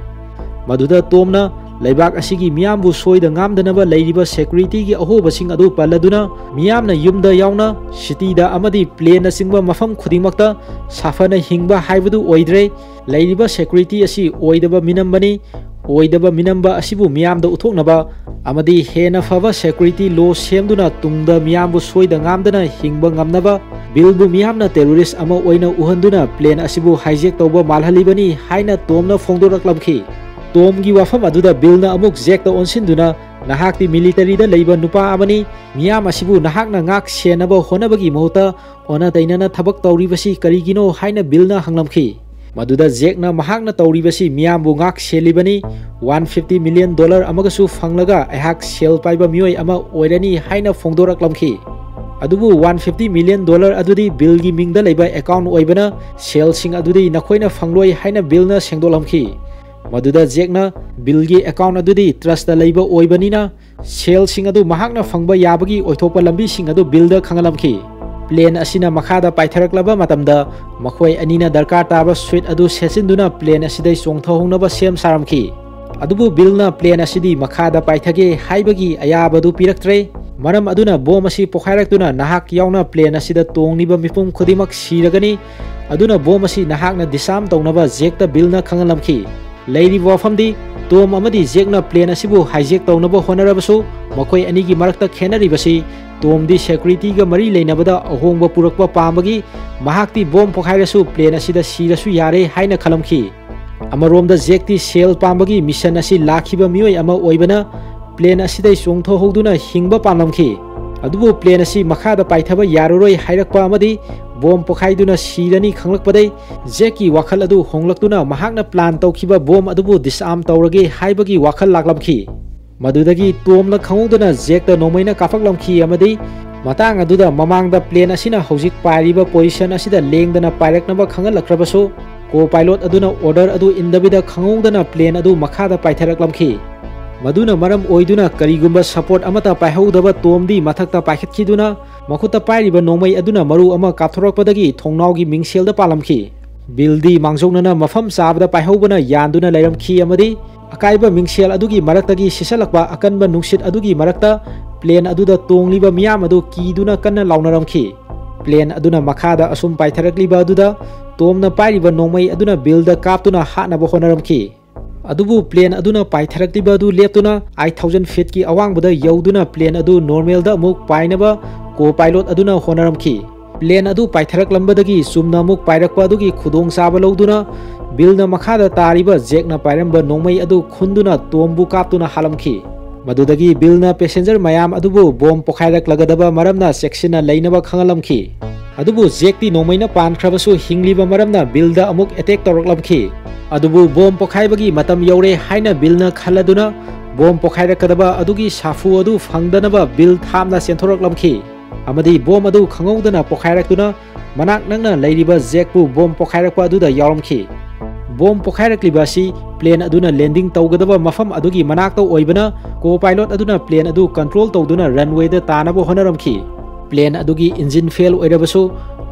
ꯃꯗꯨꯗ ꯇꯣꯝꯅ ꯂꯩꯕꯥꯛ ꯑꯁꯤꯒꯤ ꯃꯤꯌꯥꯝꯕꯨ ꯁꯣꯏꯗ ꯉꯥꯝꯗꯅꯕ ꯂꯩꯔꯤꯕ securityꯒꯤ ꯑꯍꯣꯕꯁꯤꯡ ꯑꯗꯨ ꯄꯜꯂꯗꯨꯅ, ꯃꯤꯌꯥꯝꯅ ꯌꯨꯝꯗ ꯌꯥꯎꯅ cityꯗ ꯑꯃꯗꯤ planeꯅꯆꯤꯡꯕ ꯃꯐꯝ ꯈꯨꯗꯤꯡꯃꯛꯇ ꯁꯥꯐꯅ ꯍꯤꯡꯕ ꯍꯥꯏꯕꯗꯨ ꯑꯣꯏꯗ꯭ꯔꯦ꯫ ꯂꯩꯔꯤꯕ security ꯑꯁꯤ ꯑꯣꯏꯗꯕ ꯃꯤꯅꯝꯕꯅꯤ꯫ ꯑꯣꯏꯗꯕ ꯃꯤꯅꯝꯕ ꯑꯁꯤꯕꯨ ꯃꯤꯌꯥꯝꯗ ꯎꯠꯊꯣꯛꯅꯕ ꯑꯃꯗꯤ ꯍꯦꯟꯅ ꯐꯕ security law ꯁꯦꯝꯗꯨꯅ ꯇꯨꯡꯗ ꯃꯤꯌꯥꯝꯕꯨ ꯁꯣꯏꯗ ꯉꯥꯝꯗꯅ ꯍꯤꯡꯕ ꯉꯝꯅꯕ Billꯕꯨ ꯃꯤꯌꯥꯝꯅ terrorist ꯑꯃ ꯑꯣꯏꯅ ꯎꯍꯟꯗꯨꯅ plane ꯑꯁꯤꯕꯨ hijack ꯇꯧꯕ ꯃꯥꯜꯍꯜꯂꯤꯕꯅꯤ ꯍꯥꯏꯅ Tomꯅ ꯐꯣꯡꯗꯣꯔꯛꯂꯝꯈꯤ꯫ Tomꯒꯤ ꯋꯥꯐꯝ ꯑꯗꯨꯗ Billꯅ ꯑꯃꯨꯛ Jackꯇ ꯑꯣꯟꯁꯤꯟꯗꯨꯅ, "ꯅꯍꯥꯛꯇꯤ militaryꯗ ꯂꯩꯕ ꯅꯨꯄꯥ ꯑꯃꯅꯤ, ꯃꯤꯌꯥꯝ ꯑꯁꯤꯕꯨ ꯅꯍꯥꯛꯅ ꯉꯥꯛ ꯁꯦꯟꯅꯕ ꯍꯣꯠꯅꯕꯒꯤ ꯃꯍꯨꯠꯇ ꯑꯣꯟꯅ ꯇꯩꯅꯅ ꯊꯕꯛ ꯇꯧꯔꯤꯕꯁꯤ ꯀꯔꯤꯒꯤꯅꯣ?" ꯍꯥꯏꯅ Billꯅ ꯍꯪꯂꯝꯈꯤ꯫ ꯃꯗꯨꯗ Jackꯅ ꯃꯍꯥꯛꯅ ꯇꯧꯔꯤꯕꯁꯤ ꯃꯤꯌꯥꯝꯕꯨ ꯉꯥꯛ ꯁꯦꯜꯂꯤꯕꯅꯤ, one fifty million dollar ꯑꯃꯒꯁꯨ ꯐꯪꯂꯒ ꯑꯩꯍꯥꯛ ꯁꯦꯜ ꯄꯥꯏꯕ ꯃꯤꯑꯣꯏ ꯑꯃ ꯑꯣꯏꯔꯅꯤ ꯍꯥꯏꯅ ꯐꯣꯡꯗꯣꯔꯛꯂꯝꯈꯤ꯫ ꯑꯗꯨꯕꯨ one fifty million dollar ꯑꯗꯨꯗꯤ Billꯒꯤ ꯃꯤꯡꯗ ꯂꯩꯕ account ꯑꯣꯏꯕꯅ ꯁꯦꯜꯁꯤꯡ ꯑꯗꯨꯗꯤ ꯅꯈꯣꯏꯅ ꯐꯪꯂꯣꯏ ꯍꯥꯏꯅ Billꯅ ꯁꯦꯡꯗꯣꯛꯂꯝꯈꯤ꯫ ꯃꯗꯨꯗ Jackꯅ Billꯒꯤ account ꯑꯗꯨꯗꯤ trustꯇ ꯂꯩꯕ ꯑꯣꯏꯕꯅꯤꯅ ꯁꯦꯜꯁꯤꯡ ꯑꯗꯨ ꯃꯍꯥꯛꯅ ꯐꯪꯕ ꯌꯥꯕꯒꯤ ꯑꯣꯏꯊꯣꯛꯄ ꯂꯝꯕꯤꯁꯤꯡ ꯑꯗꯨ Billꯗ ꯈꯪꯍꯜꯂꯝꯈꯤ꯫ Plane ꯑꯁꯤꯅ ꯃꯈꯥꯗ ꯄꯥꯏꯊꯔꯛꯂꯕ ꯃꯇꯝꯗ ꯃꯈꯣꯏ ꯑꯅꯤꯅ ꯗꯔꯀꯥꯔ ꯇꯥꯕ suit ꯑꯗꯨ ꯁꯦꯠꯆꯤꯟꯗꯨꯅ plane ꯑꯁꯤꯗꯩ ꯆꯣꯡꯊꯍꯧꯅꯕ ꯁꯦꯝ ꯁꯥꯔꯝꯈꯤ꯫ ꯑꯗꯨꯕꯨ Billꯅ plane ꯑꯁꯤꯗꯤ ꯃꯈꯥꯗ ꯄꯥꯏꯊꯒꯦ ꯍꯥꯏꯕꯒꯤ ꯑꯌꯥꯕ ꯑꯗꯨ ꯄꯤꯔꯛꯇ꯭ꯔꯦ꯫ ꯃꯔꯝ ꯑꯗꯨꯅ bomb ꯑꯁꯤ ꯄꯣꯈꯥꯏꯔꯛꯇꯨꯅ ꯅꯍꯥꯛ ꯌꯥꯎꯅ plane ꯑꯁꯤꯗ ꯇꯣꯡꯂꯤꯕ ꯃꯤꯄꯨꯝ ꯈꯨꯗꯤꯡꯃꯛ ꯁꯤꯔꯒꯅꯤ꯫ ꯑꯗꯨꯅ bomb ꯑꯁꯤ ꯅꯍꯥꯛꯅ disarm ꯇꯧꯅꯕ Jackꯇ Billꯅ ꯈꯪꯍꯜꯂꯝꯈꯤ꯫ ꯂꯩꯔꯤꯕ ꯋꯥꯐꯝꯗꯤ Tom ꯑꯃꯗꯤ Jackꯅ plane ꯑꯁꯤꯕꯨ hijack ꯇꯧꯅꯕ ꯍꯣꯠꯅꯔꯕꯁꯨ, ꯃꯈꯣꯏ ꯑꯅꯤꯒꯤ ꯃꯔꯛꯇ ꯈꯦꯠꯅꯔꯤꯕꯁꯤ Tomꯗꯤ securityꯒ ꯃꯔꯤ ꯂꯩꯅꯕꯗ ꯑꯍꯣꯡꯕ ꯄꯨꯔꯛꯄ ꯄꯥꯝꯕꯒꯤ ꯃꯍꯥꯛꯇꯤ bomb ꯄꯣꯈꯥꯏꯔꯁꯨ plane ꯑꯁꯤꯗ ꯁꯤꯔꯁꯨ ꯌꯥꯔꯦ ꯍꯥꯏꯅ ꯈꯜꯂꯝꯈꯤ꯫ ꯑꯃꯔꯣꯝꯗ Jackꯇꯤ ꯁꯦꯜ ꯄꯥꯝꯕꯒꯤ mission ꯑꯁꯤ ꯂꯥꯛꯈꯤꯕ ꯃꯤꯑꯣꯏ ꯑꯃ ꯑꯣꯏꯕꯅ plane ꯑꯁꯤꯗꯩ ꯆꯣꯡꯊꯣꯛꯍꯧꯗꯨꯅ ꯍꯤꯡꯕ ꯄꯥꯝꯂꯝꯈꯤ꯫ ꯑꯗꯨꯕꯨ plane ꯑꯁꯤ ꯃꯈꯥꯗ ꯄꯥꯏꯊꯕ ꯌꯥꯔꯔꯣꯏ ꯍꯥꯏꯔꯛꯄ ꯑꯃꯗꯤ bomb ꯄꯣꯈꯥꯏꯗꯨꯅ ꯁꯤꯔꯅꯤ ꯈꯪꯂꯛꯄꯗꯩ Jackꯀꯤ ꯋꯥꯈꯜ ꯑꯗꯨ ꯍꯣꯡꯂꯛꯇꯨꯅ ꯃꯍꯥꯛꯅ plan ꯇꯧꯈꯤꯕ bomb ꯑꯗꯨꯕꯨ disarm ꯇꯧꯔꯒꯦ ꯍꯥꯏꯕꯒꯤ ꯋꯥꯈꯜ ꯂꯥꯛꯂꯝꯈꯤ꯫ ꯃꯗꯨꯗꯒꯤ Tomꯅ ꯈꯪꯍꯧꯗꯅ Jackꯇ ꯅꯣꯡꯃꯩꯅ ꯀꯥꯞꯄꯛꯂꯝꯈꯤ ꯑꯃꯗꯤ ꯃꯇꯥꯡ ꯑꯗꯨꯗ ꯃꯃꯥꯡꯗ plane ꯑꯁꯤꯅ ꯍꯧꯖꯤꯛ ꯄꯥꯏꯔꯤꯕ position ꯑꯁꯤꯗ ꯂꯦꯡꯗꯅ ꯄꯥꯏꯔꯛꯅꯕ ꯈꯪꯍꯜꯂꯛꯈ꯭ꯔꯕꯁꯨ, co-pilot ꯑꯗꯨꯅ order ꯑꯗꯨ ꯏꯟꯗꯕꯤꯗ ꯈꯪꯍꯧꯗꯅ plane ꯑꯗꯨ ꯃꯈꯥꯗ ꯄꯥꯏꯊꯔꯛꯂꯝꯈꯤ꯫ ꯃꯗꯨꯅ ꯃꯔꯝ ꯑꯣꯏꯗꯨꯅ ꯀꯔꯤꯒꯨꯝꯕ support ꯑꯃꯠꯇ ꯄꯥꯏꯍꯧꯗꯕ Tomꯗꯤ ꯃꯊꯛꯇ ꯄꯥꯏꯈꯠꯈꯤꯗꯨꯅ ꯃꯈꯨꯠꯇ ꯄꯥꯏꯔꯤꯕ ꯅꯣꯡꯃꯩ ꯑꯗꯨꯅ ꯃꯔꯨ ꯑꯃ ꯀꯥꯞꯊꯣꯔꯛꯄꯗꯒꯤ ꯊꯣꯡꯅꯥꯎꯒꯤ ꯃꯤꯡꯁꯦꯜꯗ ꯄꯥꯜꯂꯝꯈꯤ꯫ ꯕꯤꯜꯗꯤ ꯃꯥꯡꯖꯧꯅꯅ ꯃꯐꯝ ꯆꯥꯕꯗ ꯄꯥꯏꯍꯧꯕꯅ ꯌꯥꯟꯗꯨꯅ ꯂꯩꯔꯝꯈꯤ ꯑꯃꯗꯤ ꯑꯀꯥꯏꯕ ꯃꯤꯡꯁꯦꯜ ꯑꯗꯨꯒꯤ ꯃꯔꯛꯇꯒꯤ ꯁꯤꯠꯆꯜꯂꯛꯄ ꯑꯀꯟꯕ ꯅꯨꯡꯁꯤꯠ ꯑꯗꯨꯒꯤ ꯃꯔꯛꯇ ꯄ꯭ꯂꯦꯟ ꯑꯗꯨꯗ ꯇꯣꯡꯂꯤꯕ ꯃꯤꯌꯥꯝ ꯑꯗꯨ ꯀꯤꯗꯨꯅ ꯀꯟꯅ ꯂꯥꯎꯅꯔꯝꯈꯤ꯫ ꯄ꯭ꯂꯦꯟ ꯑꯗꯨꯅ ꯃꯈꯥꯗ ꯑꯁꯨꯝ ꯄꯥꯏꯊꯔꯛꯂꯤꯕ ꯑꯗꯨꯗ ꯇꯣꯝꯅ ꯄꯥꯏꯔꯤꯕ ꯅꯣꯡꯃꯩ ꯑꯗꯨꯅ ꯕꯤꯜꯗ ꯀꯥꯞꯇꯨꯅ ꯍꯥꯠꯅꯕ ꯍꯣꯠꯅꯔꯝꯈꯤ꯫ ꯑꯗꯨꯕꯨ ꯄ꯭ꯂꯦꯟ ꯑꯗꯨꯅ ꯄꯥꯏꯊꯔꯛꯂꯤꯕ ꯑꯗꯨ ꯂꯦꯞꯇꯨꯅ ꯑꯥꯏꯠ ꯊꯥꯎꯖꯟ ꯐꯤꯠꯀꯤ ꯑꯋꯥꯡꯕꯗ ꯌꯧꯗꯨꯅ ꯄ꯭ꯂꯦꯟ ꯑꯗꯨ ꯅꯣꯔꯃꯦꯜꯗ ꯑꯃꯨꯛ ꯄꯥꯏꯅꯕ ꯀꯣ ꯄꯥꯏꯂꯣꯠ ꯑꯗꯨꯅ ꯍꯣꯠꯅꯔꯝꯈꯤ꯫ ꯄ꯭ꯂꯦꯟ ꯑꯗꯨ ꯄꯥꯏꯊꯔꯛꯂꯝꯕꯗꯒꯤ ꯆꯨꯝꯅ ꯑꯃꯨꯛ ꯄꯥꯏꯔꯛꯄ ꯑꯗꯨꯒꯤ ꯈꯨꯗꯣꯡꯆꯥꯕ ꯂꯧꯗꯨꯅ ꯕꯤꯜꯅ ꯃꯈꯥꯗ ꯇꯥꯔꯤꯕ ꯖꯦꯛꯅ ꯄꯥꯏꯔꯝꯕ ꯅꯣꯡꯃꯩ ꯑꯗꯨ ꯈꯨꯟꯗꯨꯅ ꯇꯣꯝꯕꯨ ꯀꯥꯞꯇꯨꯅ ꯍꯥꯠꯂꯝꯈꯤ꯫ ꯃꯗꯨꯗꯒꯤ ꯕꯤꯜꯅ ꯄꯦꯁꯦꯟꯖꯔ ꯃꯌꯥꯝ ꯑꯗꯨꯕꯨ ꯕꯣꯝ ꯄꯣꯈꯥꯏꯔꯛꯂꯒꯗꯕ ꯃꯔꯝꯅ ꯆꯦꯛꯁꯤꯟꯅ ꯂꯩꯅꯕ ꯈꯪꯍꯜꯂꯝꯈꯤ꯫ ꯑꯗꯨꯕꯨ ꯖꯦꯛꯇꯤ ꯅꯣꯡꯃꯩꯅ ꯄꯥꯟꯈ꯭ꯔꯕꯁꯨ ꯍꯤꯡꯂꯤꯕ ꯃꯔꯝꯅ ꯕꯤꯜꯗ ꯑꯃꯨꯛ ꯑꯦꯇꯦꯛ ꯇꯧꯔꯛꯂꯝꯈꯤ꯫ ꯑꯗꯨꯕꯨ ꯕꯣꯝ ꯄꯣꯈꯥꯏꯕꯒꯤ ꯃꯇꯝ ꯌꯧꯔꯦ ꯍꯥꯏꯅ ꯕꯤꯜꯅ ꯈꯜꯂꯗꯨꯅ ꯕꯣꯝ ꯄꯣꯈꯥꯏꯔꯛꯀꯗꯕ ꯑꯗꯨꯒꯤ ꯁꯥꯐꯨ ꯑꯗꯨ ꯐꯪꯗꯅꯕ ꯕꯤꯜ ꯊꯥꯞꯅ ꯆꯦꯟꯊꯣꯔꯛꯂꯝꯈꯤ꯫ ꯑꯃꯗꯤ ꯕꯣꯝ ꯑꯗꯨ ꯈꯪꯍꯧꯗꯅ ꯄꯣꯈꯥꯏꯔꯛꯇꯨꯅ ꯃꯅꯥꯛ ꯅꯛꯅ ꯂꯩꯔꯤꯕ ꯖꯦꯛꯄꯨ ꯕꯣꯝ ꯄꯣꯈꯥꯏꯔꯛꯄ ꯑꯗꯨꯗ ꯌꯥꯎꯔꯝꯈꯤ꯫ ꯕꯣꯝ ꯄꯣꯈꯥꯏꯔꯛꯂꯤꯕ ꯑꯁꯤ ꯄ꯭ꯂꯦꯟ ꯑꯗꯨꯅ ꯂꯦꯟꯗꯤꯡ ꯇꯧꯒꯗꯕ ꯃꯐꯝ ꯑꯗꯨꯒꯤ ꯃꯅꯥꯛꯇ ꯑꯣꯏꯕꯅ ꯀꯣ ꯄꯥꯏꯂꯣꯠ ꯑꯗꯨꯅ ꯄ꯭ꯂꯦꯟ ꯑꯗꯨ ꯀꯟꯇ꯭ꯔꯣꯜ ꯇꯧꯗꯨꯅ ꯔꯟꯋꯦꯗ ꯇꯥꯅꯕ ꯍꯣꯠꯅꯔꯝꯈꯤ꯫ ꯄ꯭ꯂꯦꯟ ꯑꯗꯨꯒꯤ ꯏꯟꯖꯤꯟ ꯐꯦꯜ ꯑꯣꯏꯔꯕꯁꯨ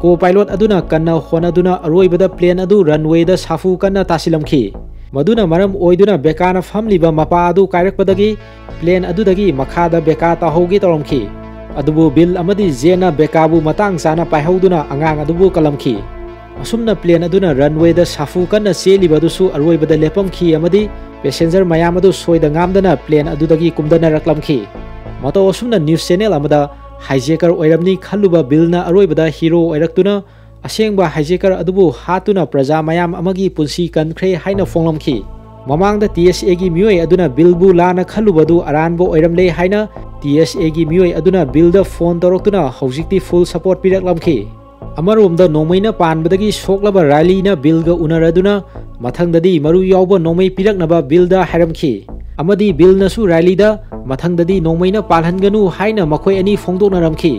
ꯀꯣ ꯄꯥꯏꯂꯣꯠ ꯑꯗꯨꯅ ꯀꯟꯅ ꯍꯣꯠꯅꯗꯨꯅ ꯑꯔꯣꯏꯕꯗ ꯄ꯭ꯂꯦꯟ ꯑꯗꯨ ꯔꯟꯋꯦꯗ ꯁꯥꯐꯨ ꯀꯟꯅ ꯇꯥꯁꯤꯜꯂꯝꯈꯤ꯫ ꯃꯗꯨꯅ ꯃꯔꯝ ꯑꯣꯏꯗꯨꯅ ꯕꯦꯀꯥꯅ ꯐꯝꯂꯤꯕ ꯃꯄꯥ ꯑꯗꯨ ꯀꯥꯏꯔꯛꯄꯗꯒꯤ ꯄ꯭ꯂꯦꯟ ꯑꯗꯨꯗꯒꯤ ꯃꯈꯥꯗ ꯕꯦꯀꯥ ꯇꯥꯍꯧꯒꯦ ꯇꯧꯔꯝꯈꯤ꯫ ꯑꯗꯨꯕꯨ ꯕꯤꯜ ꯑꯃꯗꯤ ꯖꯦꯟꯅ ꯕꯦꯀꯥꯕꯨ ꯃꯇꯥꯡ ꯆꯥꯅ ꯄꯥꯏꯍꯧꯗꯨꯅ ꯑꯉꯥꯡ ꯑꯗꯨꯕꯨ ꯀꯜꯂꯝꯈꯤ꯫ ꯑꯁꯨꯝꯅ ꯄ꯭ꯂꯦꯟ ꯑꯗꯨꯅ ꯔꯟꯋꯦꯗ ꯁꯥꯐꯨ ꯀꯟꯅ ꯆꯦꯜꯂꯤꯕ ꯑꯗꯨꯁꯨ ꯑꯔꯣꯏꯕꯗ ꯂꯦꯞꯄꯝꯈꯤ ꯑꯃꯗꯤ ꯄꯦꯁꯦꯟꯖꯔ ꯃꯌꯥꯝ ꯑꯗꯨ ꯁꯣꯏꯗ ꯉꯥꯝꯗꯅ ꯄ꯭ꯂꯦꯟ ꯑꯗꯨꯗꯒꯤ ꯀꯨꯝꯊꯅꯔꯛꯂꯝꯈꯤ꯫ ꯃꯇꯧ ꯑꯁꯨꯝꯅ ꯅ꯭ꯌꯨꯁ ꯆꯦꯅꯦꯜ ꯑꯃꯗ ꯍꯥꯏꯖꯦꯀꯔ ꯑꯣꯏꯔꯝꯅꯤ ꯈꯜꯂꯨꯕ ꯕꯤꯜꯅ ꯑꯔꯣꯏꯕꯗ ꯍꯤꯔꯣ ꯑꯣꯏꯔꯛꯇꯨꯅ ꯑꯁꯦꯡꯕ ꯍꯥꯏꯖꯦꯀꯔ ꯑꯗꯨꯕꯨ ꯍꯥꯠꯇꯨꯅ ꯄ꯭ꯔꯖꯥ ꯃꯌꯥꯝ ꯑꯃꯒꯤ ꯄꯨꯟꯁꯤ ꯀꯟꯈ꯭ꯔꯦ ꯍꯥꯏꯅ ꯐꯣꯡꯂꯝꯈꯤ꯫ ꯃꯃꯥꯡꯗ ꯇꯤ ꯑꯦꯁ ꯑꯦꯒꯤ ꯃꯤꯑꯣꯏ ꯑꯗꯨꯅ ꯕꯤꯜꯕꯨ ꯂꯥꯟꯅ ꯈꯜꯂꯨꯕꯗꯨ ꯑꯔꯥꯟꯕ ꯑꯣꯏꯔꯝꯂꯦ ꯍꯥꯏꯅ ꯇꯤ ꯑꯦꯁ ꯑꯦꯒꯤ ꯃꯤꯑꯣꯏ ꯑꯗꯨꯅ ꯕꯤꯜꯗ ꯐꯣꯟ ꯇꯧꯔꯛꯇꯨꯅ ꯍꯧꯖꯤꯛꯇꯤ ꯐꯨꯜ ꯁꯄꯣꯔꯠ ꯄꯤꯔꯛꯂꯝꯈꯤ꯫ ꯑꯃꯔꯣꯝꯗ ꯅꯣꯡꯃꯩꯅ ꯄꯥꯟꯕꯗꯒꯤ ꯁꯣꯛꯂꯕ ꯔꯥꯏꯂꯤꯅ ꯕꯤꯜꯒ ꯎꯅꯔꯗꯨꯅ ꯃꯊꯪꯗꯗꯤ ꯃꯔꯨ ꯌꯥꯎꯕ ꯅꯣꯡꯃꯩ ꯄꯤꯔꯛꯅꯕ ꯕꯤꯜꯗ ꯍꯥꯏꯔꯝꯈꯤ꯫ ꯑꯃꯗꯤ ꯕꯤꯜꯅꯁꯨ ꯔꯥꯏꯂꯤꯗ ꯃꯊꯪꯗꯗꯤ ꯅꯣꯡꯃꯩꯅ ꯄꯥꯜꯍꯟꯒꯅꯨ ꯍꯥꯏꯅ ꯃꯈꯣꯏ ꯑꯅꯤ ꯐꯣꯡꯗꯣꯛꯅꯔꯝꯈꯤ꯫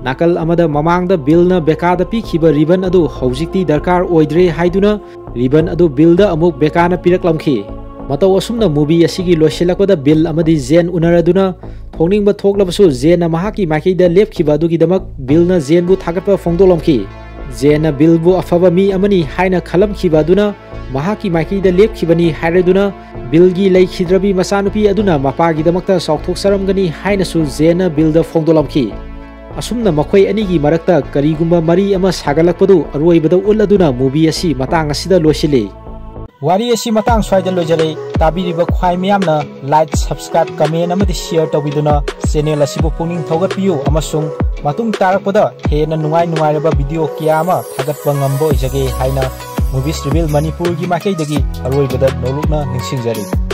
ꯅꯥꯀꯜ ꯑꯃꯗ ꯃꯃꯥꯡꯗ ꯕꯤꯜꯅ ꯕꯦꯀꯥꯗ ꯄꯤꯈꯤꯕ ꯔꯤꯕꯟ ꯑꯗꯨ ꯍꯧꯖꯤꯛꯇꯤ ꯗꯔꯀꯥꯔ ꯑꯣꯏꯗ꯭ꯔꯦ ꯍꯥꯏꯗꯨꯅ ꯔꯤꯕꯟ ꯑꯗꯨ ꯕꯤꯜꯗ ꯑꯃꯨꯛ ꯕꯦꯀꯥꯅ ꯄꯤꯔꯛꯂꯝꯈꯤ꯫ ꯃꯇꯧ ꯑꯁꯨꯝꯅ ꯃꯨꯚꯤ ꯑꯁꯤꯒꯤ ꯂꯣꯏꯁꯤꯜꯂꯛꯄꯗ ꯕꯤꯜ ꯑꯃꯗꯤ ꯖꯦꯟ ꯎꯅꯔꯗꯨꯅ ꯊꯣꯛꯅꯤꯡꯕ ꯊꯣꯛꯂꯕꯁꯨ ꯖꯦꯟꯅ ꯃꯍꯥꯛꯀꯤ ꯃꯥꯏꯀꯩꯗ ꯂꯦꯞꯈꯤꯕ ꯑꯗꯨꯒꯤꯗꯃꯛ ꯕꯤꯜꯅ ꯖꯦꯟꯕꯨ ꯊꯥꯒꯠꯄ ꯐꯣꯡꯗꯣꯛꯂꯝꯈꯤ꯫ ꯖꯦꯟꯅ ꯕꯤꯜꯕꯨ ꯑꯐꯕ ꯃꯤ ꯑꯃꯅꯤ ꯍꯥꯏꯅ ꯈꯜꯂꯝꯈꯤꯕ ꯑꯗꯨꯅ ꯃꯍꯥꯛꯀꯤ ꯃꯥꯏꯀꯩꯗ ꯂꯦꯞꯈꯤꯕꯅꯤ ꯍꯥꯏꯔꯗꯨꯅ, ꯕꯤꯜꯒꯤ ꯂꯩꯈꯤꯗ꯭ꯔꯕꯤ ꯃꯆꯥꯅꯨꯄꯤ ꯑꯗꯨꯅ ꯃꯄꯥꯒꯤꯗꯃꯛꯇ ꯆꯥꯎꯊꯣꯛꯆꯔꯝꯒꯅꯤ ꯍꯥꯏꯅꯁꯨ ꯖꯦꯟꯅ ꯕꯤꯜꯗ ꯐꯣꯡꯗꯣꯛꯂꯝꯈꯤ꯫ ꯑꯁꯨꯝꯅ ꯃꯈꯣꯏ ꯑꯅꯤꯒꯤ ꯃꯔꯛꯇ ꯀꯔꯤꯒꯨꯝꯕ ꯃꯔꯤ ꯑꯃ ꯁꯥꯒꯠꯂꯛꯄꯗꯨ ꯑꯔꯣꯏꯕꯗ ꯎꯠꯂꯗꯨꯅ movie ꯑꯁꯤ ꯃꯇꯥꯡ ꯑꯁꯤꯗ ꯂꯣꯏꯁꯤꯜꯂꯤ꯫ ꯋꯥꯔꯤ ꯑꯁꯤ ꯃꯇꯥꯡ ꯁ꯭ꯋꯥꯏꯗ ꯂꯣꯏꯖꯔꯦ꯫ ꯇꯥꯕꯤꯔꯤꯕ ꯈ꯭ꯋꯥꯏ ꯃꯤꯌꯥꯝꯅ like, subscribe, comment ꯑꯃꯗꯤ share ꯇꯧꯕꯤꯗꯨꯅ channel ꯑꯁꯤꯕꯨ ꯄꯨꯛꯅꯤꯡ ꯊꯧꯒꯠꯄꯤꯌꯨ ꯑꯃꯁꯨꯡ ꯃꯇꯨꯡ ꯇꯥꯔꯛꯄꯗ ꯍꯦꯟꯅ ꯅꯨꯡꯉꯥꯏ ꯅꯨꯡꯉꯥꯏꯔꯕ video ꯀꯌꯥ ꯑꯃ ꯊꯥꯒꯠꯄ ꯉꯝꯕ ꯑꯣꯏꯖꯒꯦ ꯍꯥꯏꯅ Movies Reveal ꯃꯅꯤꯄꯨꯔꯒꯤ ꯃꯥꯏꯀꯩꯗꯒꯤ ꯑꯔꯣꯏꯕꯗ ꯅꯣꯂꯨꯛꯅ ꯅꯤꯡꯁꯤꯡꯖꯔꯤ꯫